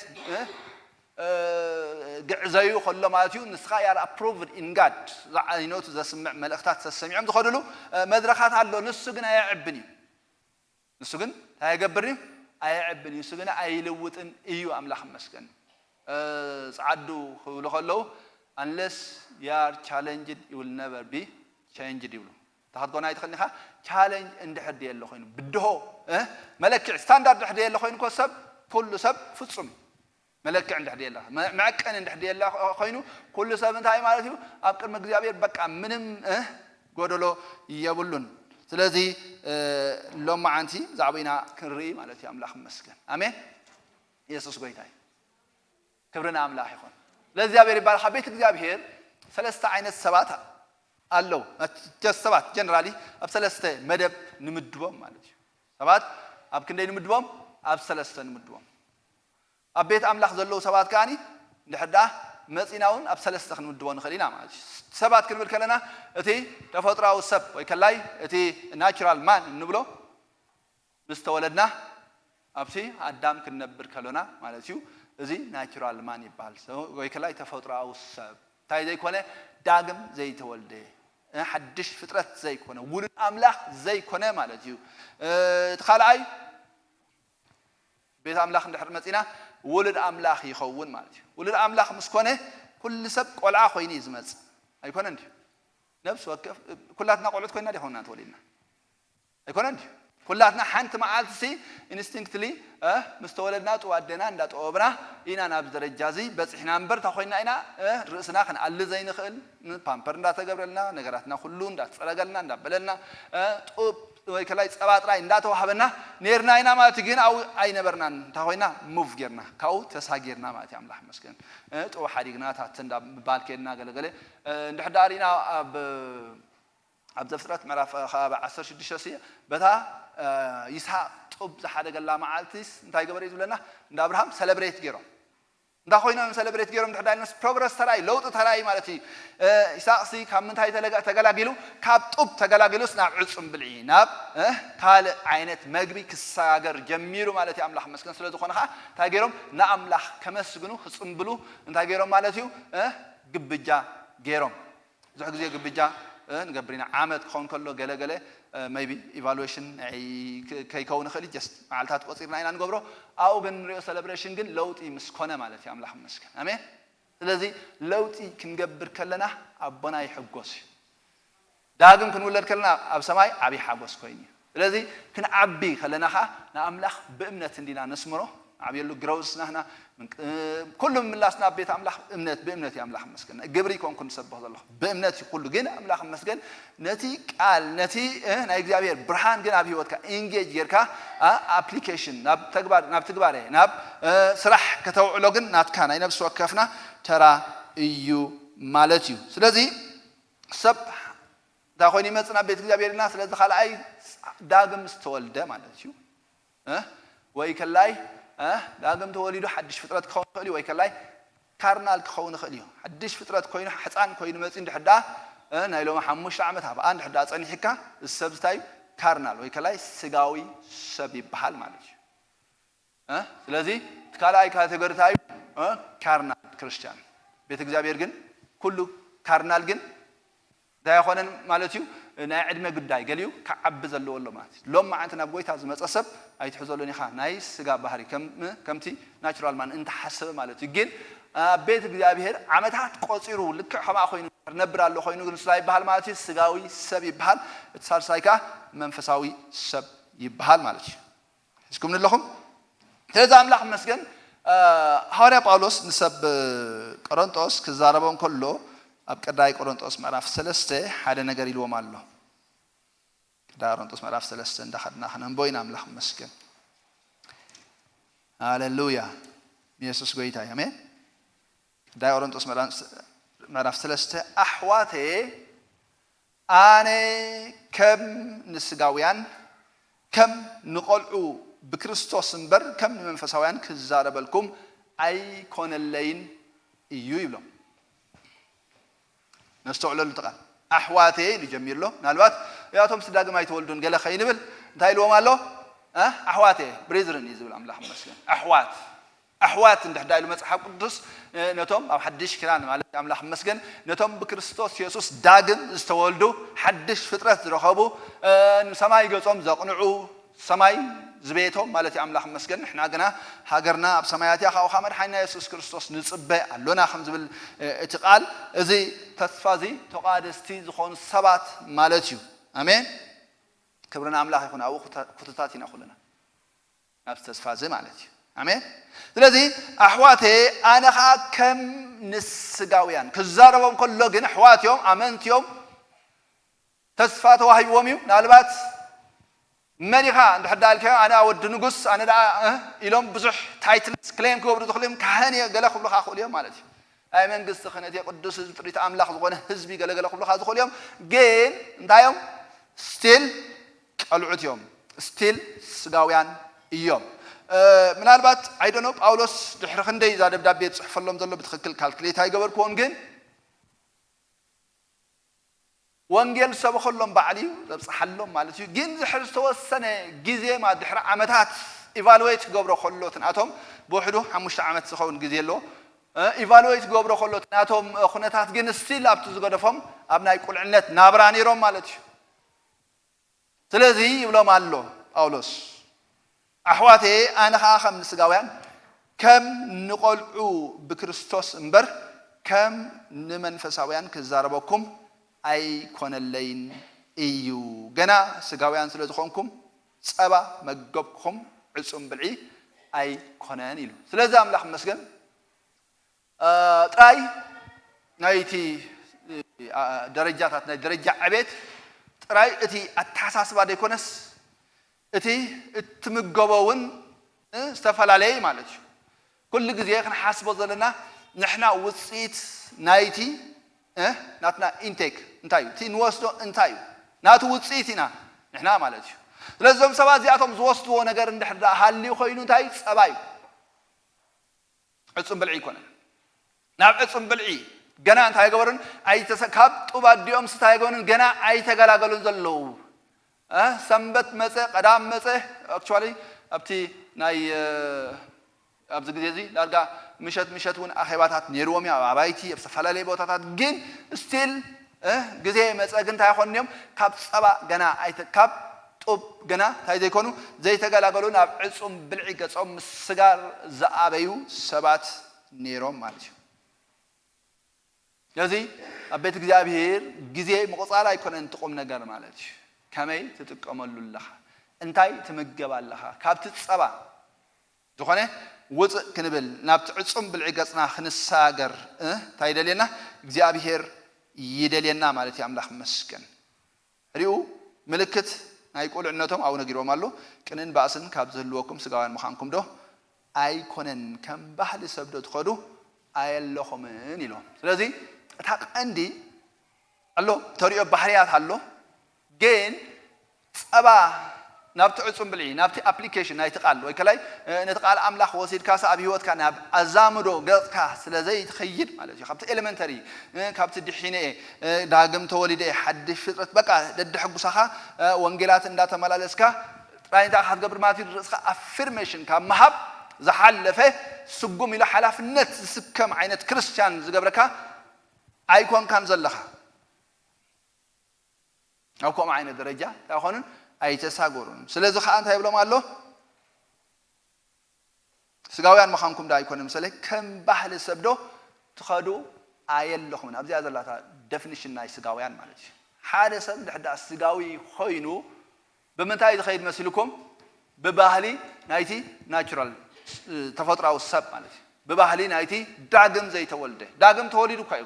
ግዕዘዩ ከሎ ማለት እዩ። ንስኻ you are approved in God፣ ዝዓይነቱ ዘስምዕ መልእኽታት ተሰሚዖም ዝኸድሉ መድረኻት ኣሎ። ንሱ ግን ኣየዕብን እዩ። ንሱ ግን እንታይ ይገብር እዩ? ኣየዕብን እዩ። ንሱ ግን ኣይልውጥን እዩ። ኣምላኽ ይመስገን። ጸዓዱ ክብሉ ከለዉ፣ unless you are challenged, you will never be changed ይብሉ። እንተ ክትኮን ኣይትኽእልን ኢኻ። ቻለንጅ እንድሕር ድየሎ ኮይኑ፣ ብድሆ መለክዒ ስታንዳርድ ድሕር ድየሎ ኮይኑ እኮ ሰብ፣ ኩሉ ሰብ ፍጹም እዩ። መለክዕ እንድሕር ድየላ፣ መ- መዐቀኒ እንድሕር ድየላ ኮይኑ፣ ኩሉ ሰብ እንታይ ማለት እዩ? ኣብ ቅድሚ እግዚኣብሔር በቃ ምንም ጎደሎ የብሉን። ስለዚ ሎማዓንቲ ብዛዕባኡ ኢና ክንርኢ ማለት እዩ። ኣምላኽ ይመስገን። ኣሜን። የሱስ ጎይታ እዩ። ክብሪ ንኣምላኽ ይኹን። ለእግዚኣብሔር ይባረክ። ኣብ ቤት እግዚኣብሔር ሰለስተ ዓይነት ሰባት ኣለዉ። ሰባት ጀነራሊ ኣብ ሰለስተ መደብ ንምድቦም ማለት እዩ። ሰባት ኣብ ክንደይ ንምድቦም? ኣብ ሰለስተ ንምድቦም። ኣብ ቤት ኣምላኽ ዘለዉ ሰባት ከኣኒ እንድሕር ደኣ መጺና እውን ኣብ ሰለስተ ክንምድቦ ንኽእል ኢና ማለት እዩ። ሰባት ክንብል ከለና እቲ ተፈጥሮኣዊ ሰብ ወይ ከላይ እቲ ናቹራል ማን እንብሎ ምስ ተወለድና ኣብቲ ኣዳም ክንነብር ከሎና ማለት እዩ። እዚ ናቹራል ማን ይበሃል። ወይ ከላይ ተፈጥሮኣዊ ሰብ እንታይ ዘይኮነ? ዳግም ዘይተወልደ፣ ሓድሽ ፍጥረት ዘይኮነ፣ ውሉድ ኣምላኽ ዘይኮነ ማለት እዩ። እቲ ካልኣይ ቤት ኣምላኽ እንድሕር መጺና ውሉድ ኣምላኽ ይኸውን ማለት እዩ። ውሉድ ኣምላኽ ምስ ኮነ ኩሉ ሰብ ቆልዓ ኮይኑ እዩ ዝመጽእ። ኣይኮነን ድዩ? ነብሲ ወከፍ ኩላትና ቆልዑት ኮይና ዲኾንና ተወሊድና? ኣይኮነን ድዩ? ኩላትና ሓንቲ መዓልቲ ሲ ኢንስቲንክትሊ ምስ ተወለድና ጥዋ ኣደና እንዳጠወብና ኢና ናብ ደረጃ እዚ በጺሕና እምበር፣ እንታ ኮይና ኢና ርእስና ክንኣሊ ዘይንኽእል፣ ፓምፐር እንዳተገብረልና፣ ነገራትና ኩሉ እንዳተጸረገልና እንዳበለልና፣ ጡብ ወይ ከላይ ጸባ ጥራይ እንዳተዋህበና ነርና ኢና ማለት እዩ። ግን ኣብኡ ኣይነበርናን። እንታ ኮይና ሙቭ ጌርና፣ ካብኡ ተሳጊርና ማለት እዩ። ኣምላኽ ይመስገን። ጥዋ ሓዲግና ታት እንዳ ምባል ከድና ገለገለ እንድሕር ደኣ ርኢና ኣብ ኣብ ዘፍጥረት ምዕራፍ ከባቢ ዓሰርተ ሽዱሽተ ሲ በታ ይስሐቅ ጡብ ዝሓደገላ መዓልቲስ እንታይ ገበረ እዩ ዝብለና? እንዳ ኣብርሃም ሰለብሬት ገይሮም እንዳ ኮይኖም ሰለብሬት ገይሮም ድሕር ዳይኖስ ፕሮግረስ ተራይ ለውጢ ተራይ ማለት እዩ። ይስሐቅ ሲ ካብ ምንታይ ተለጋ- ተገላጊሉ? ካብ ጡብ ተገላጊሉስ ናብ ዕጹም ብልዒ ናብ ካልእ ዓይነት መግቢ ክሰጋገር ጀሚሩ ማለት እዩ። ኣምላኽ መስገን ስለ ዝኾነ ከዓ እንታይ ገይሮም? ንኣምላኽ ከመስግኑ ክጽምብሉ እንታይ ገይሮም ማለት እዩ? ግብጃ ገይሮም። ብዙሕ ግዜ ግብጃ ንገብር ኢና። ዓመት ክኸውን ከሎ ገለ ገለ maybe evaluation ከይከውን ይኽእል just መዓልታት ቆፂርና ኢና ንገብሮ። ኣብኡ ግን ንሪኦ ሰለብሬሽን ግን ለውጢ ምስ ኮነ ማለት እዩ። ኣምላኽ ይመስገን። ኣሜን። ስለዚ ለውጢ ክንገብር ከለና ኣቦና ይሕጎስ እዩ። ዳግም ክንውለድ ከለና ኣብ ሰማይ ዓብዪ ሓጎስ ኮይኑ እዩ። ስለዚ ክንዓቢ ከለና ኸዓ ንኣምላኽ ብእምነት እንዲና ነስምሮ። ንዓብየሉ ግሮውስ ናህና ኩሉ ምላስና ኣብ ቤት ኣምላኽ እምነት ብእምነት እዩ። ኣምላኽ መስገን ግብሪ ይኮንኩ ንሰብኽ ዘለኹ ብእምነት እዩ ኩሉ ግን ኣምላኽ መስገን ነቲ ቃል ነቲ ናይ እግዚኣብሔር ብርሃን ግን ኣብ ህይወትካ ኢንጌጅ ጌርካ ኣፕሊኬሽን ናብ ተግባር ናብ ትግባረ ናብ ስራሕ ከተውዕሎ ግን ናትካ ናይ ነብሲ ወከፍና ተራ እዩ ማለት እዩ። ስለዚ ሰብ እንታይ ኮይኑ ይመጽእ ናብ ቤት እግዚኣብሔር ኢልና? ስለዚ ካልኣይ ዳግም ዝተወልደ ማለት እዩ። ወይ ከላይ ዳግም ተወሊዱ ሓድሽ ፍጥረት ክኸውን ይኽእል እዩ። ወይ ከላይ ካርናል ክኸውን ይኽእል እዩ። ሓድሽ ፍጥረት ኮይኑ ሕፃን ኮይኑ መጺኡ እንድሕር ደኣ ናይ ሎሚ ሓሙሽተ ዓመት ኣብኣ እንድሕር ደኣ ጸኒሕካ እዚ ሰብ ዝታይ እዩ? ካርናል ወይ ከላይ ስጋዊ ሰብ ይበሃል ማለት እዩ። ስለዚ እቲ ካልኣይ ካቴጎሪ እንታይ እዩ? ካርናል ክርስቲያን። ቤት እግዚኣብሔር ግን ኩሉ ካርናል ግን እንታይ ኣይኮነን ማለት እዩ። ናይ ዕድመ ጉዳይ ገሊኡ ክዓቢ ዘለዎ ኣሎ ማለት እዩ። ሎም መዓንቲ ናብ ጎይታ ዝመፀ ሰብ ኣይትሕዘሉን ኢኻ ናይ ስጋ ባህሪ ከምቲ ናቹራል ማን እንተሓሰበ ማለት እዩ። ግን ኣብ ቤት እግዚኣብሔር ዓመታት ቆፂሩ ልክዕ ከምኣ ኮይኑ ነብር ኣሎ ኮይኑ ግን ስላ ይበሃል ማለት እዩ። ስጋዊ ሰብ ይበሃል። እቲ ሳልሳይ ከዓ መንፈሳዊ ሰብ ይበሃል ማለት እዩ። ሒዝኩም ኣለኹም። ስለዚ ኣምላኽ መስገን። ሃዋርያ ጳውሎስ ንሰብ ቆሮንጦስ ክዛረቦም ከሎ ኣብ ቀዳይ ቆሮንጦስ ምዕራፍ ሰለስተ ሓደ ነገር ኢልዎም ኣሎ። ቀዳይ ቆሮንጦስ ምዕራፍ ሰለስተ እንዳኸድና ክነንቦ ኢና። ኣምላኽ መስገን። ሃሌሉያ። የሱስ ጎይታ እዩ። ኣሜን። ቀዳይ ቆሮንጦስ ምዕራፍ ሰለስተ ኣሕዋተየ ኣነ ከም ንስጋውያን ከም ንቆልዑ ብክርስቶስ እምበር ከም ንመንፈሳውያን ክዛረበልኩም ኣይኮነለይን እዩ ይብሎም። ነስተውዕለሉ እቲ ቃል ኣሕዋተየ ኢሉ ጀሚርሎ። ምናልባት እያቶም ስዳግም ኣይተወልዱን ገለ ከይንብል እንታይ ኢልዎም ኣሎ? ኣሕዋተየ ብሬዝርን እዩ ዝብል ኣምላኽ መስገን ኣሕዋት ኣሕዋት እንድሕዳ ኢሉ መጽሓፍ ቅዱስ፣ እ፣ ነቶም ኣብ ሓድሽ ኪዳን ማለት ኣምላኽ ይመስገን፣ ነቶም ብክርስቶስ የሱስ ዳግም ዝተወልዱ ሓድሽ ፍጥረት ዝረኸቡ፣ እ፣ ንሰማይ ገጾም ዘቕንዑ፣ ሰማይ ዝቤቶም ማለት እዩ። ኣምላኽ ይመስገን፣ ንሕና ግና ሃገርና ኣብ ሰማያት እያ፣ ካብኡ ኸኣ መድሓኒና የሱስ ክርስቶስ ንጽበ ኣሎና ከም ዝብል፣ እ፣ እቲ ቃል፣ እዚ ተስፋ እዚ ተቓደስቲ ዝኾኑ ሰባት ማለት እዩ። ኣሜን። ክብሪ ንኣምላኽ ይኹን። ኣብኡ ኩታ-፣ ኩቱታት ኢና ኩልና። ናብቲ ተስፋ እዚ ማለት እዩ። ኣሜን። ስለዚ ኣሕዋተይ፣ ኣነ ኸኣ ከም ንስጋውያን ክዛረቦም ከሎ ግን፣ ኣሕዋት እዮም፣ ኣመንቲ እዮም፣ ተስፋ ተዋሂብዎም እዩ። ምናልባት መን ኢኻ እንድሕር ደኣ ኢልካዮ፣ ኣነ ወዲ ንጉስ፣ ኣነ ደኣ፣ እ፣ ኢሎም ብዙሕ ታይትልስ ክሌም ክገብሩ ዝኽእሉ እዮም። ካህን እየ ገለ ክብሉኻ ክኽእሉ እዮም ማለት እዩ። ናይ መንግስቲ ክህነት እየ፣ ቅዱስ ህዝቢ፣ ጥሪት ኣምላኽ ዝኾነ ህዝቢ ገለ ገለ ክብሉኻ ዝኽእሉ እዮም። ግን እንታይ እዮም? ስቲል ቀልዑት እዮም። ስቲል ስጋውያን እዮም። እ፣ ምናልባት፣ I don't know፣ ጳውሎስ ድሕሪ ክንደይ እዛ ደብዳቤ ዝጽሕፈሎም ዘሎ ብትኽክል ካልኩሌት ኣይገበርክዎን፣ ግን ወንጌል ዝሰበኸሎም ባዕሉ እዩ ዘብጽሓሎም ማለት እዩ። ግን ድሕሪ ዝተወሰነ ግዜ፣ ማ ድሕሪ ዓመታት ኢቫሉዌት ክገብሮ ከሎ፣ እቲ ናቶም ብውሕዱ ሓሙሽተ ዓመት ዝኸውን ግዜ ኣሎ። እ፣ ኢቫሉዌት ክገብሮ ከሎ፣ እቲ ናቶም፣ እ፣ ኩነታት ግን ስቲል ኣብቲ ዝገደፎም ኣብ ናይ ቁልዕነት ናብራ ነይሮም ማለት እዩ። ስለዚ ይብሎም ኣሎ ጳውሎስ፣ ኣሕዋተየ፣ ኣነ ኸኣ ከም ንስጋውያን ከም ንቖልዑ ብክርስቶስ እምበር፣ ከም ንመንፈሳውያን ክዛረበኩም ኣይኮነለይን እዩ። ገና ስጋውያን ስለ ዝኾንኩም፣ ጸባ መገብኩም ዕጹም ብልዒ ኣይኮነን ኢሉ። ስለዚ ኣምላኽ ይመስገን፣ እ፣ ጥራይ ናይቲ፣ እ፣ ኣ፣ ደረጃታት፣ ናይ ደረጃ ዕቤት ጥራይ እቲ ኣተሓሳስባ ዘይኮነስ፣ እቲ እትምገቦ እውን፣ እ፣ ዝተፈላለየ ማለት እዩ። ኩሉ ግዜ ክንሓስቦ ዘለና፣ ንሕና ውጽኢት ናይቲ፣ እ፣ ናትና ኢንቴክ እንታይ እዩ? እቲ ንወስዶ እንታይ እዩ? ናቱ ውጽኢት ኢና ንሕና ማለት እዩ። ስለዚ እዞም ሰባት እዚኣቶም ዝወስድዎ ነገር እንድሕር ደኣ ሃልዩ ኮይኑ፣ እንታይ? ጸባ እዩ። ዕጹም ብልዒ ኣይኮነን። ናብ ዕጹም ብልዒ ገና እንታይ ኣይገበሩን? ኣይተሰ-፣ ካብ ጡብ ኣዲኦም ስታይ ኣይገበሩን፣ ገና ኣይተገላገሉን ዘለዉ። እ፣ ሰንበት መጸ፣ ቀዳም መጸ፣ ኣክቹዋሊ ኣብቲ ናይ፣ እ፣ ኣብዚ ግዜ እዚ ዳርጋ ምሸት ምሸት እውን ኣኼባታት ነይርዎም እዩ፣ ኣብ ኣባይቲ፣ ኣብ ዝተፈላለየ ቦታታት። ግን ስቲል፣ እ፣ ግዜ መጸ ግን እንታይ ይኾኑ እዮም? ካብ ጸባ ገና ኣይተ-፣ ካብ ጡብ ገና እንታይ ዘይኮኑ፣ ዘይተገላገሉ፣ ናብ ዕጹም ብልዒ ገጾም ምስጋር ዝኣበዩ ሰባት ነይሮም ማለት እዩ። ስለዚ ኣብ ቤት እግዚኣብሔር ግዜ ምቑጻር ኣይኮነን እቲ ቁም ነገር ማለት እዩ። ከመይ ትጥቀመሉ ኣለኻ? እንታይ ትምገብ ኣለኻ? ካብቲ ጸባ ዝኾነ ውጽእ ክንብል፣ ናብቲ ዕጹም ብልዒ ገጽና ክንሳገር፣ እ፣ እንታይ ይደልየና? እግዚኣብሔር ይደልየና ማለት እዩ። ኣምላኽ ይመስገን። ሪኡ ምልክት ናይ ቁልዕነቶም ኣብኡ ነጊርዎም ኣሎ። ቅንእን ባእስን ካብ ዝህልወኩም ስጋውያን ምዃንኩም ዶ ኣይኮነን? ከም ባህሊ ሰብ ዶ ትኸዱ ኣየለኹምን? ኢሎም። ስለዚ እታ ቀንዲ ኣሎ፣ ተሪኦ ባህርያት ኣሎ፣ ግን ጸባ ናብቲ ዕጹም ብልዒ፣ ናብቲ ኣፕሊኬሽን ናይቲ ቃል፣ ወይ ከላይ፣ እ፣ ነቲ ቃል ኣምላኽ ወሲድካስ ኣብ ህይወትካ ናብ ኣዛምዶ ገጽካ ስለ ዘይትኸይድ ማለት እዩ። ካብቲ ኤሌመንተሪ፣ እ፣ ካብቲ ድሒነ እየ፣ እ፣ ዳግም ተወሊደ እየ፣ ሓድሽ ፍጥረት፣ በቃ ደድሕጉሳኻ፣ እ፣ ወንጌላት እንዳተመላለስካ ጥራይ እንታይ ኢኻ ክትገብር ማለት እዩ? ርእስኻ ኣፊርሜሽን ካብ ምሃብ ዝሓለፈ ስጉም ኢሉ ሓላፍነት ዝስከም ዓይነት ክርስትያን ዝገብረካ ኣይኮንካን ዘለኻ። ኣብ ከምኡ ዓይነት ደረጃ እንታይ ይኾኑን? ኣይተሳገሩን። ስለዚ ኸዓ እንታይ ይብሎም ኣሎ? ስጋውያን ምዃንኩም ዶ ኣይኮነን መሰለይ? ከም ባህሊ ሰብ ዶ ትኸዱ ኣየለኹምን? ኣብዚኣ ዘላታ ደፊኒሽን ናይ ስጋውያን ማለት እዩ። ሓደ ሰብ እንድሕር ደኣ ስጋዊ ኾይኑ፣ ብምንታይ ዝኸይድ መሲልኩም? ብባህሊ ናይቲ ናቹራል፣ ተፈጥሮኣዊ ሰብ ማለት እዩ። ብባህሊ ናይቲ ዳግም ዘይተወልደ። ዳግም ተወሊዱ እኳ እዩ።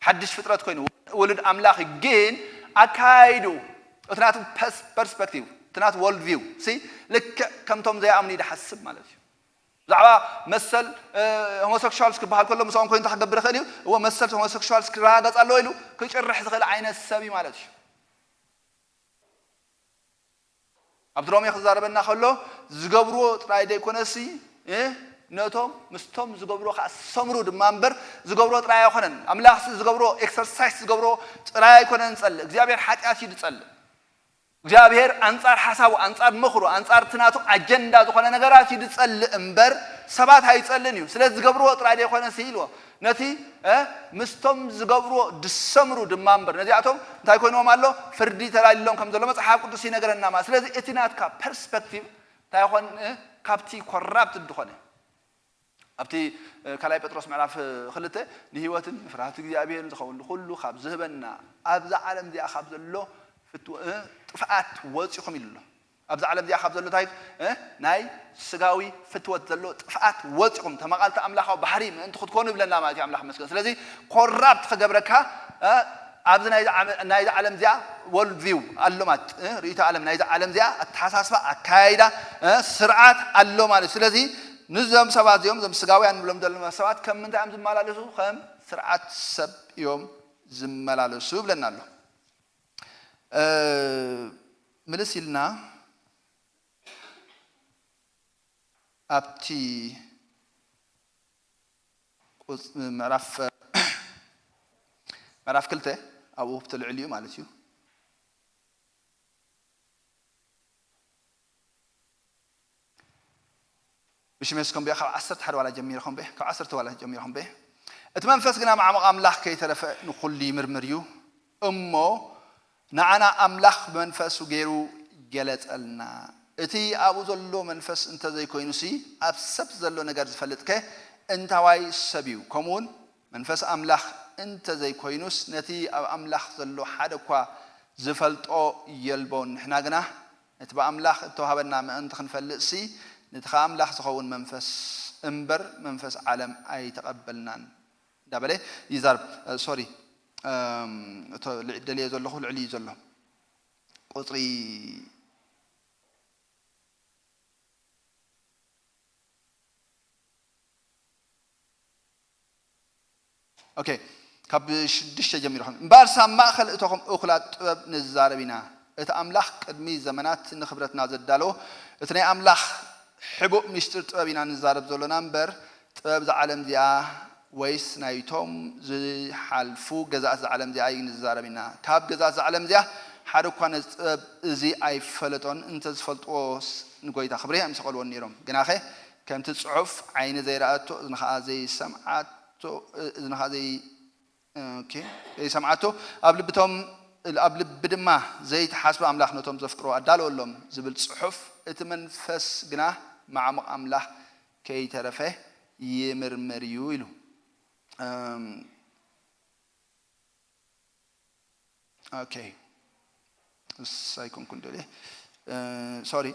ሓድሽ ፍጥረት ኮይኑ ውሉድ ኣምላኽ እዩ። ግን ኣካይዱ፣ እቲ ናቱ ፐስ-፣ ፐርስፐክቲቭ፣ እቲ ናቱ ወርልድ ቪው ሲ ልክዕ ከምቶም ዘይኣምኑ እዩ ዝሓስብ ማለት እዩ። ብዛዕባ መሰል፣ እ፣ ሆሞሴክሹዋልስ ክበሃል ከሎ ምስኦም ኮይኑ እንታይ ክገብር ይኽእል እዩ? እዎ መሰል ሆሞሴክሹዋልስ ክረጋገጽ ኣለዎ ኢሉ ክጭርሕ ዝኽእል ዓይነት ሰብ እዩ ማለት እዩ። ኣብቲ ሮሜ ክዛረበና ከሎ ዝገብርዎ ጥራይ ዘይኮነሲ፣ እ፣ ነቶም ምስቶም ዝገብርዎ ከዓ ሰምሩ ድማ እምበር ዝገብርዎ ጥራይ ኣይኮነን። ኣምላኽሲ ዝገብርዎ ኤክሰርሳይስ ዝገብርዎ ጥራይ ኣይኮነን ዝጸልእ። እግዚኣብሔር ሓጢኣት እዩ ዝጸልእ። እግዚኣብሔር ኣንጻር ሓሳቡ፣ ኣንጻር ምኽሩ፣ ኣንጻር እቲ ናቱ ኣጀንዳ ዝኾነ ነገራት እዩ ዝጸልእ እምበር ሰባት ኣይጸልን እዩ። ስለዚ ዝገብርዎ ጥራይ ዘይኮነ ሲ ኢልዎ። ነቲ፣ እ፣ ምስቶም ዝገብርዎ ድሰምሩ ድማ እምበር። ነዚኣቶም እንታይ ኮይንዎም ኣሎ? ፍርዲ ተዳልሎም ከም ዘሎ መጽሓፍ ቅዱስ ይነግረና ማለት። ስለዚ እቲ ናትካ ፐርስፐክቲቭ እንታይ ይኾን? እ፣ ካብቲ ኮራፕት ዝኾነ። ኣብቲ፣ እ፣ ካልኣይ ጴጥሮስ ምዕራፍ፣ እ፣ ክልተ ንህይወትን ንፍርሃት እግዚኣብሔርን ዝኸውን ኩሉ ካብ ዝህበና ኣብዛ ዓለም እዚኣ ካብ ዘሎ ፍትወ-፣ እ፣ ጥፍኣት ወጺኹም ኢሉ ኣሎ። ኣብዛ ዓለም እዚኣ ካብ ዘሎ እንታይ፣ እ፣ ናይ ስጋዊ ፍትወት ዘሎ ጥፍኣት ወጺኹም ተመቓልቲ ኣምላኻዊ ባህሪ ምእንቲ ክትኮኑ ይብለና ማለት እዩ። ኣምላኽ መስገን። ስለዚ ኮራፕት ክገብረካ፣ እ፣ ኣብዚ ናይዚ ዓመ-፣ ናይዚ ዓለም እዚኣ ወርልድ ቪው ኣሎ ማለት፣ እ፣ ርእይቶ ዓለም ናይዚ ዓለም እዚኣ ኣተሓሳስባ፣ ኣካያይዳ፣ እ፣ ስርዓት ኣሎ ማለት እዩ። ስለዚ ንዞም ሰባት እዚኦም፣ እዞም ስጋውያን ንብሎም ዘለና ሰባት ከም ምንታይ እዮም ዝመላለሱ? ከም ስርዓት ሰብ እዮም ዝመላለሱ ይብለና ኣሎ። እ፣ ምልስ ኢልና ኣብቲ ቁጽ-፣ ምዕራፍ፣ ምዕራፍ ክልተ ኣብኡ ተልዕል እዩ ማለት እዩ። ብሽሜስ ኮምቤ ካብ ዓሰርተ ሓደ ዋላ ጀሚርኹም ቤ፣ ካብ ዓሰርተ ዋላ ጀሚርኹም ቤ። እቲ መንፈስ ግና ማዕሙቕ ኣምላኽ ከይተረፈ ንኹሉ ይምርምር እዩ። እሞ ንዓና ኣምላኽ ብመንፈሱ ገይሩ ገለጸልና። እቲ ኣብኡ ዘሎ መንፈስ እንተዘይኮይኑሲ፣ ኣብ ሰብ ዘሎ ነገር ዝፈልጥከ እንታዋይ ሰብ እዩ? ከምኡውን መንፈስ ኣምላኽ እንተዘይኮይኑስ፣ ነቲ ኣብ ኣምላኽ ዘሎ ሓደ እኳ ዝፈልጦ የልቦን። ንሕና ግና ነቲ ብኣምላኽ እተዋህበና ምእንቲ ክንፈልጥሲ፣ ነቲ ከኣ ኣምላኽ ዝኸውን መንፈስ እምበር መንፈስ ዓለም ኣይተቐበልናን። እንዳበለ ይዛረብ። እ፣ ሶሪ፣ እም፣ እቶ ልዕ-፣ ደልየ ዘለኹ ልዕሊ እዩ ዘሎ። ቁጽሪ፣ ኦኬ፣ ካብ ሽዱሽተ ጀሚርኹም። እምበኣርስ ኣብ ማእከል እቶኹም እኹላት ጥበብ ንዛረብ ኢና። እቲ ኣምላኽ ቅድሚ ዘመናት ንኽብረትና ዘዳለዎ፣ እቲ ናይ ኣምላኽ ሕቡእ ምስጢር ጥበብ ኢና ንዛረብ ዘሎና እምበር፣ ጥበብ እዛ ዓለም እዚኣ ወይስ ናይቶም ዝሓልፉ ገዛእቲ እዛ ዓለም እዚኣ ኣይንዛረብ ኢና። ካብ ገዛእቲ እዛ ዓለም እዚኣ ሓደ እኳ ነዚ ጥበብ እዚ ኣይፈለጦን፣ እንተ ዝፈልጥዎስ ንጎይታ ክብሪ ኣይምሰቐልዎን ነይሮም። ግናኸ ከምቲ ጽሑፍ፣ ዓይኒ ዘይረኣቶ፣ እዝኒ ኸኣ ዘይሰምዓቶ፣ እዝኒ ኸኣ ዘይ-፣ ኦኬ፣ ዘይሰምዓቶ፣ ኣብ ልብቶም፣ ኣብ ልቢ ድማ ዘይተሓስበ ኣምላኽ ነቶም ዘፍቅሮ ኣዳለወሎም ዝብል ጽሑፍ፣ እቲ መንፈስ ግና ማዕሙቕ ኣምላኽ ከይተረፈ ይምርምር እዩ ኢሉ። እም፣ ኦኬ። እስ ኣይኮንኩን ደልየ። እ፣ ሶሪ።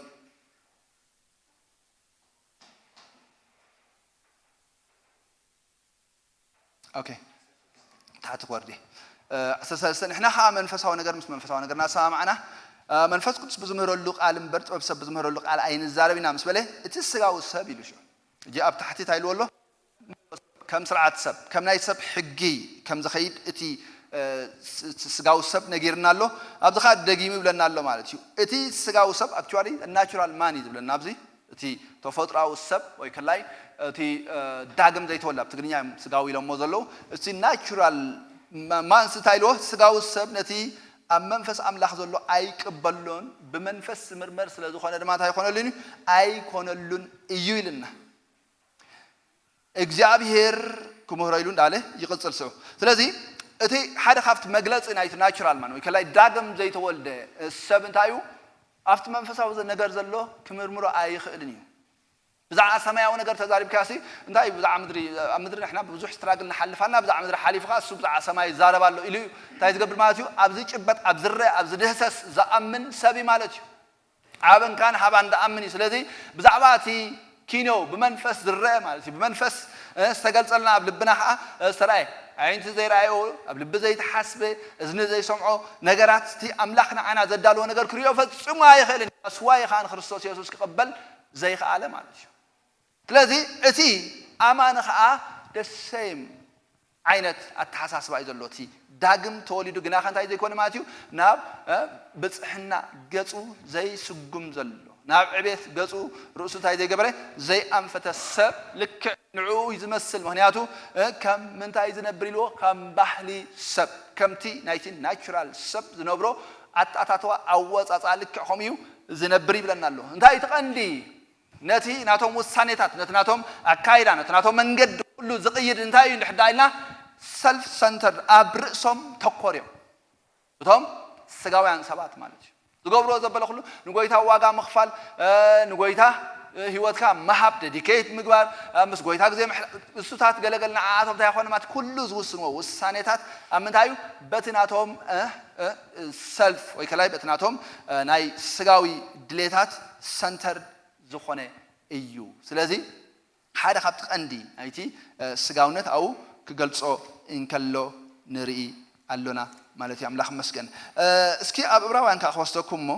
ኦኬ። ታሕቲ ክወርድ እየ። እ፣ ዓሰርተ ሰለስተ፣ ንሕና ኸዓ መንፈሳዊ ነገር ምስ መንፈሳዊ ነገር እናሰማማዕና፣ እ፣ መንፈስ ቅዱስ ብዝምህረሉ ቃል እምበር ጥበብ ሰብ ብዝምህረሉ ቃል ኣይንዛረብ ኢና ምስ በለ፣ እቲ ስጋዊ ሰብ ኢሉ ሽዑ። ሕጂ ኣብ ታሕቲ እንታይ ኢልዎ ኣሎ? ከም ስርዓት ሰብ፣ ከም ናይ ሰብ ሕጊ ከም ዝኸይድ እቲ፣ እ፣ ስ-፣ ስ-፣ ስጋዊ ሰብ ነጊርና ኣሎ። ኣብዚ ኸዓ ደጊሙ ይብለና ኣሎ ማለት እዩ። እቲ ስጋዊ ሰብ፣ ኣክቹዋሊ ናቹራል ማን እዩ ዝብለና ኣብዚ። እቲ ተፈጥሮኣዊ ሰብ ወይ ከላይ እቲ፣ እ፣ ዳግም ዘይተወልደ፣ ኣብ ትግርኛ እዮም ስጋዊ ኢሎሞ ዘለዉ። እቲ ናቹራል ማ-፣ ማንስ እንታይ ኢልዎ? ስጋዊ ሰብ ነቲ ኣብ መንፈስ ኣምላኽ ዘሎ ኣይቅበሎን፣ ብመንፈስ ዝምርመር ስለ ዝኾነ ድማ እንታይ ኣይኮነሉን እዩ? ኣይኮነሉን እዩ ኢልና። እግዚኣብሔር ክምህሮ ኢሉ እንዳለ ይቕጽል ስዑ። ስለዚ እቲ ሓደ ካብቲ መግለጺ ናይቲ ናቹራል ማን ወይ ከላይ ዳግም ዘይተወልደ ሰብ እንታይ እዩ? ኣብቲ መንፈሳዊ ነገር ዘሎ ክምርምሮ ኣይኽእልን እዩ። ብዛዕባ ሰማያዊ ነገር ተዛሪብካሲ እንታይ እዩ? ብዛዕባ ምድሪ፣ ኣብ ምድሪ ንሕና ብዙሕ ስትራግል ንሓልፍ ኣና፣ ብዛዕባ ምድሪ ሓሊፍካ እሱ ብዛዕባ ሰማይ ይዛረብ ኣሎ ኢሉ እዩ እንታይ ዝገብር ማለት እዩ? ኣብ ዝጭበጥ፣ ኣብ ዝረአ፣ ኣብ ዝድህሰስ ዝኣምን ሰብ እዩ ማለት እዩ። ዓበንካን ሃባን ዝኣምን እዩ። ስለዚ ብዛዕባ እቲ ኪኖ ብመንፈስ ዝረአ ማለት እዩ። ብመንፈስ፣ እ፣ ዝተገልጸልና ኣብ ልብና ኸዓ፣ እ፣ ዝተረኣየ። ኣዒንቲ ዘይረኣዮ፣ ኣብ ልቢ ዘይተሓስበ፣ እዝኒ ዘይሰምዖ ነገራት እቲ ኣምላኽ ንዓና ዘዳለዎ ነገር ክርእዮ ፈጺሙ ኣይኽእልን እዩ። ኣስዋይ ኸዓ ንክርስቶስ የሱስ ክቕበል ዘይኸኣለ ማለት እዩ። ስለዚ እቲ ኣማኒ ኸዓ ደሰይም ዓይነት ኣተሓሳስባ እዩ ዘሎ። እቲ ዳግም ተወሊዱ ግና ከ እንታይ ዘይኮነ ማለት እዩ? ናብ፣ እ፣ ብጽሕና ገጹ ዘይስጉም ዘሎ፣ ናብ ዕቤት ገጹ ርእሱ እንታይ ዘይገበረ ዘይኣንፈተ ሰብ ልክዕ ንዕኡ እዩ ዝመስል። ምኽንያቱ፣ እ፣ ከም ምንታይ እዩ ዝነብር ኢልዎ? ከም ባህሊ ሰብ፣ ከምቲ ናይቲ ናቹራል ሰብ ዝነብሮ ኣተኣታትዋ ኣወጻጽኣ ልክዕ ከምኡ እዩ ዝነብር ይብለና ኣሎ። እንታይ እቲ ቀንዲ ነቲ ናቶም ውሳኔታት፣ ነቲ ናቶም ኣካይዳ፣ ነቲ ናቶም መንገዲ ኩሉ ዝቕይድ እንታይ እዩ እንድሕር ደኣ ኢልና፣ ሰልፍ ሰንተርድ፣ ኣብ ርእሶም ተኮር እዮም። እቶም ስጋውያን ሰባት ማለት እዩ። ዝገብርዎ ዘበለ ኩሉ ንጎይታ ዋጋ ምኽፋል፣ እ፣ ንጎይታ፣ እ፣ ህይወትካ ምሃብ፣ ደዲኬት ምግባር፣ እ፣ ምስ ጎይታ ግዜ ምሕላ-፣ እሱታት ገለገል ንዓኣቶም እንታይ ይኾን ማለት ኩሉ ዝውስንዎ ውሳኔታት ኣብ ምንታይ እዩ? በቲ ናቶም፣ እ፣ እ፣ ሰልፍ ወይ ከላይ በቲ ናቶም፣ እ፣ ናይ ስጋዊ ድሌታት ሰንተር ዝኾነ እዩ። ስለዚ ሓደ ካብቲ ቀንዲ ናይቲ፣ እ፣ ስጋውነት ኣብኡ ክገልጾ እንከሎ ንርኢ ኣሎና ማለት እዩ። ኣምላኽ ይመስገን። እ፣ እስኪ ኣብ ዕብራውያን ከኣ ክወስደኩም እሞ፣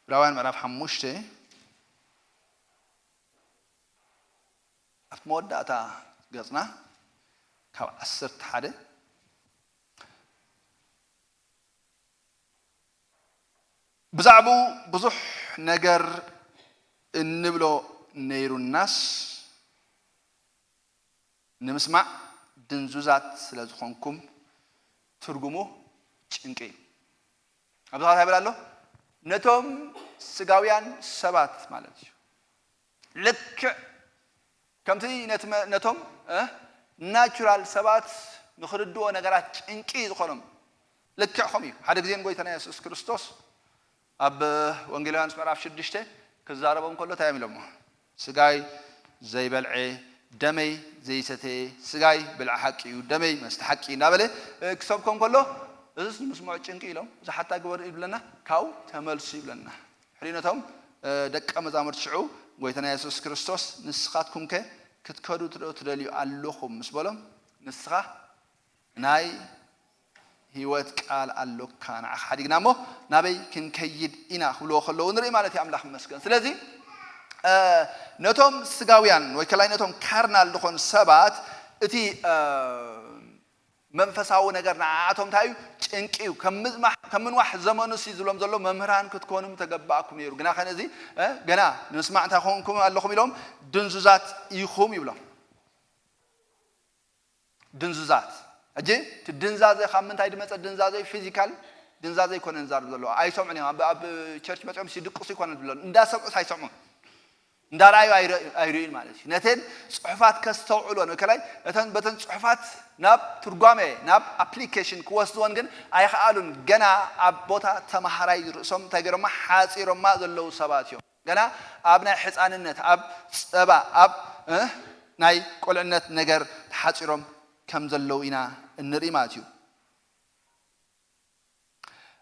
ዕብራውያን ምዕራፍ ሓሙሽተ ኣብቲ መወዳእታ ገጽና ካብ ዓሰርተ ሓደ ብዛዕባኡ ብዙሕ ነገር እንብሎ ነይሩናስ፣ ንምስማዕ ድንዙዛት ስለ ዝኾንኩም፣ ትርጉሙ ጭንቂ እዩ። ኣብዚ ኸኣ እንታይ ይብል ኣሎ? ነቶም ስጋውያን ሰባት ማለት እዩ። ልክዕ ከምቲ ነቲ መ-፣ ነቶም፣ እ፣ ናቹራል ሰባት ንኽርድዎ ነገራት ጭንቂ ዝኾኖም፣ ልክዕ ከምኡ እዩ። ሓደ ግዜ ንጎይታና የሱስ ክርስቶስ ኣብ ወንጌል ዮሃንስ ምዕራፍ ሽዱሽተ ክዛረቦም ከሎ እንታይ እዮም ኢሎሞ? "ስጋይ ዘይበልዐ፣ ደመይ ዘይሰተየ፣ ስጋይ ብልዒ ሓቂ እዩ፣ ደመይ መስተ ሓቂ" እናበለ፣ እ፣ ክሰብኮም ከሎ፣ "እዝስ ንምስምዖ ጭንቂ" ኢሎም፣ "እዚ ሓታ ግበሩ" ይብለና፣ ካብኡ ተመልሱ ይብለና። ሕሪ ነቶም፣ እ፣ ደቀ መዛሙርቲ ሽዑ ጎይታና የሱስ ክርስቶስ፣ "ንስኻትኩምከ ክትከዱ ትደ-፣ ትደልዩ ኣለኹም?" ምስ በሎም፣ "ንስኻ ናይ ህይወት ቃል ኣሎካ፣ ንዓኻ ሓዲግና እሞ ናበይ ክንከይድ ኢና?" ክብልዎ ከለዉ ንርኢ ማለት እዩ። ኣምላኽ ይመስገን። ስለዚ፣ እ፣ ነቶም ስጋውያን ወይ ከላይ ነቶም ካርናል ዝኾኑ ሰባት እቲ፣ እ፣ መንፈሳዊ ነገር ንዓኣቶም እንታይ እዩ? ጭንቂ እዩ። ከም ምዝማሕ-፣ ከም ምንዋሕ ዘመኑሲ ዝብሎም ዘሎ መምህራን ክትኮኑ ምተገባእኩም ነይሩ። ግና ከነዚ፣ እ፣ ገና ንምስማዕ እንታይ ኮንኩም ኣለኹም ኢሎም ድንዙዛት ኢኹም ይብሎም። ድንዙዛት። ሕጂ እቲ ድንዛዘ ካብ ምንታይ ዝመጸ ድንዛዘ እዩ? ፊዚካል ድንዛዘ ኣይኮነን ዝዛረብ ዘለዎ። ኣይሰምዑን እዮም። ኣብ፣ ኣብ ቸርች መጺኦም ሲድቅሱ ኣይኮነን ዝብሎ። እንዳሰምዑስ ኣይሰምዑን። እንዳረኣዩ ኣይረ-፣ ኣይርእዩን ማለት እዩ። ነተን ጽሑፋት ከስተውዕሎን፣ ወይ ከላይ ነተን፣ በተን ጽሑፋት ናብ ትርጓሜ፣ ናብ ኣፕሊኬሽን ክወስድዎን ግን ኣይኸኣሉን። ገና ኣብ ቦታ ተማሃራይ ርእሶም እንታይ ገይሮማ? ሓጺሮማ ዘለዉ ሰባት እዮም። ገና ኣብ ናይ ሕፃንነት፣ ኣብ ጸባ፣ ኣብ፣ እ፣ ናይ ቁልዕነት ነገር ተሓጺሮም ከም ዘለዉ ኢና እንርኢ ማለት እዩ።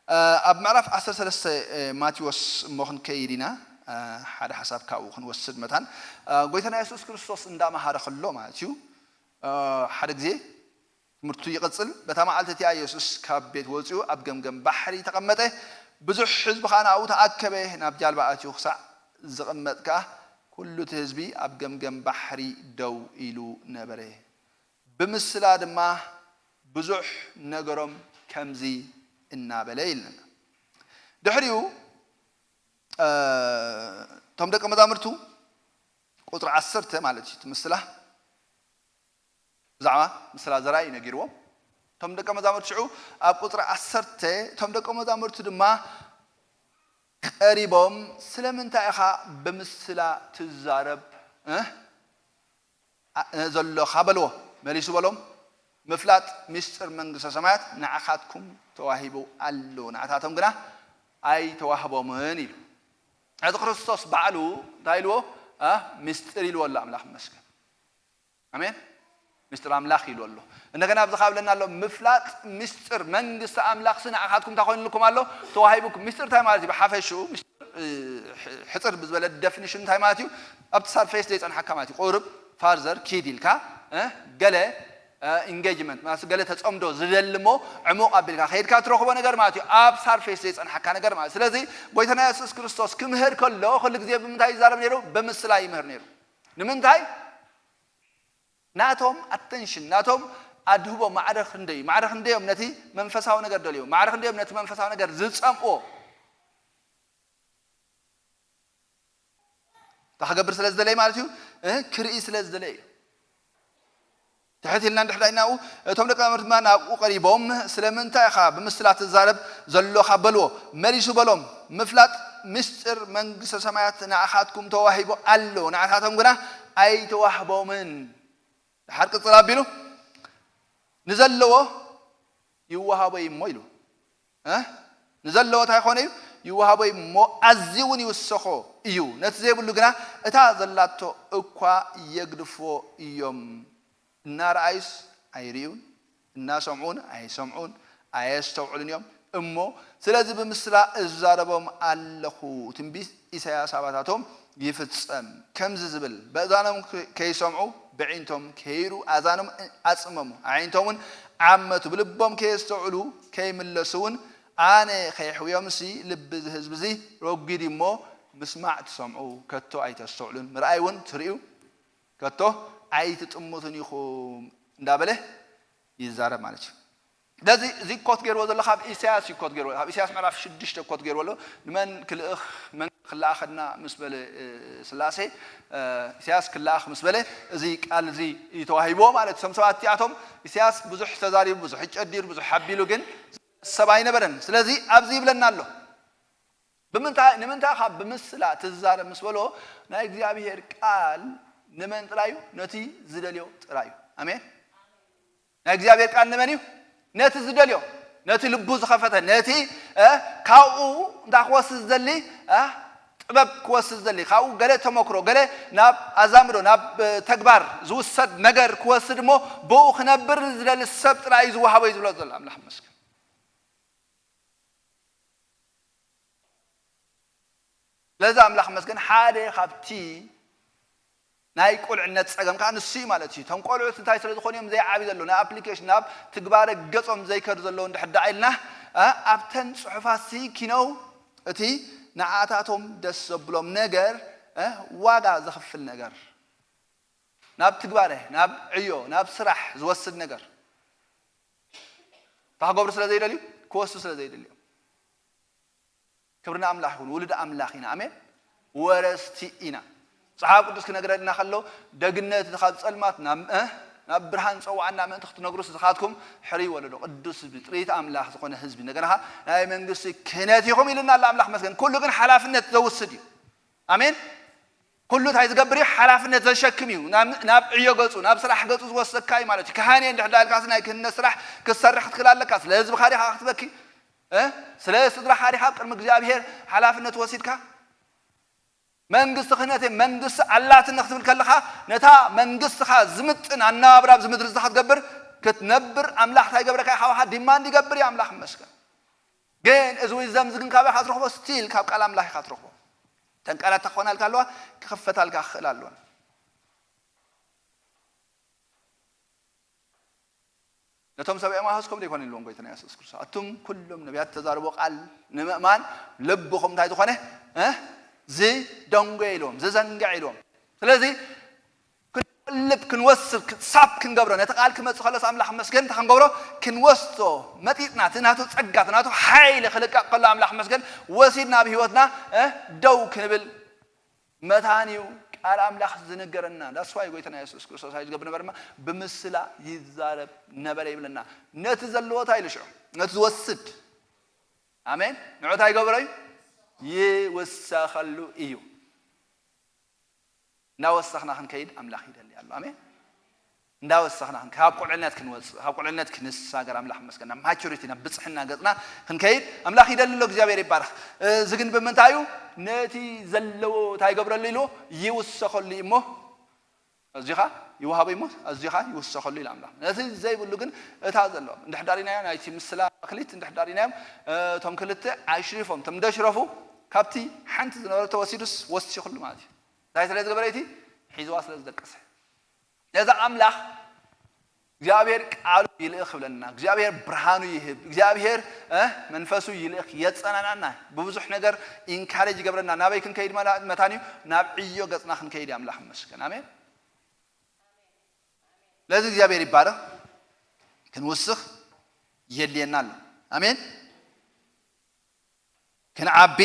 እ፣ ኣብ ምዕራፍ ዓሰርተ ሰለስተ፣ እ፣ ማቴዎስ እሞ ክንከይድ ኢና። እ፣ ሓደ ሓሳብ ካብኡ ክንወስድ መታን። እ፣ ጎይታና የሱስ ክርስቶስ እንዳመሃረ ከሎ ማለት እዩ። እ፣ ሓደ ግዜ ትምህርቱ ይቕጽል። በታ መዓልቲ እቲኣ የሱስ ካብ ቤት ወጺኡ ኣብ ገምገም ባሕሪ ተቐመጠ። ብዙሕ ህዝቢ ኸኣ ናብኡ ተኣከበ። ናብ ጃልባ ኣትዩ ክሳዕ ዝቕመጥ ከኣ፣ ኩሉ እቲ ህዝቢ ኣብ ገምገም ባሕሪ ደው ኢሉ ነበረ። ብምስላ ድማ ብዙሕ ነገሮም ከምዚ እናበለ ኢልና። ድሕሪኡ፣ እ፣ እቶም ደቀ መዛሙርቱ፣ ቁጽሪ ዓሰርተ ማለት እዩ፣ እቲ ምስላ፣ ብዛዕባ ምስላ ዘርኣይ እዩ ነጊርዎም። እቶም ደቀ መዛሙርቲ ሽዑ ኣብ ቁጽሪ ዓሰርተ፣ እቶም ደቀ መዛሙርቲ ድማ ቀሪቦም፣ "ስለምንታይ ኢኻ ብምስላ ትዛረብ፣ እ፣ ኣ-፣ እ፣ ዘሎኻ?" በልዎ። መሊሱ በሎም፣ "ምፍላጥ ምስጢር መንግስተ ሰማያት ንዓኻትኩም ተዋሂቡ ኣሎ፣ ንዓታቶም ግና ኣይተዋህቦምን" ኢሉ። እዚ ክርስቶስ ባዕሉ እንታይ ኢልዎ? እ፣ ምስጢር ኢልዎ ኣሎ። ኣምላኽ ይመስገን። ኣሜን። ምስጢር ኣምላኽ ኢሉ ኣሎ። እንደገና ኣብዚ ካብ ለና ኣሎ፣ "ምፍላጥ ምስጢር መንግስቲ ኣምላኽሲ ንዓኻትኩም እንታይ ኮይኑልኩም ኣሎ? ተዋሂቡኩም።" ምስጢር እንታይ ማለት እዩ? ብሓፈሽኡ ምስጢር፣ እ፣ ሕ-፣ ሕጽር ብዝበለ ደፊኒሽን እንታይ ማለት እዩ? ኣብቲ ሰርፌስ ዘይጸንሓካ ማለት እዩ። ቁሩብ ፋርዘር ኪድ ኢልካ፣ እ፣ ገለ፣ እ፣ ኢንጌጅመንት ማለት ገለ ተጸምዶ ዝደሊ እሞ ዕሙቕ ኣቢልካ ከይድካ ትረኽቦ ነገር ማለት እዩ። ኣብ ሰርፌስ ዘይጸንሓካ ነገር ማለት። ስለዚ ጎይታና የሱስ ክርስቶስ ክምህር ከሎ ኩሉ ግዜ ብምንታይ ይዛረብ ነይሩ? ብምስላ ይምህር ነይሩ። ንምንታይ? ናቶም ኣተንሽን፣ ናቶም ኣድህቦ ማዕረ ክንደይ እዩ? ማዕረ ክንደይ እዮም ነቲ መንፈሳዊ ነገር ደልዮም? ማዕረ ክንደይ እዮም ነቲ መንፈሳዊ ነገር ዝጸምኦ? እንታይ ክገብር ስለ ዝደለየ ማለት እዩ? እ፣ ክርኢ ስለ ዝደለየ እዩ። ትሕት ኢልና እንድሕር ዳይናኡ፣ እቶም ደቀ መዛሙርቲ ድማ ናብኡ ቀሪቦም፣ "ስለምንታይ ኢኻ ብምስላ ትዛረብ ዘሎኻ?" በልዎ። መሊሱ በሎም፣ "ምፍላጥ ምስጢር መንግስተ ሰማያት ንኣኻትኩም ተዋሂቡ ኣሎ፣ ንኣታቶም ግና ኣይተዋህቦምን።" ድሓር ቅጽል ኣቢሉ፣ "ንዘለዎ ይወሃቦ እዩ እሞ" ኢሉ። እ? "ንዘለዎ እንታይ ኮነ እዩ? ይወሃቦ እዩ እሞ ኣዝዩ እውን ይውሰኾ እዩ። ነቲ ዘይብሉ ግና እታ ዘላቶ እኳ የግድፎ እዮም።" እናረኣዩስ ኣይርእዩን፣ እናሰምዑን ኣይሰምዑን፣ ኣየስተውዕሉን እዮም። እሞ ስለዚ ብምስላ እዛረቦም ኣለኹ፣ ትንቢት ኢሳያስ ኣባታቶም ይፍጸም፣ ከምዚ ዝብል፣ "በእዛኖም ከ-፣ ከይሰምዑ፣ በዒንቶም ከይሩ፣ ኣዛኖም ኣጽመሙ፣ ኣዒንቶም እውን ዓመቱ፣ ብልቦም ከየስተውዕሉ፣ ከይምለሱ እውን፣ ኣነ ከይሕውዮምሲ፣ ልቢ እዚ ህዝቢ እዚ ረጒድ እዩ እሞ፣ ምስማዕ ትሰምዑ፣ ከቶ ኣይተስተውዕሉን፣ ምርኣይ እውን ትርእዩ፣ ከቶ ኣይትጥምቱን ኢኹም" እንዳበለ ይዛረብ ማለት እዩ። ስለዚ እዚ ኮት ገይርዎ ዘሎ ካብ ኢሳያስ እዩ ኮት ገይርዎ። ካብ ኢሳያስ ምዕራፍ ሽዱሽተ ኮት ገይርዎ ኣሎ። "ንመን ክልእኽ፣ መን ክለኣኸና?" ምስ በለ፣ እ፣ ስላሴ፣ እ፣ ኢሳያስ ክለኣኽ ምስ በለ፣ እዚ ቃል እዚ እዩ ተዋሂብዎ ማለት እዩ። እቶም ሰባት እቲኣቶም፣ ኢሳያስ ብዙሕ ተዛሪቡ፣ ብዙሕ ጨዲሩ፣ ብዙሕ ሓቢሉ፣ ግን ሰብ ኣይነበረን። ስለዚ ኣብዚ ይብለና ኣሎ። "ብምንታይ፣ ንምንታይ ኢኻ ብምስላ ትዛረብ?" ምስ በሎ፣ ናይ እግዚኣብሔር ቃል ንመን ጥራይ እዩ? ነቲ ዝደልዮ ጥራይ እዩ። ኣሜን። ናይ እግዚኣብሔር ቃል ንመን እዩ? ነቲ ዝደልዮ፣ ነቲ ልቡ ዝኸፈተ፣ ነቲ፣ እ፣ ካብኡ እንታይ ክወስድ ዝደሊ? እ፣ ጥበብ ክወስድ ዝደሊ፣ ካብኡ ገለ ተመክሮ፣ ገለ ናብ ኣዛምዶ፣ ናብ፣ እ፣ ተግባር ዝውሰድ ነገር ክወስድ እሞ ብኡ ክነብር ዝደሊ ሰብ ጥራይ እዩ ዝወሃቦ እዩ ዝብሎ ዘሎ። ኣምላኽ ይመስገን። ስለዚ ኣምላኽ መስገን፣ ሓደ ካብቲ ናይ ቁልዕነት ጸገም ከኣ ንሱ እዩ ማለት እዩ። እቶም ቆልዑት እንታይ ስለ ዝኾኑ እዮም ዘይዓብዩ ዘለዉ? ናብ ኣፕሊኬሽን፣ ናብ ትግባረ ገጾም ዘይከዱ ዘለዉ እንድሕር ደኣ ኢልና፣ እ፣ ኣብተን ጽሑፋት ሲ ኪነው እቲ ንኣታቶም ደስ ዘብሎም ነገር፣ እ፣ ዋጋ ዘኽፍል ነገር፣ ናብ ትግባረ፣ ናብ ዕዮ፣ ናብ ስራሕ ዝወስድ ነገር፣ እንታይ ክገብሩ ስለ ዘይደልዩ? ክወስዱ ስለ ዘይደልዩ እዮም። ክብሪ ንኣምላኽ ይኹን። ውሉድ ኣምላኽ ኢና። ኣሜን። ወረስቲ ኢና። መጽሓፍ ቅዱስ ክነግረና ከሎ፣ ደግነት ካብ ጸልማት ናብ፣ እ፣ ናብ ብርሃን ጸውዓና ምእንቲ ክትነግሩስ ንስኻትኩም ሕሩይ ወለዶ፣ ቅዱስ ህዝቢ፣ ጥሪት ኣምላኽ ዝኾነ ህዝቢ፣ እንደገና ናይ መንግስቲ ክህነት ኢኹም ኢሉና ኣሎ ኣምላኽ መስገን። ኩሉ ግን ሓላፍነት ዘውስድ እዩ። ኣሜን። ኩሉ እንታይ ዝገብር እዩ? ሓላፍነት ዘሸክም እዩ። ናብ፣ ናብ ዕዮ ገጹ፣ ናብ ስራሕ ገጹ ዝወስደካ እዩ ማለት እዩ። ካህን እየ እንድሕር ዳልካስ ናይ ክህነት ስራሕ ክትሰርሕ ክትክእል ኣለካ። ስለ ህዝብኻ ዲኻ ክትበኪ? እ? ስለ ስድራኻ ዲኻ ኣብ ቅድሚ እግዚኣብሔር ሓላፍነት ወሲድካ? መንግስቲ ክህነተይ መንግስቲ ኣላትኒ ክትብል ከለኻ፣ ነታ መንግስትኻ ዝምጥን ኣነባብራ ኣብዚ ምድሪ እዚ ክትገብር፣ ክትነብር ኣምላኽ እንታይ ይገብረካ እዩ? ካባኻ ዲማንድ ይገብር እዩ። ኣምላኽ ይመስገን። ግን እዚ ዊዝደም እዚ ግን ካበይ ኢኻ ትረኽቦ? ስቲል ካብ ቃል ኣምላኽ ኢኻ ትረኽቦ። እተን ቃላት ክኾናልካ ኣለዋ፣ ክኽፈታልካ ክኽእል ኣለወን። ነቶም ሰብ ኤማሁስ ከምኡ ዘይኮነ ኢልዎም ጎይታና የሱስ ክርስቶስ። ኣቱም ኩሎም ነቢያት ተዛርቦ ቃል ንምእማን ልብኹም እንታይ ዝኾነ? እ? ዝደንጎየ ኢልዎም፣ ዝዘንግዐ ኢልዎም። ስለዚ ክንልብ፣ ክንወስድ፣ ሳፕ ክንገብሮ፣ ነቲ ቃል ክመጽእ ከሎስ ኣምላኽ መስገን እንታይ ክንገብሮ? ክንወስዶ፣ መጢጥና፣ እቲ ናቱ ጸጋ፣ እቲ ናቱ ሓይሊ ክልቀቕ ከሎ ኣምላኽ መስገን ወሲድና ኣብ ህይወትና፣ እ፣ ደው ክንብል መታን እዩ ቃል ኣምላኽ ዝንገረና። ዳስዋይ ጎይታና የሱስ ክርስቶስ እንታይ ዝገብር ነበር ድማ? ብምስላ ይዛረብ ነበረ ይብለና። ነቲ ዘለዎ እንታይ ኢሉ ሽዑ? ነቲ ዝወስድ። ኣሜን። ንዑ እንታይ ይገብሮ እዩ? ይውሰኸሉ እዩ። እንዳወሰኽና ክንከይድ ኣምላኽ ይደሊ ኣሎ። ኣሜን። እንዳወሰኽና ክንከ-፣ ካብ ቁልዕነት ክንወጽእ፣ ካብ ቁልዕነት ክንሳገር ኣምላኽ ይመስገን። ናብ ማቹሪቲ፣ ናብ ብጽሕና ገጽና ክንከይድ ኣምላኽ ይደሊ ኣሎ። እግዚኣብሔር ይባረኽ። እዚ ግን ብምንታይ እዩ? ነቲ ዘለዎ እንታይ ይገብረሉ ኢሉ? ይውሰኸሉ እዩ እሞ፣ ኣዚኻ ይወሃቦ እዩ እሞ፣ ኣዚኻ ይውሰኸሉ ኢሉ ኣምላኽ። ነቲ ዘይብሉ ግን እታ ዘሎ፣ እንድሕር ዳሪናዮ ናይቲ ምስላ መክሊት፣ እንድሕር ዳሪናዮም፣ እቶም ክልተ ኣሽሪፎም፣ እቶም ደሽረፉ፣ ካብቲ ሓንቲ ዝነበረ ተወሲዱስ ወሲኹሉ ማለት እዩ። እንታይ ስለ ዝገበረ? እቲ ሒዝዋ ስለ ዝደቀሰ። ነዚ ኣምላኽ እግዚኣብሔር ቃሉ ይልእኽ ይብለና። እግዚኣብሔር ብርሃኑ ይህብ። እግዚኣብሔር፣ እ፣ መንፈሱ ይልእኽ፣ የጸናናና። ብብዙሕ ነገር ኢንካሬጅ ይገብረና። ናበይ ክንከይድ መላ-፣ መታን እዩ? ናብ ዕዮ ገጽና ክንከይድ እዩ። ኣምላኽ ይመስገን። ኣሜን። ለዚ እግዚኣብሔር ይባረኽ። ክንውስኽ የድልየና ኣሎ። ኣሜን። ክንዓቢ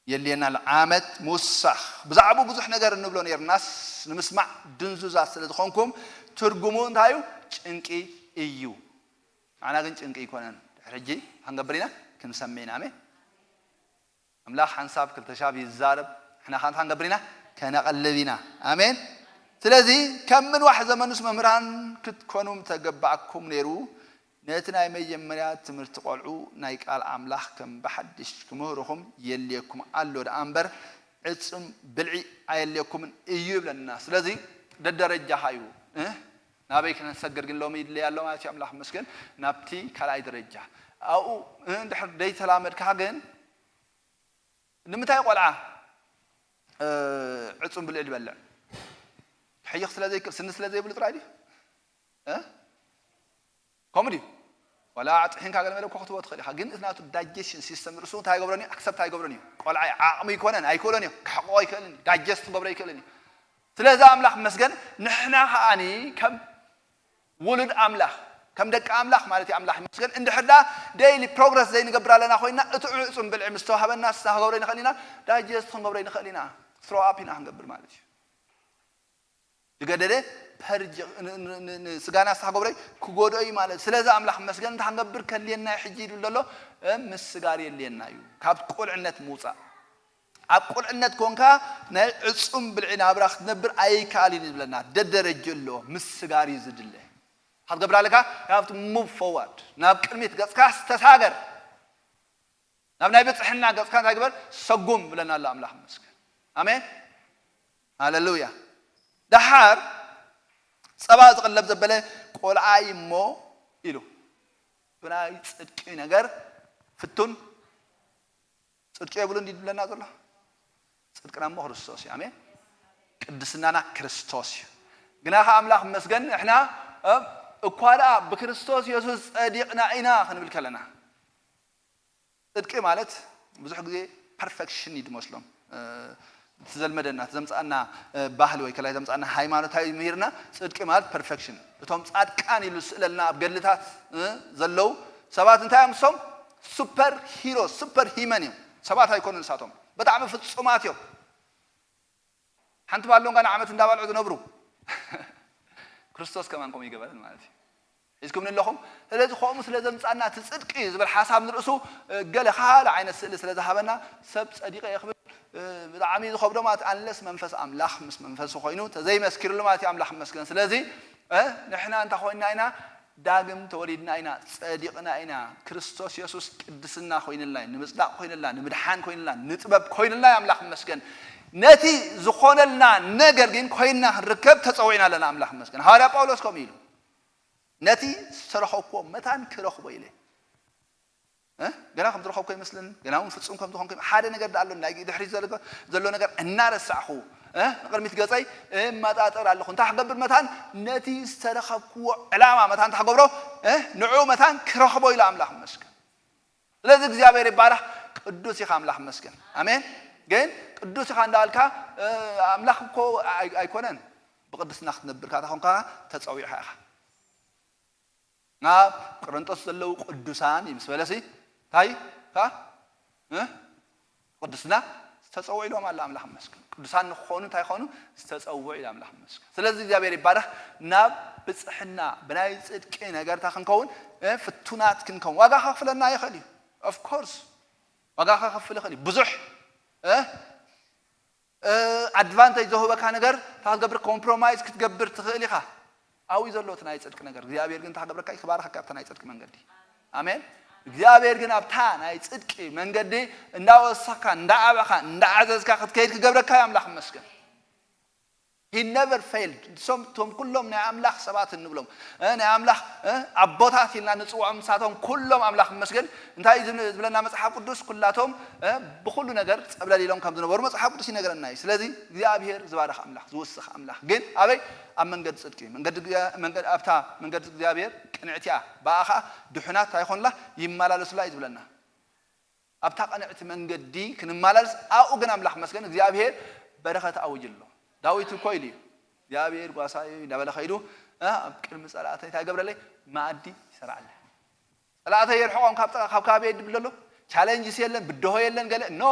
የድልየና ኣሎ። ዓመት ምውሳኽ። ብዛዕባኡ ብዙሕ ነገር እንብሎ ነይርናስ፣ ንምስማዕ ድንዙዛት ስለ ዝኾንኩም፣ ትርጉሙ እንታይ እዩ? ጭንቂ እዩ። ንዓና ግን ጭንቂ ኣይኮነን። ድሕሪ ሕጂ ክንገብር ኢና፣ ክንሰምዕ ኢና። ኣሜን። ኣምላኽ ሓንሳብ ክልተ ሻብ ይዛረብ፣ ንሕና ኸኣ እንታይ ክንገብር ኢና? ከነቐልብ ኢና። ኣሜን። ስለዚ ከም ምንዋሕ ዘመኑስ መምህራን ክትኮኑ ምተገባእኩም ነይሩ። ነቲ ናይ መጀመርያ ትምህርቲ ቆልዑ ናይ ቃል ኣምላኽ ከም ብሓድሽ ክምህርኹም የድልየኩም ኣሎ ደኣ እምበር፣ ዕጹም ብልዒ ኣየድልየኩምን እዩ ይብለና። ስለዚ ደደረጃኻ እዩ። እ? ናበይ ክነሰግር ግን ሎሚ ይድለይ ኣሎ ማለት እዩ። ኣምላኽ ይመስገን፣ ናብቲ ካልኣይ ደረጃ። ኣብኡ፣ እ፣ እንድሕር ደይተላመድካ ግን፣ ንምንታይ ቆልዓ፣ እ፣ ዕጹም ብልዒ ዝበልዕ? ክሕይኽ ስለ ዘይክእል፣ ስኒ ስለ ዘይብሉ ጥራይ ድዩ? እ? ከምኡ ድዩ? ዋላ ኣጥሒንካ ገለ መለ እኮ ክትህቦ ትኽእል ኢኻ። ግን እቲ ናቱ ዳይጀሽን ሲስተም ርእሱ እንታይ ኣይገብሮን እዩ? ኣክሰፕት ኣይገብሮን እዩ። ቆልዓ ዓቕሚ ኣይኮነን፣ ኣይክእሎን እዩ። ክሕቆ ኣይክእልን እዩ። ዳይጀስት ክገብሮ ኣይክእልን እዩ። ስለዚ ኣምላኽ ይመስገን፣ ንሕና ከኣኒ ከም ውሉድ ኣምላኽ፣ ከም ደቂ ኣምላኽ ማለት እዩ፣ ኣምላኽ ይመስገን፣ እንድሕር ደኣ ዴይሊ ፕሮግረስ ዘይንገብር ኣለና ኮይና፣ እቲ ዕጹም ብልዒ ምስ ተዋህበና፣ ንስና ክገብሮ ኣይንኽእል ኢና፣ ዳይጀስት ክንገብሮ ኣይንኽእል ኢና። ትሮ ኣፕ ኢና ክንገብር ማለት እዩ። ዝገደደ ፐርጅ-፣ ን-፣ ን-፣ ን-፣ ንስጋና ስታ ክገብሮ ክጎድኦ እዩ ማለት። ስለዚ ኣምላኽ ይመስገን፣ እንታይ ክንገብር ከድልየና እዩ ሕጂ ይብል ዘሎ? እ፣ ምስጋር የድልየና እዩ። ካብ ቁልዕነት ምውጻእ። ኣብ ቁልዕነት ኮንካ ናይ ዕጹም ብልዒ ናብራ ክትነብር ኣይከኣልን እዩ ዝብለና። ደደረጀ ኣሎ፣ ምስጋር እዩ ዝድለ። ክትገብር ኣለካ፣ you have to move forward። ናብ ቅድሚት ገጽካ ተሳገር። ናብ ናይ ብጽሕና ገጽካ እንታይ ግበር? ሰጉም ብለና ኣሎ ኣምላኽ ይመስገን። ኣሜን። ሃሌሉያ። ደሓር ጸባ ዝቕለብ ዘበለ ቆልዓ እዩ እሞ ኢሉ። ብናይ ጽድቂ ነገር ፍቱን ጽድቂ የብሉን ድዩ ዝብለና ዘሎ? ጽድቅና እሞ ክርስቶስ እዩ። ኣሜን። ቅድስናና ክርስቶስ እዩ። ግና ከኣ ኣምላኽ ይመስገን ንሕና፣ እ፣ እኳ ደኣ ብክርስቶስ የሱስ ጸዲቕና ኢና ክንብል ከለና፣ ጽድቂ ማለት ብዙሕ ግዜ ፐርፌክሽን እዩ ዝመስሎም። እ፣ እቲ ዘልመደና፣ እቲ ዘምጽኣና፣ እ፣ ባህሊ ወይ ከላይ ዘምጽኣና ሃይማኖታዊ ምሂርና፣ ጽድቂ ማለት ፐርፌክሽን። እቶም ጻድቃን ኢሉ ዝስእለልና ኣብ ገድልታት፣ እ፣ ዘለዉ ሰባት እንታይ እዮም ንሶም? ሱፐር ሂሮ፣ ሱፐር ሂመን እዮም። ሰባት ኣይኮኑን ንሳቶም። ብጣዕሚ ፍጹማት እዮም። ሓንቲ ባሎንጋ ንዓመት እንዳባልዑ ዝነብሩ። ክርስቶስ ከማን ከምኡ ይገበረን ማለት እዩ። ሒዝኩምኒ ኣለኹም። ስለዚ ከምኡ ስለ ዘምጻና እቲ ጽድቂ ዝብል ሓሳብ ንርእሱ፣ እ፣ ገለ ካልእ ዓይነት ስእሊ ስለ ዝሃበና ሰብ ጸዲቐ እየ ክብል፣ እ፣ ብጣዕሚ ዝኸብዶ ማለት፣ ኣንለስ መንፈስ ኣምላኽ ምስ መንፈሱ ኮይኑ ተዘይመስኪርሉ ማለት እዩ። ኣምላኽ ይመስገን። ስለዚ፣ እ፣ ንሕና እንታይ ኮይንና ኢና? ዳግም ተወሊድና ኢና፣ ጸዲቕና ኢና። ክርስቶስ የሱስ ቅድስና ኮይንልና እዩ፣ ንምጽዳቕ ኮይንልና፣ ንምድሓን ኮይንልና፣ ንጥበብ ኮይንልና እዩ። ኣምላኽ ይመስገን። ነቲ ዝኾነልና ነገር ግን ኮይንና ክንርከብ ተጸዊዕና ኣለና። ኣምላኽ ይመስገን። ሃዋርያ ጳውሎስ ከምኡ ኢሉ፣ ነቲ ዝተረኸብኩዎ መታን ክረኽቦ ኢለ። እ? ገና ከም ዝረኸብኩ ኣይመስልን፣ ገና እውን ፍጹም ከም ዝኾንኩ፣ ሓደ ነገር ደኣ ኣሎ፣ ናይ ድሕሪት ዘሎ፣ ዘሎ ነገር እናረሳዕኹ፣ እ? ንቕድሚት ገጸይ እመጣጠር ኣለኹ። እንታይ ክገብር መታን? ነቲ ዝተረኸብኩዎ ዕላማ መታን እንታይ ክገብሮ? እ? ንዑ መታን ክረኽቦ ኢሉ ኣምላኽ ይመስገን። ስለዚ እግዚኣብሔር ይባረኽ፣ ቅዱስ ኢኻ ኣምላኽ ይመስገን። ኣሜን። ግን ቅዱስ ኢኻ እንዳበልካ፣ እ፣ ኣምላኽ እኮ ኣይ-፣ ኣይኮነን። ብቅድስና ክትነብር ካታ ኾንካ ተጸዊዕኻ ኢኻ። ናብ ቆሮንቶስ ዘለዉ ቅዱሳን እዩ ምስ በለሲ፣ እንታይ? ካ? እ? ቅዱስና ዝተጸውዑ ኢሎም ኣለ ኣምላኽ ይመስገን። ቅዱሳን ንክኾኑ እንታይ ኾኑ? ዝተጸውዑ ኢለ ኣምላኽ ይመስገን። ስለዚ እግዚኣብሔር ይባረኽ። ናብ ብጽሕና ብናይ ጽድቂ ነገርታ ክንከውን፣ እ፣ ፍቱናት ክንከውን ዋጋ ከኽፍለና ይኽእል እዩ። ኦፍ ኮርስ ዋጋ ከኽፍል ይኽእል እዩ። ብዙሕ፣ እ፣ እ፣ ኣድቫንቴጅ ዘህበካ ነገር እንታይ ክትገብር? ኮምፕሮማይዝ ክትገብር ትኽእል ኢኻ። ኣብኡ እዩ ዘሎ እቲ ናይ ጽድቂ ነገር። እግዚኣብሔር ግን እንታይ ክገብረካ እዩ? ክባርኸካ ኣብታ ናይ ጽድቂ መንገዲ። ኣሜን። እግዚኣብሔር ግን ኣብታ ናይ ጽድቂ መንገዲ እንዳወሰኽካ፣ እንዳዓበኻ፣ እንዳዓዘዝካ ክትከይድ ክገብረካ እዩ። ኣምላኽ ይመስገን። He never failed። እሶም እቶም ኩሎም ናይ ኣምላኽ ሰባት እንብሎም፣ እ፣ ናይ ኣምላኽ፣ እ፣ ኣቦታት ኢልና ንጽውዖም፣ ንሳቶም ኩሎም ኣምላኽ ይመስገን። እንታይ እዩ ዝብል-፣ ዝብለና መጽሓፍ ቅዱስ? ኩላቶም፣ እ፣ ብኹሉ ነገር ጸብለል ኢሎም ከም ዝነበሩ መጽሓፍ ቅዱስ ይነግረና እዩ። ስለዚ እግዚኣብሔር ዝባርኽ ኣምላኽ፣ ዝውስኽ ኣምላኽ፣ ግን ኣበይ? ኣብ መንገዲ ጽድቂ። መንገዲ እግዚኣብ-፣ መንገዲ፣ ኣብታ መንገዲ እግዚኣብሔር ቅንዕቲ እያ፣ ብኣ ኸኣ ድሑናት እንታይ ይኾኑላ? ይመላለሱላ እዩ ዝብለና። ኣብታ ቅንዕቲ መንገዲ ክንመላለስ፣ ኣብኡ ግን ኣምላኽ ይመስገን እግዚኣብሔር በረኸት ኣውጅ ኣሎ። ዳዊት እኮ ኢሉ እዩ፣ እግዚኣብሔር ጓሳይ እዩ እንዳበለ ከይዱ፣ እ፣ ኣብ ቅድሚ ጸላእተይ እንታይ ገብረለይ? መኣዲ ይሰርዓለይ። ጸላእተይ የርሕቖም ካብ፣ ካብ ከባቢ የድብል ዘሎ። ቻለንጅስ የለን፣ ብድሆ የለን፣ ገለ ኖ።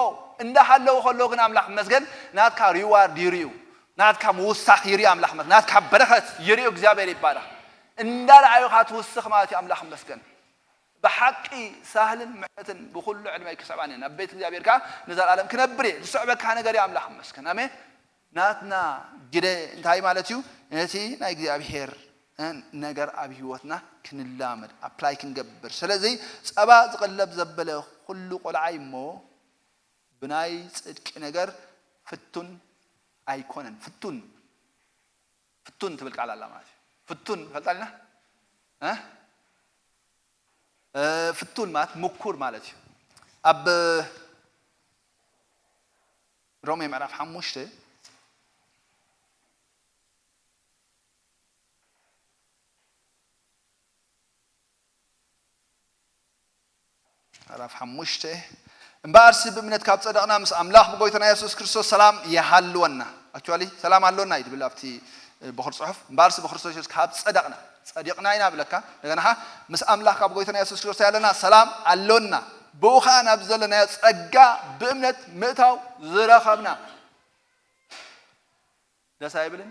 እንዳሃለዉ ከለዉ ግን ኣምላኽ ይመስገን ናትካ ሪዋርድ ይርእዩ፣ ናትካ ምውሳኽ ይርእዩ ኣምላኽ ይመስገን፣ ናትካ በረኸት ይርእዩ። እግዚኣብሔር ይባረኽ። እንዳረኣዩኻ ትውስኽ ማለት እዩ። ኣምላኽ ይመስገን። ብሓቂ ሳህልን ምሕረትን ብኹሉ ዕድመይ ክስዕባን እየ፣ ናብ ቤት እግዚኣብሔር ከዓ ንዘለኣለም ክነብር እየ። ዝስዕበካ ነገር እዩ። ኣምላኽ ይመስገን። ኣሜን። ናትና ግደ እንታይ ማለት እዩ? ነቲ ናይ እግዚኣብሔር ነገር ኣብ ህይወትና ክንላመድ፣ ኣፕላይ ክንገብር። ስለዚ ጸባ ዝቕለብ ዘበለ ኩሉ ቆልዓ እሞ ብናይ ጽድቂ ነገር ፍቱን ኣይኮነን። ፍቱን፣ ፍቱን ትብል ቃል ኣላ ማለት እዩ። ፍቱን ፈልጣ ዲና? እ? እ፣ ፍቱን ማለት ምኩር ማለት እዩ። ኣብ ሮሜ ምዕራፍ ሓሙሽተ፣ ምዕራፍ ሓሙሽተ፣ እምበኣርሲ ብእምነት ካብ ጸደቕና ምስ ኣምላኽ ብጎይታና የሱስ ክርስቶስ ሰላም ይሃልወና። ኣክቹዋሊ ሰላም ኣሎና እዩ ድብል ኣብቲ፣ እ፣ በኹር ጽሑፍ። እምበኣርሲ ብክርስቶስ የሱስ ካብ ጸደቕና፣ ጸዲቕና ኢና ብለካ። እንደገና ኸዓ ምስ ኣምላኽ ካብ ጎይታና የሱስ ክርስቶስ ያለና ሰላም ኣሎና። ብኡ ኸዓ ናብ ዘለናዮ ጸጋ ብእምነት ምእታው ዝረኸብና። ደስ ኣይብልን?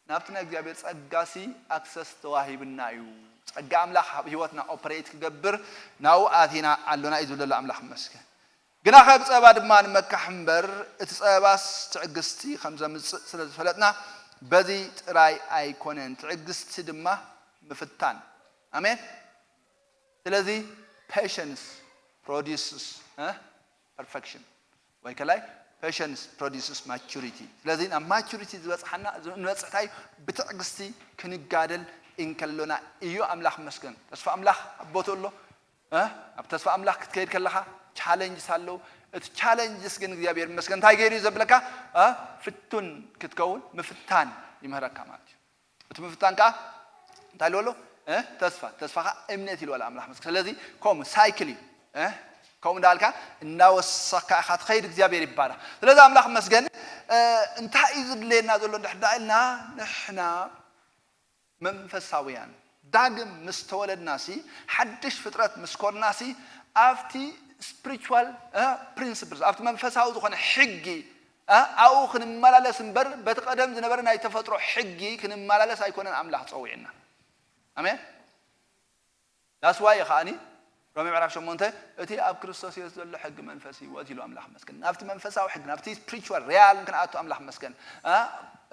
ናብቲ ናይ እግዚኣብሔር ጸጋሲ ኣክሰስ ተዋሂብና እዩ። ጸጋ ኣምላኽ ኣብ ህይወትና ኦፐሬት ክገብር ናብኡ ኣቲና ኣሎና እዩ ዝብለሉ ኣምላኽ ይመስገን። ግናኸ ብጸባ ድማ ንመካሕ እምበር፣ እቲ ጸባስ ትዕግስቲ ከም ዘምጽእ ስለ ዝፈለጥና፣ በዚ ጥራይ ኣይኮነን፣ ትዕግስቲ ድማ ምፍታን። ኣሜን። ስለዚ ፔሸንስ ፕሮዲስስ፣ እ፣ ፐርፌክሽን፣ ወይ ከላይ patience produces maturity። ስለዚ ናብ ማቹሪቲ ዝበጽሓና፣ ንበጽሕ እንታይ? ብትዕግስቲ ክንጋደል እንከሎና እዩ። ኣምላኽ ይመስገን። ተስፋ ኣምላኽ ኣብ ቦትኡ ኣሎ። እ? ኣብ ተስፋ ኣምላኽ ክትከይድ ከለኻ ቻለንጅስ ኣለዉ። እቲ ቻለንጅስ ግን እግዚኣብሔር ይመስገን እንታይ ገይሩ እዩ ዘብለካ? እ? ፍቱን ክትከውን ምፍታን ይምህረካ ማለት እዩ። እቲ ምፍታን ከኣ እንታይ ኢልዎ ኣሎ? እ? ተስፋ። ተስፋ ከኣ እምነት ኢልዎ ኣሎ ኣምላኽ ይመስገን። ስለዚ ከምኡ ሳይክል እዩ። እ? ከምኡ እንዳበልካ እናወሰኽካ ኢኻ ትኸይድ፣ እግዚኣብሔር ይባረኽ። ስለዚ ኣምላኽ ይመስገን። እ፣ እንታይ እዩ ዝድለየና ዘሎ እንድሕር ደኣ ኢልና፣ ንሕና መንፈሳውያን ዳግም ምስ ተወለድናሲ፣ ሓድሽ ፍጥረት ምስ ኮንናሲ፣ ኣብቲ ስፕሪቹዋል፣ እ፣ ፕሪንስፕልስ፣ ኣብቲ መንፈሳዊ ዝኾነ ሕጊ፣ እ፣ ኣብኡ ክንመላለስ እምበር፣ በቲ ቀደም ዝነበረ ናይ ተፈጥሮ ሕጊ ክንመላለስ ኣይኮነን ኣምላኽ ጸዊዕና። ኣሜን። ዳስ ዋይ ከኣኒ ሮሜ ምዕራፍ ሸሞንተ፣ እቲ ኣብ ክርስቶስ የሱስ ዘሎ ሕጊ መንፈስ ህይወት ኢሉ ኣምላኽ ይመስገን። ናብቲ መንፈሳዊ ሕጊ፣ ናብቲ ስፕሪቹዋል ሪያልም ክንኣቱ ኣምላኽ ይመስገን። እ፣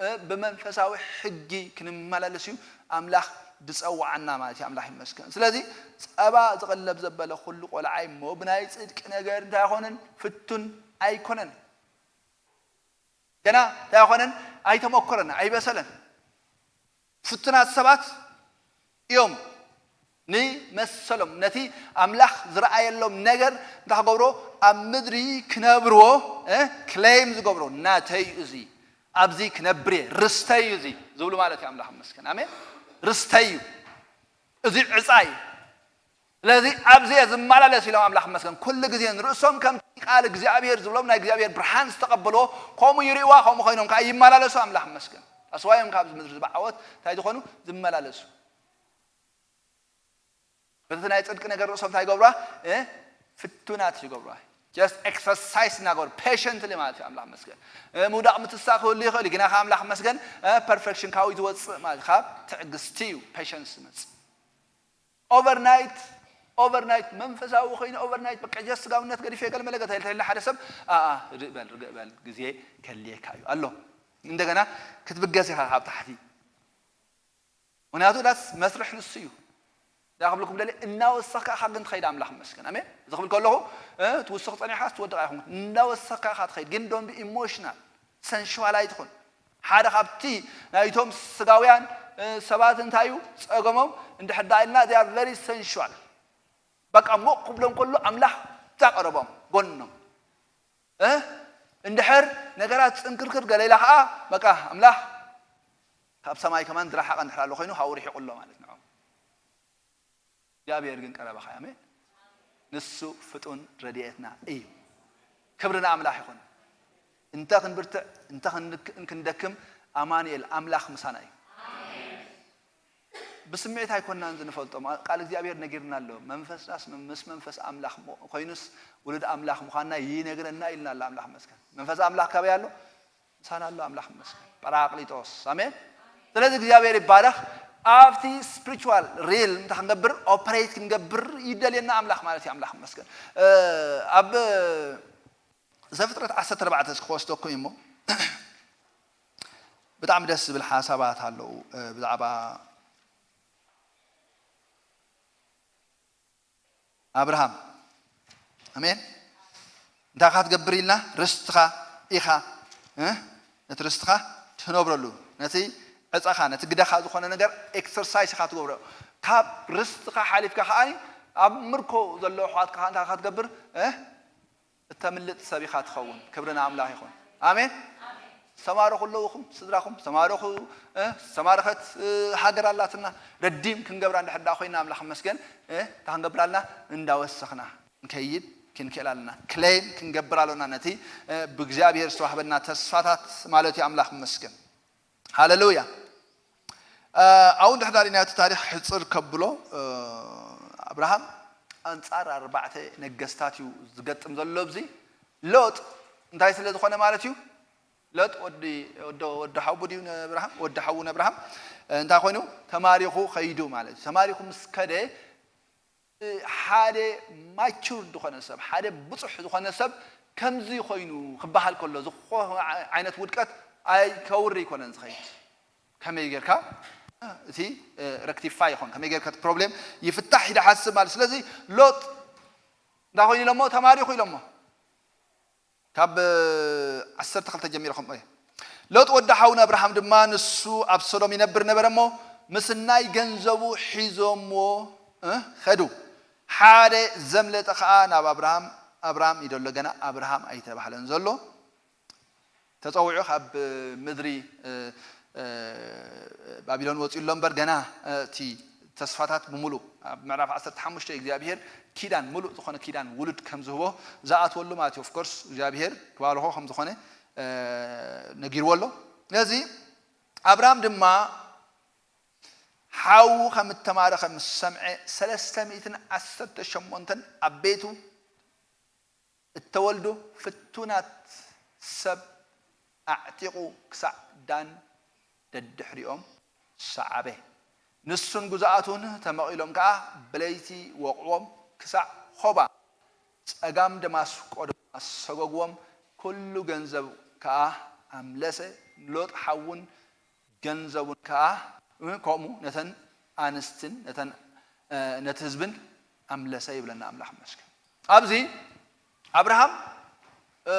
እ፣ ብመንፈሳዊ ሕጊ ክንመላለስ እዩ ኣምላኽ ዝጸውዓና ማለት እዩ። ኣምላኽ ይመስገን። ስለዚ ጸባ ዝቕለብ ዘበለ ኩሉ ቆልዓ እሞ ብናይ ጽድቂ ነገር እንታይ ኣይኮነን? ፍቱን ኣይኮነን። ገና እንታይ ኣይኮነን? ኣይተመኮረን፣ ኣይበሰለን። ፍቱናት ሰባት እዮም ንመሰሎም ነቲ ኣምላኽ ዝረኣየሎም ነገር እንታይ ክገብሮ? ኣብ ምድሪ ክነብርዎ፣ እ፣ ክሌም ዝገብሮ፣ ናተይ እዩ እዚ፣ ኣብዚ ክነብር እየ፣ ርስተይ እዩ እዚ ዝብሉ ማለት እዩ። ኣምላኽ ይመስገን። ኣሜን። ርስተይ እዩ፣ እዚ ዕፃ እዩ። ስለዚ ኣብዚ እየ ዝመላለስ ኢሎም ኣምላኽ ይመስገን። ኩሉ ግዜ ንርእሶም ከምቲ ቃል እግዚኣብሔር ዝብሎም ናይ እግዚኣብሔር ብርሃን ዝተቐበልዎ ከምኡ ይርእይዋ፣ ከምኡ ኮይኖም ከዓ ይመላለሱ። ኣምላኽ ይመስገን። ኣስዋዮም ካብዚ ምድሪ ዝበዓወት እንታይ ዝኾኑ? ዝመላለሱ። በቲ ናይ ጽድቂ ነገር ርእሶም እንታይ ይገብሩዋ? እ? ፍቱናት ይገብሩዋ። ጀስት ኤክሰርሳይስ እናገበሩ ፔሸንትሊ ማለት እዩ። ኣምላኽ ይመስገን። እ፣ ምውዳቕ ምትሳእ ክህሉ ይኽእል እዩ፣ ግና ካብ ኣምላኽ ይመስገን፣ እ፣ ፐርፌክሽን ካብኡ ዝወፅእ ማለት ካብ ትዕግስቲ እዩ ፔሸንስ ዝመፅእ። ኦቨርናይት፣ ኦቨርናይት መንፈሳዊ ኮይኑ ኦቨርናይት በቃ ጀስት ስጋውነት ገዲፈ ገለ መለ ገለ ተይልና ሓደ ሰብ፣ ኣኣ፣ ርእ በል፣ ርግእ በል፣ ግዜ ከድልየካ እዩ ኣሎ። እንደገና ክትብገስ ኢኻ ካብ ታሕቲ። ምኽንያቱ ዳስ መስርሕ ንሱ እዩ። እንታይ ክብልኩም ደልየ? እናወሰኽካ ኢኻ ግን ትኸይድ፣ ኣምላኽ ይመስገን። ኣሜን። እዚ ክብል ከለኹ፣ እ፣ ትውስኽ ጸኒሕካስ ትወድቕ ኣይኮንኩን። እናወሰኽካ ኢኻ ትኸይድ፣ ግን don't be emotional፣ ሰንሽዋል ኣይትኹን። ሓደ ካብቲ ናይቶም ስጋውያን፣ እ፣ ሰባት እንታይ እዩ ጸገሞም? እንድሕር ደኣ ኢልና they are very sensual። በቃ ሞቕ ክብሎም ከሎ ኣምላኽ እዛ ቀረቦም፣ ጎኖም። እ? እንድሕር ነገራት ጽንክርክር ገለ ኢላ ኸዓ በቃ ኣምላኽ ካብ ሰማይ ከማን ዝረሓቐ እንድሕር ኣሎ ኮይኑ ካብኡ ርሒቑ ኣሎ ማለት ንዑ። እግዚኣብሔር ግን ቀረባኻ እዩ። ኣሜን። ንሱ ፍጡን ረድኤትና እዩ። ክብሪ ንኣምላኽ ይኹን። እንተ ክንብርትዕ፣ እንተ ክንክ-፣ ክንደክም ኣማኑኤል ኣምላኽ ምሳና እዩ። ብስምዒት ኣይኮናን ዝንፈልጦ። ቃል እግዚኣብሔር ነጊርና ኣሎ። መንፈስናስ ምስ መንፈስ ኣምላኽ ሞ-፣ ኮይኑስ ውሉድ ኣምላኽ ምዃንና ይነግረና ኢልና ኣሎ። ኣምላኽ መስገን። መንፈስ ኣምላኽ ካበይ ኣሎ? ምሳና ኣሎ። ኣምላኽ መስገን። ጳራቅሊጦስ። ኣሜን። ስለዚህ እግዚኣብሔር ይባረኽ። ኣብቲ ስፒሪቹዋል ሪልም እንታይ ክንገብር፣ ኦፐሬት ክንገብር ይደልየና ኣምላኽ ማለት እዩ። ኣምላኽ መስገን። እ፣ ኣብ ዘፍጥረት ዓሰርተ ኣርባዕተ እስኪ ክወስደኩም እሞ ብጣዕሚ ደስ ዝብል ሓሳባት ኣለዉ፣ እ፣ ብዛዕባ ኣብርሃም። ኣሜን። እንታይ ኢኻ ትገብር ኢልና? ርስትኻ ኢኻ፣ እ? ነቲ ርስትኻ ትነብረሉ፣ ነቲ ዕፃኻ፣ ነቲ ግደኻ ዝኾነ ነገር ኤክሰርሳይስ ኢኻ ትገብሮ። ካብ ርስትኻ ሓሊፍካ ከኣ ኣብ ምርኮ ዘለዉ ኣሕዋትካ እንታይ ኢኻ ትገብር? እ? እተምልጥ ሰብ ኢኻ ትኸውን። ክብሪ ንኣምላኽ ይኹን። ኣሜን። ዝተማረኹ ኣለውኹም፣ ስድራኹም ዝተማረኹ፣ እ፣ ዝተማረኸት፣ እ፣ ሃገር ኣላትና። ረዲም ክንገብራ እንድሕር ደኣ ኮይና፣ ኣምላኽ ይመስገን፣ እ፣ እንታይ ክንገብር ኣለና? እንዳወሰኽና ክንከይድ ክንክእል ኣለና። ክሌም ክንገብር ኣለና ነቲ፣ እ፣ ብእግዚኣብሔር ዝተዋህበና ተስፋታት ማለት እዩ። ኣምላኽ ይመስገን። ሃሌሉያ። እ፣ ኣብኡ እንድሕር ዳሪና እቲ ታሪኽ ሕጽር ከብሎ፣ እ፣ ኣብርሃም ኣንጻር ኣርባዕተ ነገስታት እዩ ዝገጥም ዘሎ። ኣብዚ ሎጥ እንታይ ስለ ዝኾነ ማለት እዩ? ሎጥ ወዲ፣ ወዲ፣ ወዲ ሓዉ ድዩ ንኣብርሃም? ወዲ ሓዉ ንኣብርሃም፣ እ፣ እንታይ ኮይኑ? ተማሪኹ ኸይዱ ማለት እዩ። ተማሪኹ ምስ ከደ፣ እ፣ ሓደ ማቹር ዝኾነ ሰብ፣ ሓደ ብጹሕ ዝኾነ ሰብ ከምዚ ኮይኑ ክበሃል ከሎ፣ ዝኾነ ዓይነት ውድቀት ኣይ-፣ ከውሪ ኣይኮነን ዝኸይድ። ከመይ ጌርካ እቲ፣ እ፣ ረክቲፋይ ይኾን? ከመይ ጌርካ እቲ ፕሮብሌም ይፍታሕ ኢሉ ሓስብ ማለት። ስለዚ ሎጥ እንታይ ኮይኑ ኢሎሞ? ተማሪኹ ኢሎሞ። ካብ፣ እ፣ ዓሰርተ ክልተ ጀሚርኩም፣ እ። ሎጥ ወዲ ሓው ንኣብርሃም ድማ ንሱ ኣብ ሶዶም ይነብር ነበረ እሞ፣ ምስ ናይ ገንዘቡ ሒዞምዎ፣ እ፣ ኸዱ። ሓደ ዘምለጠ ኸኣ ናብ ኣብርሃም፣ ኣብርሃም እዩ ዘሎ፣ ገና ኣብርሃም ኣይተባህለን ዘሎ። ተጸዊዑ ካብ ምድሪ፣ እ፣ እ፣ ባቢሎን ወጺኡ ኣሎ እምበር፣ ገና፣ እ፣ እቲ ተስፋታት ብምሉእ ኣብ ምዕራፍ ዓሰርተ ሓሙሽተ እግዚኣብሔር ኪዳን፣ ምሉእ ዝኾነ ኪዳን ውሉድ ከም ዝህቦ ዝኣትወሉ ማለት እዩ። ኦፍ ኮርስ እግዚኣብሔር ክባልኾ ከም ዝኾነ፣ እ፣ ነጊርዎ ኣሎ። ስለዚ ኣብርሃም ድማ ሓዉ ከም እተማረኸ ምስ ሰምዐ፣ ሰለስተ ሚእትን ዓሰርተ ሸሞንተን ኣብ ቤቱ እተወልዱ ፍቱናት ሰብ ኣዕጢቑ ክሳዕ ዳን ደድሕሪኦም ሰዓበ። ንሱን ግዙኣቱን ተመቒሎም ከኣ ብለይቲ ወቕዎም ክሳዕ ሆባ ጸጋም ደማስቆ ድማ ሰጎግዎም። ኩሉ ገንዘብ ከኣ ኣምለሰ። ሎጥ ሓዉን ገንዘቡን ከኣ፣ እ፣ ከምኡ ነተን ኣንስትን ነተን፣ እ፣ ነቲ ህዝብን ኣምለሰ ይብለና ኣምላኽ ይመስገን። ኣብዚ ኣብርሃም፣ እ፣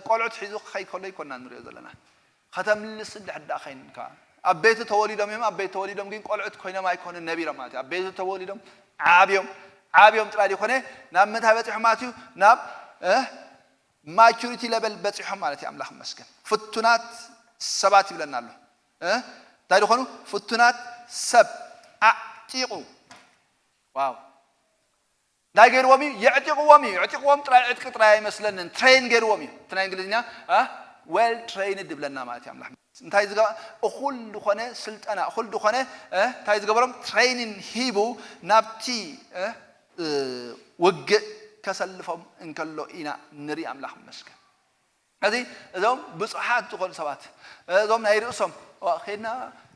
ቆልዑት ሒዙ ክኸይድ ከሎ ኣይኮንና ንሪኦ ዘለና። ከተምልስ እንድሕር ደኣ ኸይንካ፣ ኣብ ቤቱ ተወሊዶም እዮም። ኣብ ቤቱ ተወሊዶም ግን ቆልዑት ኮይኖም ኣይኮኑን ነቢሮም ማለት እዩ። ኣብ ቤቱ ተወሊዶም ዓብዮም፣ ዓብዮም ጥራይ ዘይኮነ ናብ ምንታይ በጺሖም ማለት እዩ? ናብ፣ እ፣ ማቹሪቲ ሌቨል በጺሖም ማለት እዩ። ኣምላኽ ይመስገን። ፍቱናት ሰባት ይብለና ኣሎ። እ? እንታይ ዝኾኑ? ፍቱናት ሰብ ኣዕጢቑ። ዋው። እንታይ ገይርዎም እዩ? የዕጢቕዎም እዩ። የዕጢቕዎም ጥራይ ዕጥቂ ጥራይ ኣይመስለንን። ትሬን ገይርዎም እዩ። እቲ ናይ እንግሊዝኛ፣ እ? ዌል ትሬይንድ ይብለና ማለት እዩ ኣምላኽ። እንታይ ዝገ-፣ እኹል ዝኾነ ስልጠና፣ እኹል ዝኾነ፣ እ? እንታይ ዝገበሮም? ትሬይኒን ሂቡ ናብቲ፣ እ? እ፣ ውግእ ከሰልፎም እንከሎ ኢና ንርኢ። ኣምላኽ ይመስገን። እዚ እዞም ብጹሓት ዝኾኑ ሰባት፣ እዞም ናይ ርእሶም፣ "ዋ፣ ኸይድና፣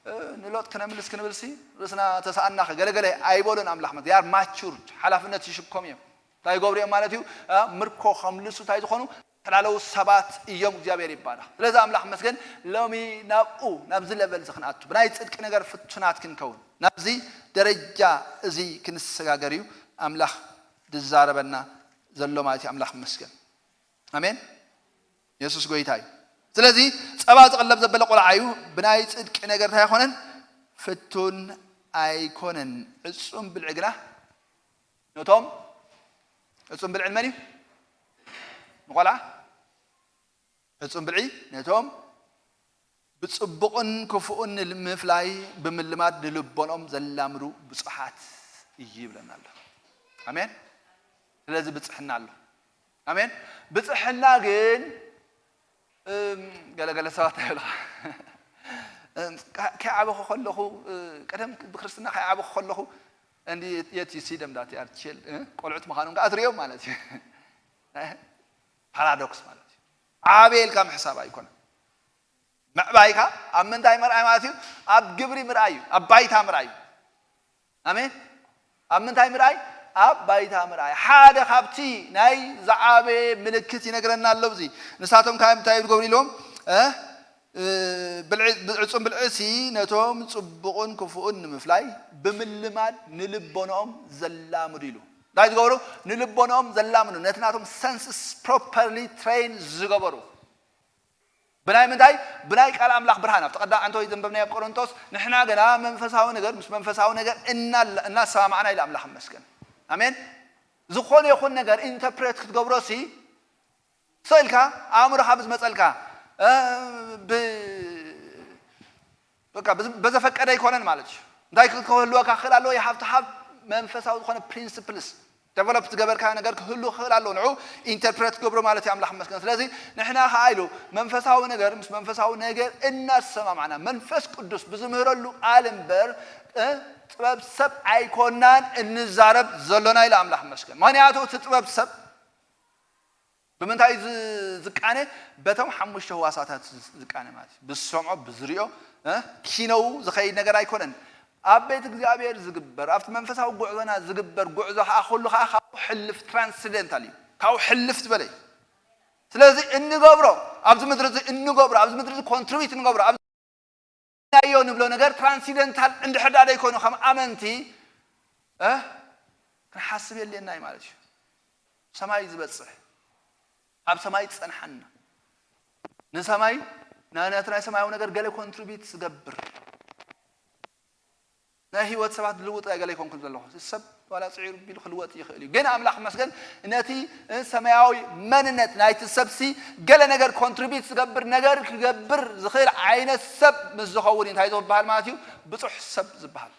እ፣ ንሎጥ ክነምልስ ክንብልሲ ርእስና ተሰኣና፣ ገለገለ" ኣይበሉን። ኣምላኽ መስ-፣ they are matured፣ ሓላፍነት ይሽከሙ እዮም። እንታይ ይገብሩ እዮም ማለት እዩ? እ፣ ምርኮ ከምልሱ እንታይ ዝኾኑ? ተላለዉ ሰባት እዮም። እግዚኣብሔር ይባረኽ። ስለዚ ኣምላኽ መስገን፣ ሎሚ ናብኡ፣ ናብዚ ለቨል እዚ ክንኣቱ፣ ብናይ ጽድቂ ነገር ፍቱናት ክንከውን፣ ናብዚ ደረጃ እዚ ክንሰጋገር እዩ ኣምላኽ ዝዛረበና ዘሎ ማለት እዩ። ኣምላኽ መስገን። ኣሜን። የሱስ ጎይታ እዩ። ስለዚ ጸባ ዝቕለብ ዘበለ ቆልዓ እዩ። ብናይ ጽድቂ ነገር እንታይ ኣይኮነን? ፍቱን ኣይኮነን። ዕጹም ብልዒ ግና ነቶም፣ ዕጹም ብልዒ ንመን እዩ? ንቆልዓ። ዕጹም ብልዒ ነቶም ብጽቡቕን ክፉእን ንምፍላይ ብምልማድ ንልቦንኦም ዘላምዱ ብጹሓት እዩ ይብለና ኣሎ። ኣሜን። ስለዚ ብጽሕና ኣሎ። ኣሜን። ብጽሕና ግን፣ እም፣ ገለገለ ሰባት ኣይብልኻ። ከይዓበኹ ከለኹ፣ ቀደም ብክርስትና ከይዓበኹ ከለኹ እንዲ የት ዩ ሲ ደም ዳት ኣርቲፊሻል ቆልዑት ምዃኖም ከዓ ትሪኦም ማለት እዩ። ፓራዶክስ ማለት እዩ። ዓበየ ኢልካ ምሕሳብ ኣይኮነን። ምዕባይካ ኣብ ምንታይ ምርኣይ ማለት እዩ? ኣብ ግብሪ ምርኣይ እዩ፣ ኣብ ባይታ ምርኣይ እዩ። ኣሜን። ኣብ ምንታይ ምርኣይ? ኣብ ባይታ ምርኣይ። ሓደ ካብቲ ናይ ዝዓበየ ምልክት ይነግረና ኣሎ። እዚ ንሳቶም ካብ እንታይ ዝገብሩ ኢሎም ዕፁም ብልዒ ሲ ነቶም ፅቡቕን ክፉእን ንምፍላይ ብምልማድ ንልቦንኦም ዘላምዱ ኢሉ። እንታይ ዝገብሩ? ንልቦንኦም ዘላምዱ፣ ነቲ ናቶም ሰንስስ ፕሮፐርሊ ትሬን ዝገበሩ። ብናይ ምንታይ? ብናይ ቃል ኣምላኽ ብርሃን። ኣብቲ ቀዳ ዕንቶ ዘንበብናዮ ኣብ ቆሮንቶስ፣ ንሕና ገና መንፈሳዊ ነገር ምስ መንፈሳዊ ነገር እናሰማማዕና ኢሉ ኣምላኽ ይመስገን። ኣሜን። ዝኾነ ይኹን ነገር ኢንተርፕሬት ክትገብሮ ሲ ሰው ኢልካ ኣእምሮኻ ብዝመፀልካ በዘፈቀደ ኣይኮነን ማለት እዩ። እንታይ ክህልወካ ክኽእል ኣለዎ? You have to have መንፈሳዊ ዝኾነ ፕሪንስፕልስ ደቨሎፕ ዝገበርካ ነገር ክህሉ ክኽእል ኣለዎ። ንዑ ኢንተርፕሬት ትገብሮ ማለት እዩ። ኣምላኽ መስገን። ስለዚ ንሕና ከዓ ኢሉ መንፈሳዊ ነገር ምስ መንፈሳዊ ነገር እናሰማማዕና መንፈስ ቅዱስ ብዝምህረሉ ቃል እምበር ጥበብ ሰብ ኣይኮናን እንዛረብ ዘሎና ኢሉ ኣምላኽ መስገን። ምክንያቱ እቲ ጥበብ ሰብ ብምንታይ እዩ ዝቃነ? በቶም ሓሙሽተ ህዋሳታት ዝቃነ ማለት እዩ። ብዝሰምዖ፣ ብዝሪኦ፣ ኪነው ዝኸይድ ነገር ኣይኮነን። ኣብ ቤት እግዚኣብሔር ዝግበር ኣብቲ መንፈሳዊ ጉዕዞና ዝግበር ጉዕዞ ከዓ ኩሉ ከዓ ካብኡ ሕልፍ ትራንስደንታል እዩ። ካብኡ ሕልፍ ዝበለ እዩ። ስለዚ እንገብሮ ኣብዚ ምድሪ እዚ እንገብሮ ኣብዚ ምድሪ እዚ ኮንትሪቢት እንገብሮ ናዮ ንብሎ ነገር ትራንሲደንታል እንድሕር ዳ ዘይኮኑ ከም ኣመንቲ ክንሓስብ የድልየና እዩ ማለት እዩ። ሰማይ ዝበፅሕ ኣብ ሰማይ ዝፀንሓና ንሰማይ ናነቲ ናይ ሰማያዊ ነገር ገለ ኮንትሪቢት ዝገብር ናይ ህይወት ሰባት ዝልውጥ ገለ ይኮንኩን ዘለኹ ሰብ ዋላ ፅዒሩ ቢሉ ክልወጥ ይኽእል እዩ። ግን ኣምላኽ መስገን ነቲ ሰማያዊ መንነት ናይቲ ሰብሲ ገለ ነገር ኮንትሪቢት ዝገብር ነገር ክገብር ዝኽእል ዓይነት ሰብ ምስ ዝኸውን እንታይ ዝበሃል ማለት እዩ? ብፁሕ ሰብ ዝበሃል።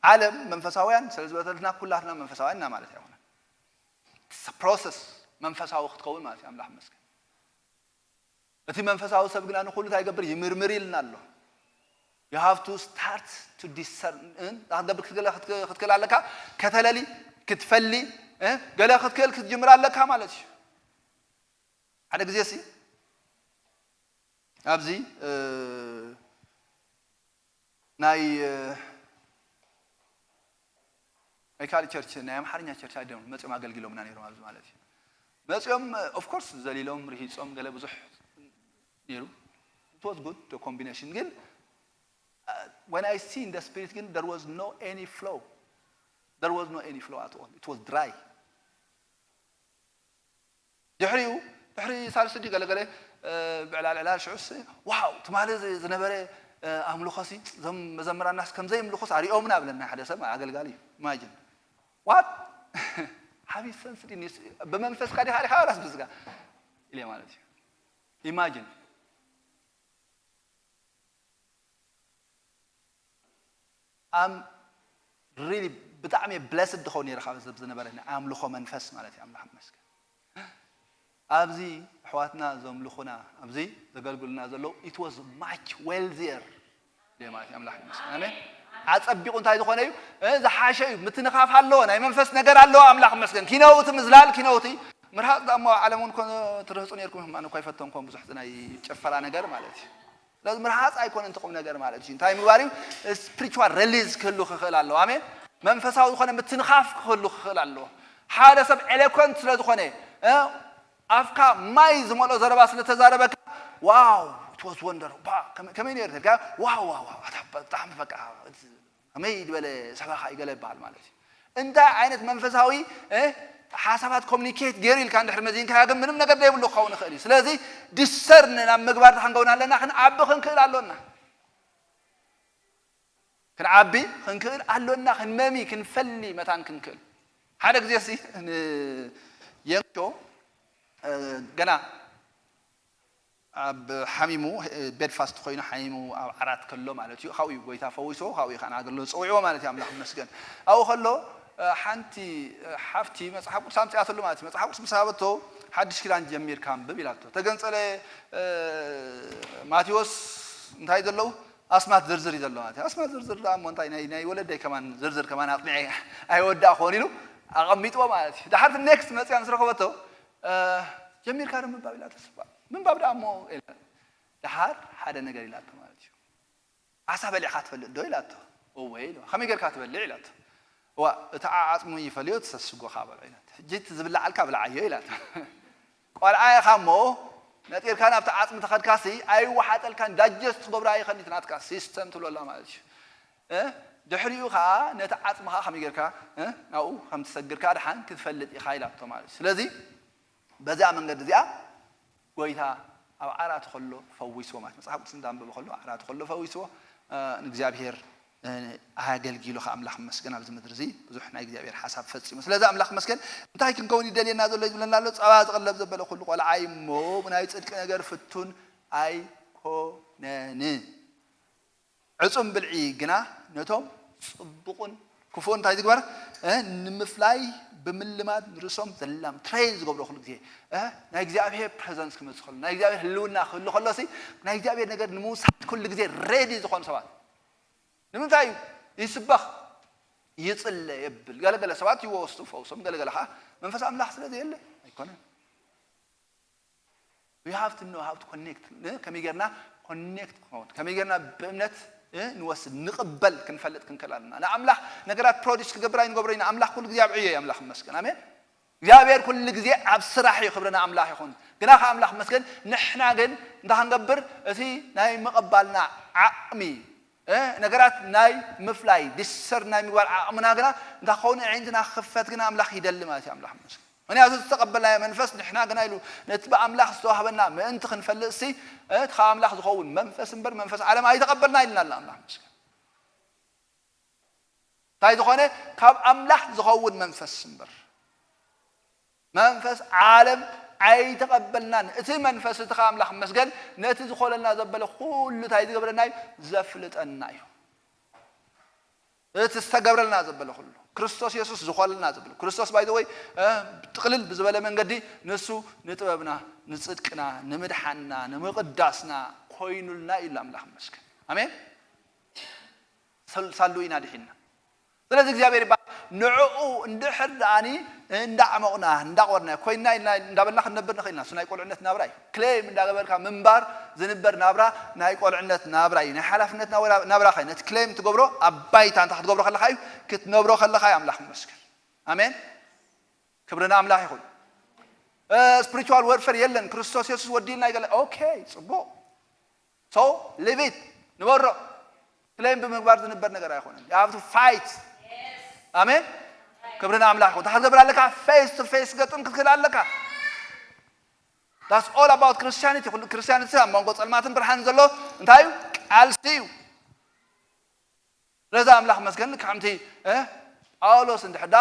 ዓለም መንፈሳውያን ስለ ዝበተልና ኩላትና መንፈሳውያን ኢና ማለት ኣይኮነን። ፕሮሰስ መንፈሳዊ ክትከውን ማለት እዩ። ኣምላኽ መስገን እቲ መንፈሳዊ ሰብ ግና ንኹሉ እንታይ ይገብር? ይምርምር ኢልና ኣሎ። You have to start to discern። እንታይ ክትገብር ክትክእል ኣለካ? ከተለሊ፣ ክትፈሊ፣ ገለ ክትክእል ክትጅምር ኣለካ ማለት እዩ። ሓደ ግዜ ሲ ኣብዚ ናይ ናይ ካልእ ቸርች ናይ ኣምሓርኛ ቸርች ኣይደም መፅኦም ኣገልጊሎምና ነይሮም ኣብዚ ማለት እዩ። መፅኦም ኦፍኮርስ ዘሊሎም ርሂፆም ገለ ብዙሕ ነይሩ። It was good the combination ግን when I see in the spirit ግን there was no any flow there was no any flow at all, it was dry። ድሕሪኡ ድሕሪ ሳልስቲ ገለገለ ብዕላል ዕላል ሽዑስ ዋው ትማሊ ዝነበረ ኣምልኾሲ እዞም መዘምራናስ ከምዘይ ኣምልኾስ ኣሪኦምና ብለና ሓደ ሰብ ኣገልጋሊ ኢማጂን ዋት ሓቢሰንስ ብመንፈስካ ዲኻ ዲኻ ራስ ብዝጋ ኢለ ማለት እዩ። ኢማጂን ኣም ሪሊ ብጣዕሚ ብለስድ ድኸውን ነይረ ካብ ሰብ ዝነበረ ኣምልኾ መንፈስ ማለት እዩ። ኣምላኽ ይመስገን። ኣብዚ ኣሕዋትና ዘምልኹና ኣብዚ ዘገልግሉና ዘለዉ it was much wealthier ማለት እዩ። ኣምላኽ ይመስገን። ኣሜን። ኣጸቢቑ እንታይ ዝኾነ እዩ ዝሓሸ እዩ። ምትንኻፍ ኣለዎ። ናይ መንፈስ ነገር ኣለዎ። ኣምላኽ ይመስገን። ኪነውቲ ምዝላል ኪነውቲ ምርሃቕ ዳሞ ዓለም እውን ትርህፁ ነርኩም። ማን እኳ ይፈተንኩም ብዙሕ ናይ ጭፈራ ነገር ማለት እዩ። ስለዚ ምርሃፅ ኣይኮነ እቲ ቁም ነገር ማለት እዩ። እንታይ ምግባር እዩ? ስፕሪቹዋል ሪሊዝ ክህሉ ክኽእል ኣለዎ። ኣሜን። መንፈሳዊ ዝኾነ ምትንኻፍ ክህሉ ክኽእል ኣለዎ። ሓደ ሰብ ኤሎኮንት ስለ ዝኾነ ኣፍካ ማይ ዝመልኦ ዘረባ ስለ ተዛረበካ ዋው it was wonder ባ ከመይ ነይሩ ተልካ ዋው ዋው ዋው ብጣዕሚ በቃ ከመይ ዝበለ ሰባኻ ይገለ ይበሃል ማለት እዩ። እንታይ ዓይነት መንፈሳዊ ሓሳባት ኮሚኒኬት ገይሩ ኢልካ እንድሕር መዚንካዮ ግን ምንም ነገር ዘይብሉ ክኸውን ይኽእል እዩ። ስለዚ ዲሰርን ናብ ምግባር ክንከውን ኣለና ክንዓቢ ክንክእል ኣሎና። ክንዓቢ ክንክእል ኣሎና ክንመሚ ክንፈሊ መታን ክንክእል ሓደ ግዜ ሲ የንሾ ገና ኣብ ሓሚሙ ቤድፋስት ኮይኑ ሓሚሙ ኣብ ዓራት ከሎ ማለት እዩ። ካብኡ እዩ ጎይታ ፈዊስዎ ካብኡ እዩ ከኣ ኣገልግሎት ፀዊዕዎ ማለት እዩ። ኣምላኽ ይመስገን። ኣብኡ ከሎ ሓንቲ ሓፍቲ መፅሓፍ ቅዱስ ኣምፅኣትሉ ማለት እዩ። መፅሓፍ ቅዱስ ምስ ሃበቶ ሓድሽ ኪዳን ጀሚርካ ኣንብብ ኢላቶ። ተገንፀለ ማቴዎስ እንታይ ዘለዉ ኣስማት ዝርዝር እዩ ዘሎ ማለት እዩ። ኣስማት ዝርዝር ደኣ እሞ እንታይ ናይ ወለደይ ከማን ዝርዝር ከማን ኣፅኒዐ ኣይወዳእኹዎን ኢሉ ኣቐሚጥዎ ማለት እዩ። ድሓር ኔክስት መፅያ ምስ ረኸበቶ ጀሚርካ ዶ ምንባብ ኢላቶ። ምንባብ ደኣ እሞ ኢላ ድሓር ሓደ ነገር ኢላቶ ማለት እዩ። ዓሳ በሊዕካ ትፈልጥ ዶ ኢላቶ። እወ ኢሉ። ከመይ ጌርካ ትበልዕ ኢላቶ። እዋ እቲ ዓዓፅሙ ይፈልዮ ትሰስጎ ካበሎ ኢላቶ። ሕጂ እቲ ዝብላዓልካ ብልዓዮ ኢላቶ። ቆልዓ ኢኻ እሞ ነጢርካ ናብቲ ዓፅሚ ተኸድካሲ ኣይወሓጠልካን፣ ዳጀስት ትገብሮ ኣይኸሊት ናትካ ሲስተም ትብሎ ኣላ ማለት እዩ። ድሕሪኡ ከዓ ነቲ ዓፅምኻ ከመይ ጌርካ ናብኡ ከም ትሰግርካ ድሓን ክትፈልጥ ኢኻ ኢላቶ ማለት እዩ። ስለዚ በዚኣ መንገዲ እዚኣ ጎይታ ኣብ ዓራቱ ከሎ ፈዊስዎ ማለት መፅሓፍ ቅዱስ እንዳንበበ ከሎ ዓራቱ ከሎ ፈዊስዎ። ንእግዚኣብሔር ኣገልጊሉ ከ ኣምላኽ መስገን ኣብዚ ምድሪ እዚ ብዙሕ ናይ እግዚኣብሔር ሓሳብ ፈፂሙ። ስለዚ ኣምላኽ መስገን እንታይ ክንከውን ይደልየና ዘሎ እዩ ዝብለና ኣሎ። ፀባ ዝቕለብ ዘበለ ኩሉ ቆልዓ እዩ እሞ ብናይ ፅድቂ ነገር ፍቱን ኣይኮነን። ዕፁም ብልዒ ግና ነቶም ፅቡቕን ክፉእን እንታይ ዝግበር ንምፍላይ ብምልማድ ንርእሶም ዘላም ትሬን ዝገብሮ ኩሉ ግዜ ናይ እግዚኣብሔር ፕሬዘንስ ክመፅእ ከሎ ናይ እግዚኣብሔር ህልውና ክህሉ ከሎሲ ናይ እግዚኣብሔር ነገር ንምውሳድ ኩሉ ግዜ ሬዲ ዝኾኑ ሰባት ንምንታይ እዩ ይስበኽ ይፅለ የብል ገለገለ ሰባት ይወስዱ ፈውሶም ገለገለ ከዓ መንፈስ ኣምላኽ ስለ ዘየለ ኣይኮነን We have to know how to connect ከመይ ጌርና ኮኔክት ክኸውን ከመይ ጌርና ብእምነት ንወስድ ንቕበል ክንፈልጥ ክንክእል ኣለና ንኣምላኽ ነገራት ፕሮዲስ ክገብር ኣይንገብሮ ኢና ኣምላኽ ኩሉ ግዜ ኣብ ዕዮ ኣምላኽ መስገን ኣሜን እግዚኣብሔር ኩሉ ግዜ ኣብ ስራሕ እዩ ክብሪ ንኣምላኽ ይኹን ግና ከ ኣምላኽ መስገን ንሕና ግን እንታይ ክንገብር እቲ ናይ ምቕባልና ዓቕሚ ነገራት ናይ ምፍላይ ዲሰር ናይ ምግባር ዓቕምና ግና እንታይ ክኸውን ኣዒንትና ክኽፈት ግና ኣምላኽ ይደሊ ማለት እዩ ኣምላኽ መስገን ምክንያቱ ዝተቐበልናዮ መንፈስ ንሕና ግና ኢሉ ነቲ ብኣምላኽ ዝተዋህበና ምእንቲ ክንፈልጥ ሲ እቲ ካብ ኣምላኽ ዝኸውን መንፈስ እምበር መንፈስ ዓለም ኣይተቐበልና ኢልና ኣላ ኣምላኽ መስገን እንታይ ዝኾነ ካብ ኣምላኽ ዝኸውን መንፈስ እምበር መንፈስ ዓለም ኣይተቐበልናን እቲ መንፈስ እቲ ካብ ኣምላኽ መስገን ነቲ ዝኾለልና ዘበለ ኩሉ እንታይ ዝገብረና እዩ ዘፍልጠና እዩ እቲ ዝተገብረልና ዘበለ ኩሉ ክርስቶስ የሱስ ዝኾለልና ዘበለ ክርስቶስ ባይዘወይ ጥቕልል ብዝበለ መንገዲ ንሱ ንጥበብና ንፅድቅና ንምድሓንና ንምቕዳስና ኮይኑልና እዩ ኣምላኽ መስገን ኣሜን ሳሉ ኢና ድሒንና ስለዚ እግዚኣብሔር ይበሃል ንዕኡ እንድሕር ደኣኒ እንዳዕመቑና እንዳቕበርና ኮይንና ኢልና እንዳበልና ክንነብር ንኽእል ኢና እሱ ናይ ቆልዕነት ናብራ እዩ ክሌም እንዳገበርካ ምንባር ዝንበር ናብራ ናይ ቆልዕነት ናብራ እዩ ናይ ሓላፍነት ናብራ ኸ ነቲ ክሌም ትገብሮ ኣብ ባይታ እንታ ክትገብሮ ከለኻ እዩ ክትነብሮ ከለኻ እዩ ኣምላኽ መስገን ኣሜን ክብሪ ንኣምላኽ ይኹን ስፕሪቹዋል ወርፌር የለን ክርስቶስ የሱስ ወዲልና ይገለ ኦኬ ፅቡቕ So live it ንበሮ ክሌም ብምግባር ዝንበር ነገር ኣይኮነን you have to fight ኣሜን ክብሪ ንኣምላኽ ይኹን እንታይ ክትገብር ኣለካ face to face ገጥም ክትክእል ኣለካ That's all about Christianity ኩሉ ክርስቲያኒቲ ኣብ መንጎ ፀልማትን ብርሃን ዘሎ እንታይ እዩ ቃልሲ እዩ ስለዚ ኣምላኽ መስገን ከምቲ ጳውሎስ እንድሕዳ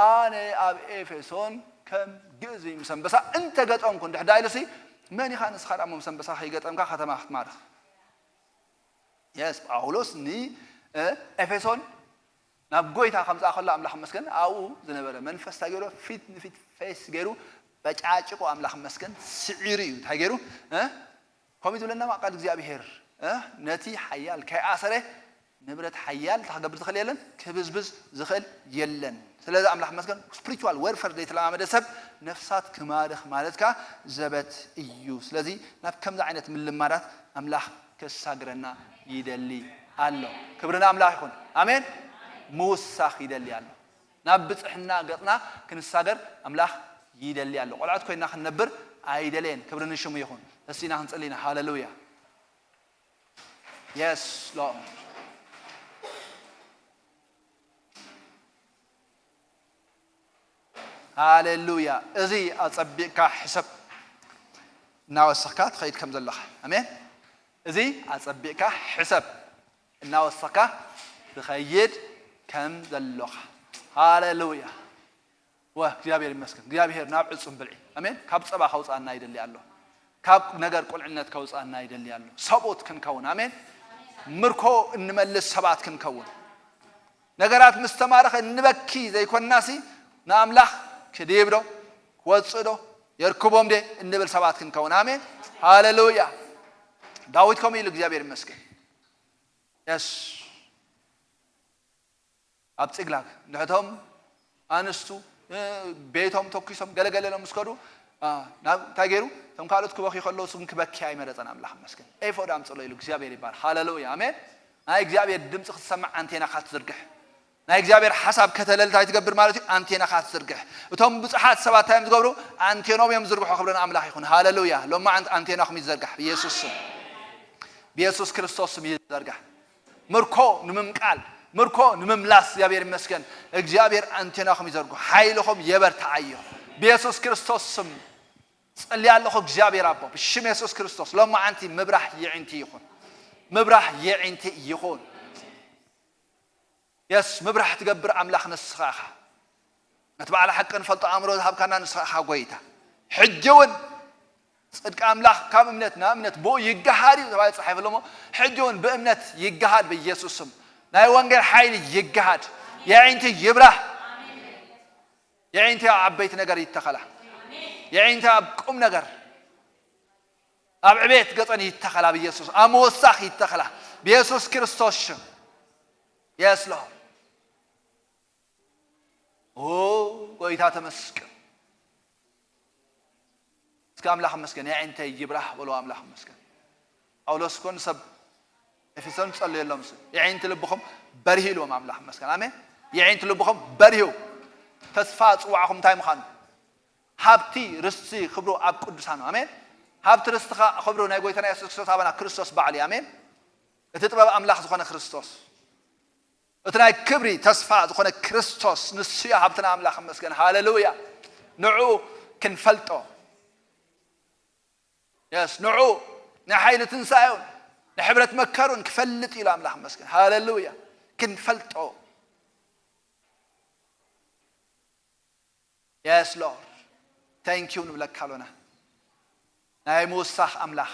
ኣነ ኣብ ኤፌሶን ከም ግእዙይ ምስ ኣንበሳ እንተገጠምኩ እንድሕዳ ኢሉሲ መን ኢኻ ንስኻ ደሞ ምስ ኣንበሳ ከይገጠምካ ከተማ ክትማርኽ የስ ጳውሎስ ንኤፌሶን ናብ ጎይታ ከምፅኣ ከሎ ኣምላኽ መስገን ኣብኡ ዝነበረ መንፈስ እንታይ ገይሮ ፊት ንፊት ፌስ ገይሩ በጫጭቁ ኣምላኽ መስገን ስዒሩ እዩ እንታይ ገይሩ ከምኡ ዝብለና ቃል እግዚኣብሄር ነቲ ሓያል ከይኣሰረ ንብረት ሓያል እንታይ ክገብር ዝኽእል የለን ክብዝብዝ ዝኽእል የለን ስለዚ ኣምላኽ መስገን ስፕሪቹዋል ወርፈር ዘይተለማመደ ሰብ ነፍሳት ክማርኽ ማለት ከ ዘበት እዩ ስለዚ ናብ ከምዚ ዓይነት ምልማዳት ኣምላኽ ከሳግረና ይደሊ ኣሎ ክብሪ ንኣምላኽ ይኹን ኣሜን ምውሳኽ ይደሊ ኣሎ ናብ ብፅሕና ገፅና ክንሳገር ኣምላኽ ይደሊ ኣሎ ቆልዓት ኮይና ክንነብር ኣይደለየን ክብሪ ንሽሙ ይኹን እስቲ ኢና ክንፅሊ ኢና ሃለሉያ Yes, Lord. ሃሌሉያ። እዚ ኣጸቢቕካ ሕሰብ እናወሰኽካ ትኸይድ ከም ዘለኻ። ኣሜን። እዚ ኣጸቢቕካ ሕሰብ እናወሰኽካ ትኸይድ ከም ዘለኻ። ሃሌሉያ። ወ እግዚኣብሔር ይመስገን እግዚኣብሔር ናብ ዕጹም ብልዒ ኣሜን ካብ ፀባ ከውፅኣና ይደሊ ኣሎ ካብ ነገር ቁልዕነት ከውፅኣና ይደሊ ኣሎ ሰብኡት ክንከውን ኣሜን ምርኮ እንመልስ ሰባት ክንከውን ነገራት ምስ ተማረኸ እንበኪ ዘይኮንናሲ፣ ንኣምላኽ ክድይብ ዶ ክወፅእ ዶ የርክቦም ደ እንብል ሰባት ክንከውን። ኣሜን፣ ሃሌሉያ። ዳዊት ከምኡ ኢሉ፣ እግዚኣብሔር ይመስገን። የስ ኣብ ጽግላግ ንሕቶም ኣንስቱ ቤቶም ተኩሶም ገለገለ ኢሎም ምስ ከዱ፣ አ፣ ናብ እንታይ ገይሩ? እቶም ካልኦት ክበኽዩ ከለዉ፣ እሱ ግን ክበኪ ኣይመረጸን። ኣምላኽ ይመስገን። ኤፎድ ኣምጽሎ ኢሉ እግዚኣብሔር ይባል። ሃሌሉያ፣ ኣሜን። ናይ እግዚኣብሔር ድምፂ ክትሰምዕ ኣንቴናኻ ትዝርግሕ። ናይ እግዚኣብሔር ሓሳብ ከተለል እንታይ ትገብር ማለት እዩ? ኣንቴናኻ ትዝርግሕ። እቶም ብዙሓት ሰባት እንታይ እዮም ዝገብሩ? ኣንቴኖም እዮም ዝዝርግሑ። ክብሪ ንኣምላኽ ይኹን። ሃሌሉያ። ሎማዓንቲ ኣንቴናኹም ይዘርጋሕ ብኢየሱስ ስም። ብኢየሱስ ክርስቶስ ስም ይዘርጋሕ። ምርኮ ንምምቃል፣ ምርኮ ንምምላስ እግዚኣብሔር ይመስገን። እግዚኣብሔር ኣንቴናኹም ይዘርጉ፣ ሓይልኹም የበርትዓዮ። ብኢየሱስ ክርስቶስ ስም ጸልያ ኣለኹ እግዚኣብሔር ኣቦ፣ ብሽም የሱስ ክርስቶስ ሎማዓንቲ ምብራህ የዒንቲ ይኹን፣ ምብራህ የዒንቲ ይኹን። የስ ምብራህ ትገብር ኣምላኽ ንስኻ ኢኻ። ነቲ በዓል ሓቂ ንፈልጦ ኣእምሮ ዝሃብካና ንስኻ ኢኻ ጎይታ። ሕጂ እውን ጽድቂ ኣምላኽ ካብ እምነት ናብ እምነት ብኡ ይገሃድ እዩ ተባሂሉ ተጻሒፉ ኣሎ እሞ፣ ሕጂ እውን ብእምነት ይገሃድ ብኢየሱስ ስም። ናይ ወንጌል ሓይሊ ይገሃድ። የዒንቲ ይብራህ። የዒንቲ ኣብ ዓበይቲ ነገር ይተኸላ። የዒንቲ ኣብ ቁም ነገር፣ ኣብ ዕቤት ገጸን ይተኸላ ብኢየሱስ። ኣብ ምውሳኽ ይተኸላ ብኢየሱስ ክርስቶስ ሽም። የስ ሎ ኦ ጎይታ ተመስገን። እስከ ኣምላኽ መስገን። የዒንተይ ይብራህ በሎ ኣምላኽ መስገን። ጳውሎስ እኮ ንሰብ ኤፌሶን ጸለየሎም፣ ስ የዒንቲ ልብኹም በርሂ ኢልዎም ኣምላኽ መስገን። ኣሜን። የዒንቲ ልብኹም በርሂው። ተስፋ ጽዋዕኹም እንታይ ምዃኑ፣ ሃብቲ ርስቲ ክብሩ ኣብ ቅዱሳኑ። ኣሜን። ሃብቲ ርስቲ ኸ-፣ ክብሩ ናይ ጎይታና የሱስ ክርስቶስ ኣባና ክርስቶስ ባዕሉ እዩ። ኣሜን። እቲ ጥበብ ኣምላኽ ዝኾነ ክርስቶስ፣ እቲ ናይ ክብሪ ተስፋ ዝኾነ ክርስቶስ ንሱ እዩ ሃብትና። ኣምላኽ መስገን። ሃሌሉያ። ንዑ ክንፈልጦ። የስ ንዑ ንሓይሊ ትንሳኤውን ንሕብረት መከሩን ክፈልጥ ኢሉ ኣምላኽ መስገን። ሃሌሉያ። ክንፈልጦ። የስ ሎርድ። ታንክ ዩ ንብለካ ኣሎና። ናይ ምውሳኽ ኣምላኽ፣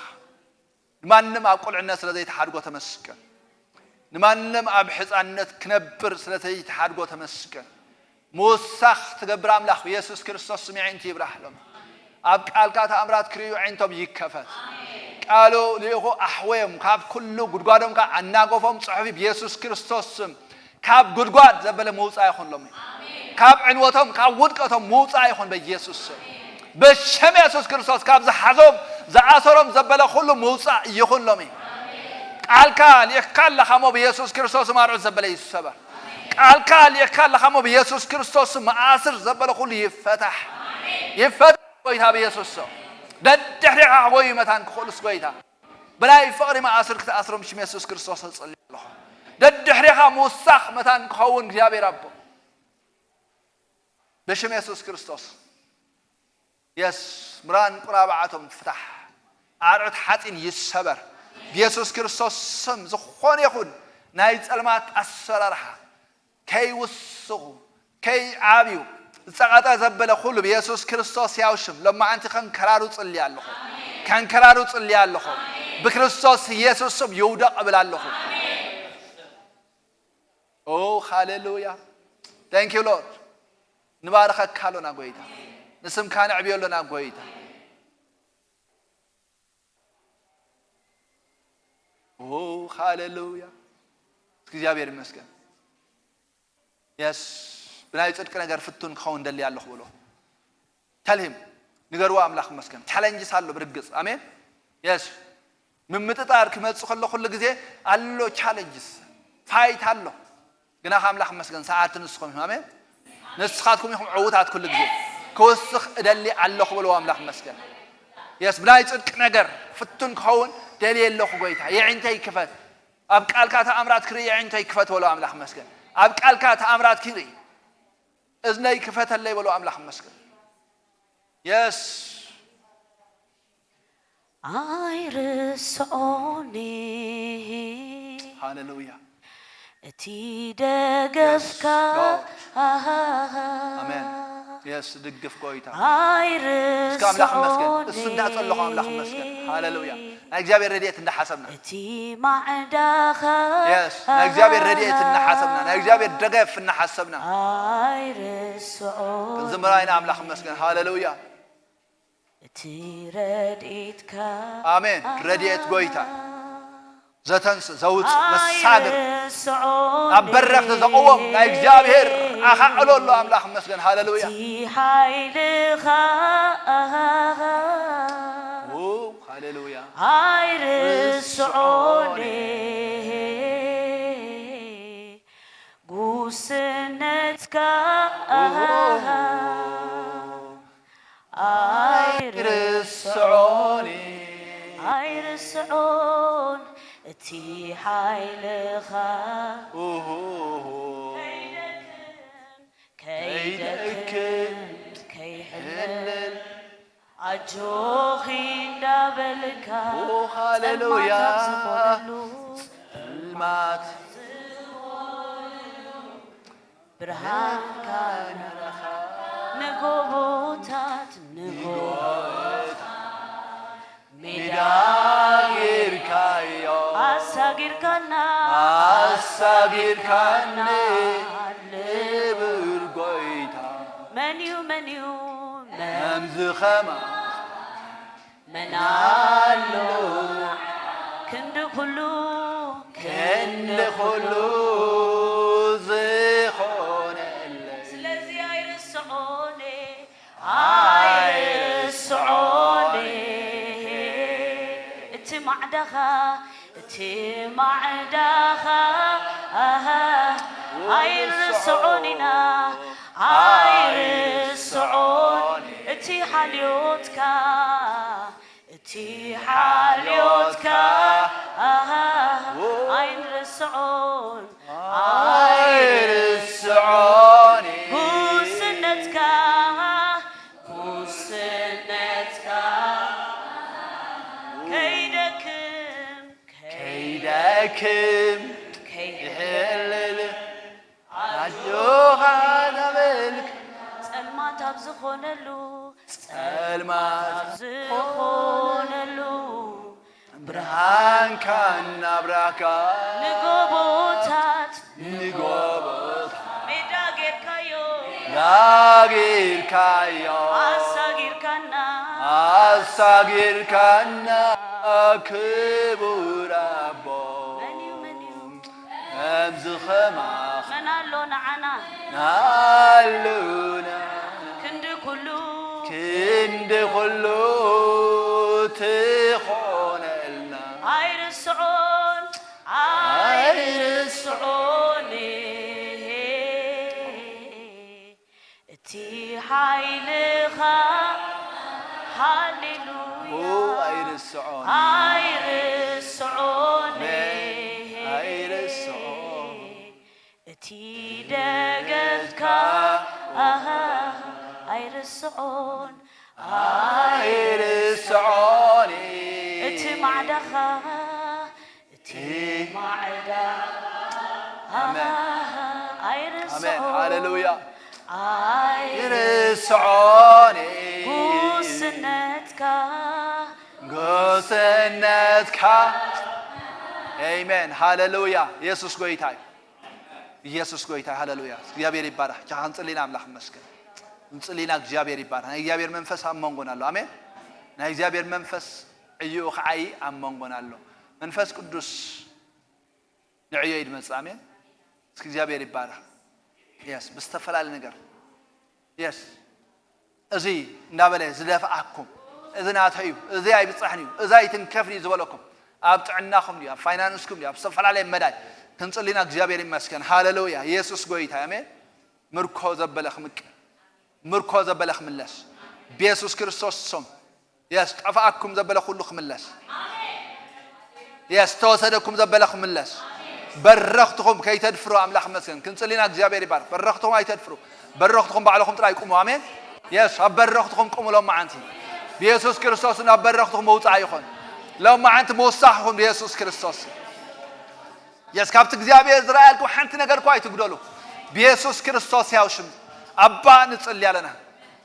ንማንም ኣብ ቁልዕነት ስለ ዘይተሓድጎ ተመስገን። ንማንም ኣብ ሕፃንነት ክነብር ስለ ዘይተሓድጎ ተመስገን። ምውሳኽ ትገብር ኣምላኽ፣ ብየሱስ ክርስቶስ ስም የዒንቱ ይብራህ ሎም። ኣብ ቃልካ ተኣምራት ክርእዩ ኣዒንቶም ይከፈት። ቃሉ ልኢኹ ኣሕወዮም፣ ካብ ኩሉ ጉድጓዶም ከኣ ኣናገፎም፣ ጽሑፊ ብየሱስ ክርስቶስ ስም። ካብ ጉድጓድ ዘበለ ምውጻእ ይኹን ሎሚ። ካብ ዕንወቶም፣ ካብ ውድቀቶም ምውጻእ ይኹን በኢየሱስ ስም። ብሽም የሱስ ክርስቶስ ካብ ዝሓዞም፣ ዝኣሰሮም ዘበለ ኩሉ ምውጻእ ይኹን ሎሚ። ቃልካ ልኢኽካ ኣለኻ እሞ ብየሱስ ክርስቶስ ማርዑት ዘበለ ይሰበር። ቃልካ ልኢኽካ ኣለኻ እሞ ብየሱስ ክርስቶስ መኣስር ዘበለ ኩሉ ይፈታሕ። ይፈታሕ ጎይታ ብየሱስ ስም። ደድሕሪኻ ክጎዩ መታን ክኽእሉስ ጎይታ። ብናይ ፍቕሪ መኣስር ክትኣስሮም ሽም የሱስ ክርስቶስ እጽሊ ኣለኹ። ደድሕሪኻ ምውሳኽ መታን ክኸውን እግዚኣብሔር ኣቦ። ብሽም የሱስ ክርስቶስ። የስ ምራን ቁራባዓቶም ፍታሕ። ኣርዑት ሓፂን ይሰበር። ብየሱስ ክርስቶስ ስም ዝኾነ ይኹን ናይ ጸልማት ኣሰራርሓ ከይውስኹ፣ ከይዓብዩ፣ ዝጸቐጠ ዘበለ ኩሉ ብየሱስ ክርስቶስ ያው ሽም ሎማዓንቲ ከንከራሩ ጽሊ ኣለኹ። ከንከራሩ ጽሊ ኣለኹ። ብክርስቶስ የሱስ ስም ይውደቕ እብል ኣለኹ። ኦ ሃሌሉያ። ታንክ ዩ ሎርድ። ንባርኸካ ኣሎና ጎይታ። ንስምካ ነዕብዮ ኣሎና ጎይታ። ኦ ሃሌሉያ። እስኪ እግዚኣብሔር ይመስገን። የስ ብናይ ጽድቂ ነገር ፍቱን ክኸውን ደሊ ኣለኹ በሎ። ተልሂም ንገርዎ ኣምላኽ ይመስገን። ቻለንጅስ ኣሎ ብርግጽ። ኣሜን። የስ ምምጥጣር ክመጽእ ከሎ ኩሉ ግዜ ኣሎ ቻለንጅስ፣ ፋይት ኣሎ። ግና ኣምላኽ ይመስገን ሰዓርቲ ንስኹም ኢኹም። ኣሜን። ንስኻትኩም ኢኹም ዕዉታት ኩሉ ግዜ። ክውስኽ እደሊ ኣለኹ በልዎ ኣምላኽ ይመስገን። የስ ብናይ ጽድቂ ነገር ፍቱን ክኸውን ደልየ ኣለኹ ጎይታ። የዒንተይ ክፈት። ኣብ ቃልካ ተኣምራት ክርኢ የዒንተይ ክፈት በሎ ኣምላኽ መስገን። ኣብ ቃልካ ተኣምራት ክርኢ እዝነይ ክፈተለይ በሎ ኣምላኽ መስገን። የስ ኣይርስዖኒ ሃሌሉያ። እቲ ደገፍካ Yes, Lord. ኣሜን። የስ ድግፍ ጎይታ። እስከ ኣምላኽ ይመስገን። እሱ እንዳጸለኹ ኣምላኽ ይመስገን። ሃሌሉያ። ናይ እግዚኣብሔር ረድኤት እንዳሓሰብና። እቲ ማዕዳኻ የስ ናይ እግዚኣብሔር ረድኤት እናሓሰብና፣ ናይ እግዚኣብሔር ደገፍ እናሓሰብና ኣይርስዖ። ክንዝምራ ኢና ኣምላኽ ይመስገን። ሃሌሉያ። እቲ ረድኤትካ ኣሜን። ረድኤት ጎይታ ዘተንስ ዘውፅ መሳግር ኣብ በረኽቲ ዘቕዎም ናይ እግዚኣብሔር ኣኻዕሎ ኣሎ። ኣምላኽ ይመስገን። ሃሌሉያ። እቲ ሓይልኻ ው፣ ሃሌሉያ። ኣይርስዖን ጉስነትካ ኣይርስዖን ኣይርስዖን እቲ ሓይልኻ ከይደክም ከይደክም ከይሕለል ኣጆኺ እንዳበልካ ኦ፣ ሃሌሉያ። ጸልማት ኣብ ዝኾነሉ ጸልማት ብርሃንካ ንጎቦታት ንጎቦታት ሜዳ ጌርካዮ ኣሳጊርካና ኣሳጊርካኒ ክቡር ጎይታ። መን እዩ መን እዩ መን ከምዚ ኸማ መን ኣሎ ክንዲ ኩሉ ክንዲ ኩሉ ዝኾነለይ። ስለዚ ኣይርስዖን ኣይርስዖን እቲ ማዕዳኻ እቲ ማዕዳኻ ኣሃ ኣይርስዖን ኢና ኣይርስዖን እቲ ሓልዮትካ እቲ ሓልዮትካ ኣሃ ኣይንርስዖን ኣይርስዖን ጉስነትካ ጉስነትካ ከይደክም ከይደክም ይሕልል ኣጆኻ ናበልክ ጸልማት ኣብ ዝኾነሉ ጸልማት ኣብ ዝኾነሉ ብርሃንካ እናብራህካ ንጎቦታት ንጎቦታት ሜዳ ጌርካዮ ዳጌርካዮ ኣሳጊርካና ኣሳጊርካና ክቡር ኣቦ መን እዩ መን እዩ ከምዚ ኸማኻ መን ኣሎ ንዓና ናሉና ክንዲ ኩሉ ክንዲ ኩሉ ትኾነልና ኣይርስዖን ኣይርስዖን እቲ ሓይልኻ ሃሌሉያ ኦ፣ ኣይርስዖን ኣይርስዖን ኣሜን። ኣይርስዖን እቲ ደገፍካ ኣሃ፣ ኣይርስዖን ኣይርስዖን እቲ ማዕዳኻ እቲ ማዕዳ ኣሜን። ኣሃ፣ ኣሜን። ኣይርስዖን ሃሌሉያ። ኣይርስዖን ጉስነትካ ጉስነትካ ኣሜን። ሃሌሉያ። የሱስ ጎይታ እዩ። ኢየሱስ ጎይታ፣ ሃሌሉያ። እግዚኣብሔር ይባረኽ። ቻ ክንጽሊ ኢና፣ ኣምላኽ ይመስገን። ክንጽሊ ኢና፣ እግዚኣብሔር ይባረኽ። ናይ እግዚኣብሔር መንፈስ ኣብ መንጎና ኣሎ። ኣሜን። ናይ እግዚኣብሔር መንፈስ ዕይኡ ኸዓይ ኣብ መንጎና ኣሎ። መንፈስ ቅዱስ ንዕዮ እዩ ዝመጽእ። ኣሜን። እስኪ እግዚኣብሔር ይባረኽ። የስ፣ ብዝተፈላለየ ነገር። የስ። እዚ እንዳበለ ዝደፍኣኩም፣ እዚ ናተይ እዩ፣ እዚ ኣይብጻሕን እዩ፣ እዚ ኣይትንከፍን እዩ ዝበለኩም፣ ኣብ ጥዕናኹም ድዩ፣ ኣብ ፋይናንስኩም ድዩ፣ ኣብ ዝተፈላለየ መዳይ ክንጽሊ ኢና። እግዚኣብሔር ይመስገን። ሃሌሉያ። ኢየሱስ ጎይታ እዩ። ኣሜን። ምርኮ ዘበለ ክምቅ-፣ ምርኮ ዘበለ ክምለስ፣ ብየሱስ ክርስቶስ ስም። የስ፣ ጠፋኣኩም ዘበለ ኩሉ ክምለስ። የስ፣ ተወሰደኩም ዘበለ ክምለስ። በረኽትኹም ከይተድፍሩ ኣምላኽ ይመስገን። ክንጽሊ ኢና፣ እግዚኣብሔር ይባርክ። በረኽትኹም ኣይተድፍሩ። በረኽትኹም ባዕልኹም ጥራይ ቁሙ። ኣሜን። የስ፣ ኣብ በረኽትኹም ቁሙ ሎም መዓንቲ። ብየሱስ ክርስቶስ ናብ በረኽትኹም መውጽኣ ይኹን። ሎም መዓንቲ መውሳኽኹም ብየሱስ ክርስቶስ። የስ፣ ካብቲ እግዚኣብሔር ዝረኣየልኩም ሓንቲ ነገር እኳ ኣይትጉደሉ። ብየሱስ ክርስቶስ ያው ሽም ኣባ ንጽሊ ኣለና።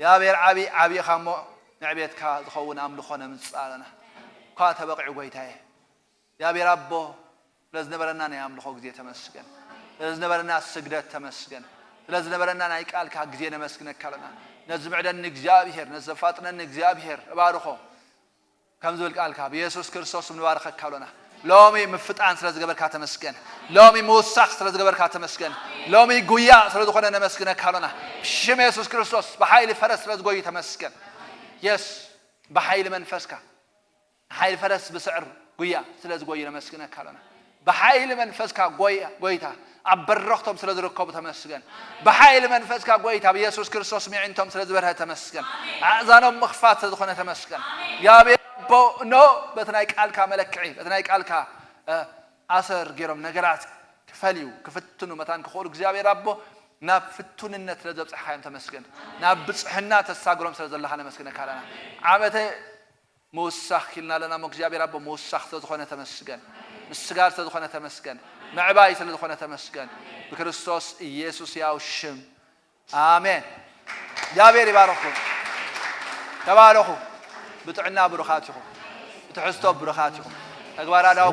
እግዚኣብሔር ዓብዪ ዓብዪኻ እሞ ንዕቤትካ ዝኸውን ኣምልኾ ነምጽእ ኣለና። እኳ ተበቂዑ ጎይታየ። እግዚኣብሔር ኣቦ፣ ስለ ዝነበረና ናይ ኣምልኾ ግዜ ተመስገን። ስለ ዝነበረና ስግደት ተመስገን። ስለ ዝነበረና ናይ ቃልካ ግዜ ነመስግነካ ኣለና። ነዚ ምዕደኒ እግዚኣብሔር፣ ነዚ ዘፋጥነኒ እግዚኣብሔር እባርኾ። ከም ዝብል ቃልካ ብየሱስ ክርስቶስ ንባርኸካ ኣሎና። ሎሚ ምፍጣን ስለ ዝገበርካ ተመስገን። ሎሚ ምውሳኽ ስለ ዝገበርካ ተመስገን። ሎሚ ጉያ ስለ ዝኾነ ነመስግነካ ኣሎና። ብሽም የሱስ ክርስቶስ ብሓይሊ ፈረስ ስለ ዝጎዩ ተመስገን። የስ ብሓይሊ መንፈስካ ሓይሊ ፈረስ ብስዕር ጉያ ስለ ዝጎዩ ነመስግነካ ኣሎና። ብሓይሊ መንፈስካ ጎያ ጎይታ ኣብ በረኽቶም ስለ ዝርከቡ ተመስገን። ብሓይሊ መንፈስካ ጎይታ ብየሱስ ክርስቶስ ሚዒንቶም ስለ ዝበርሀ ተመስገን። ኣእዛኖም ምኽፋት ስለ ዝኾነ ተመስገን። እግዚኣብሔር ኣቦ፣ ኖ በቲ ናይ ቃልካ መለክዒ፣ በቲ ናይ ቃልካ እ፣ ኣሰር ገይሮም ነገራት ክፈልዩ ክፍትኑ መታን ክኽእሉ እግዚኣብሔር ኣቦ ናብ ፍቱንነት ስለ ዘብፅሕካዮም ተመስገን። ናብ ብፅሕና ተሳግሮም ስለ ዘለኻ ነመስግነካ ኣለና። ዓመተ ምውሳኽ ኢልና ኣለና እሞ እግዚኣብሔር ኣቦ ምውሳኽ ስለ ዝኾነ ተመስገን። ምስጋር ስለ ዝኾነ ተመስገን። ምዕባይ ስለ ዝኾነ ተመስገን። ብክርስቶስ ኢየሱስ ያው ሽም ኣሜን። እግዚኣብሔር ይባርኽኩም። ተባረኹ። ብጥዕና ብሩኻት ኢኹም። ብትሕዝቶ ብሩኻት ኢኹም። ተግባር ኣዳው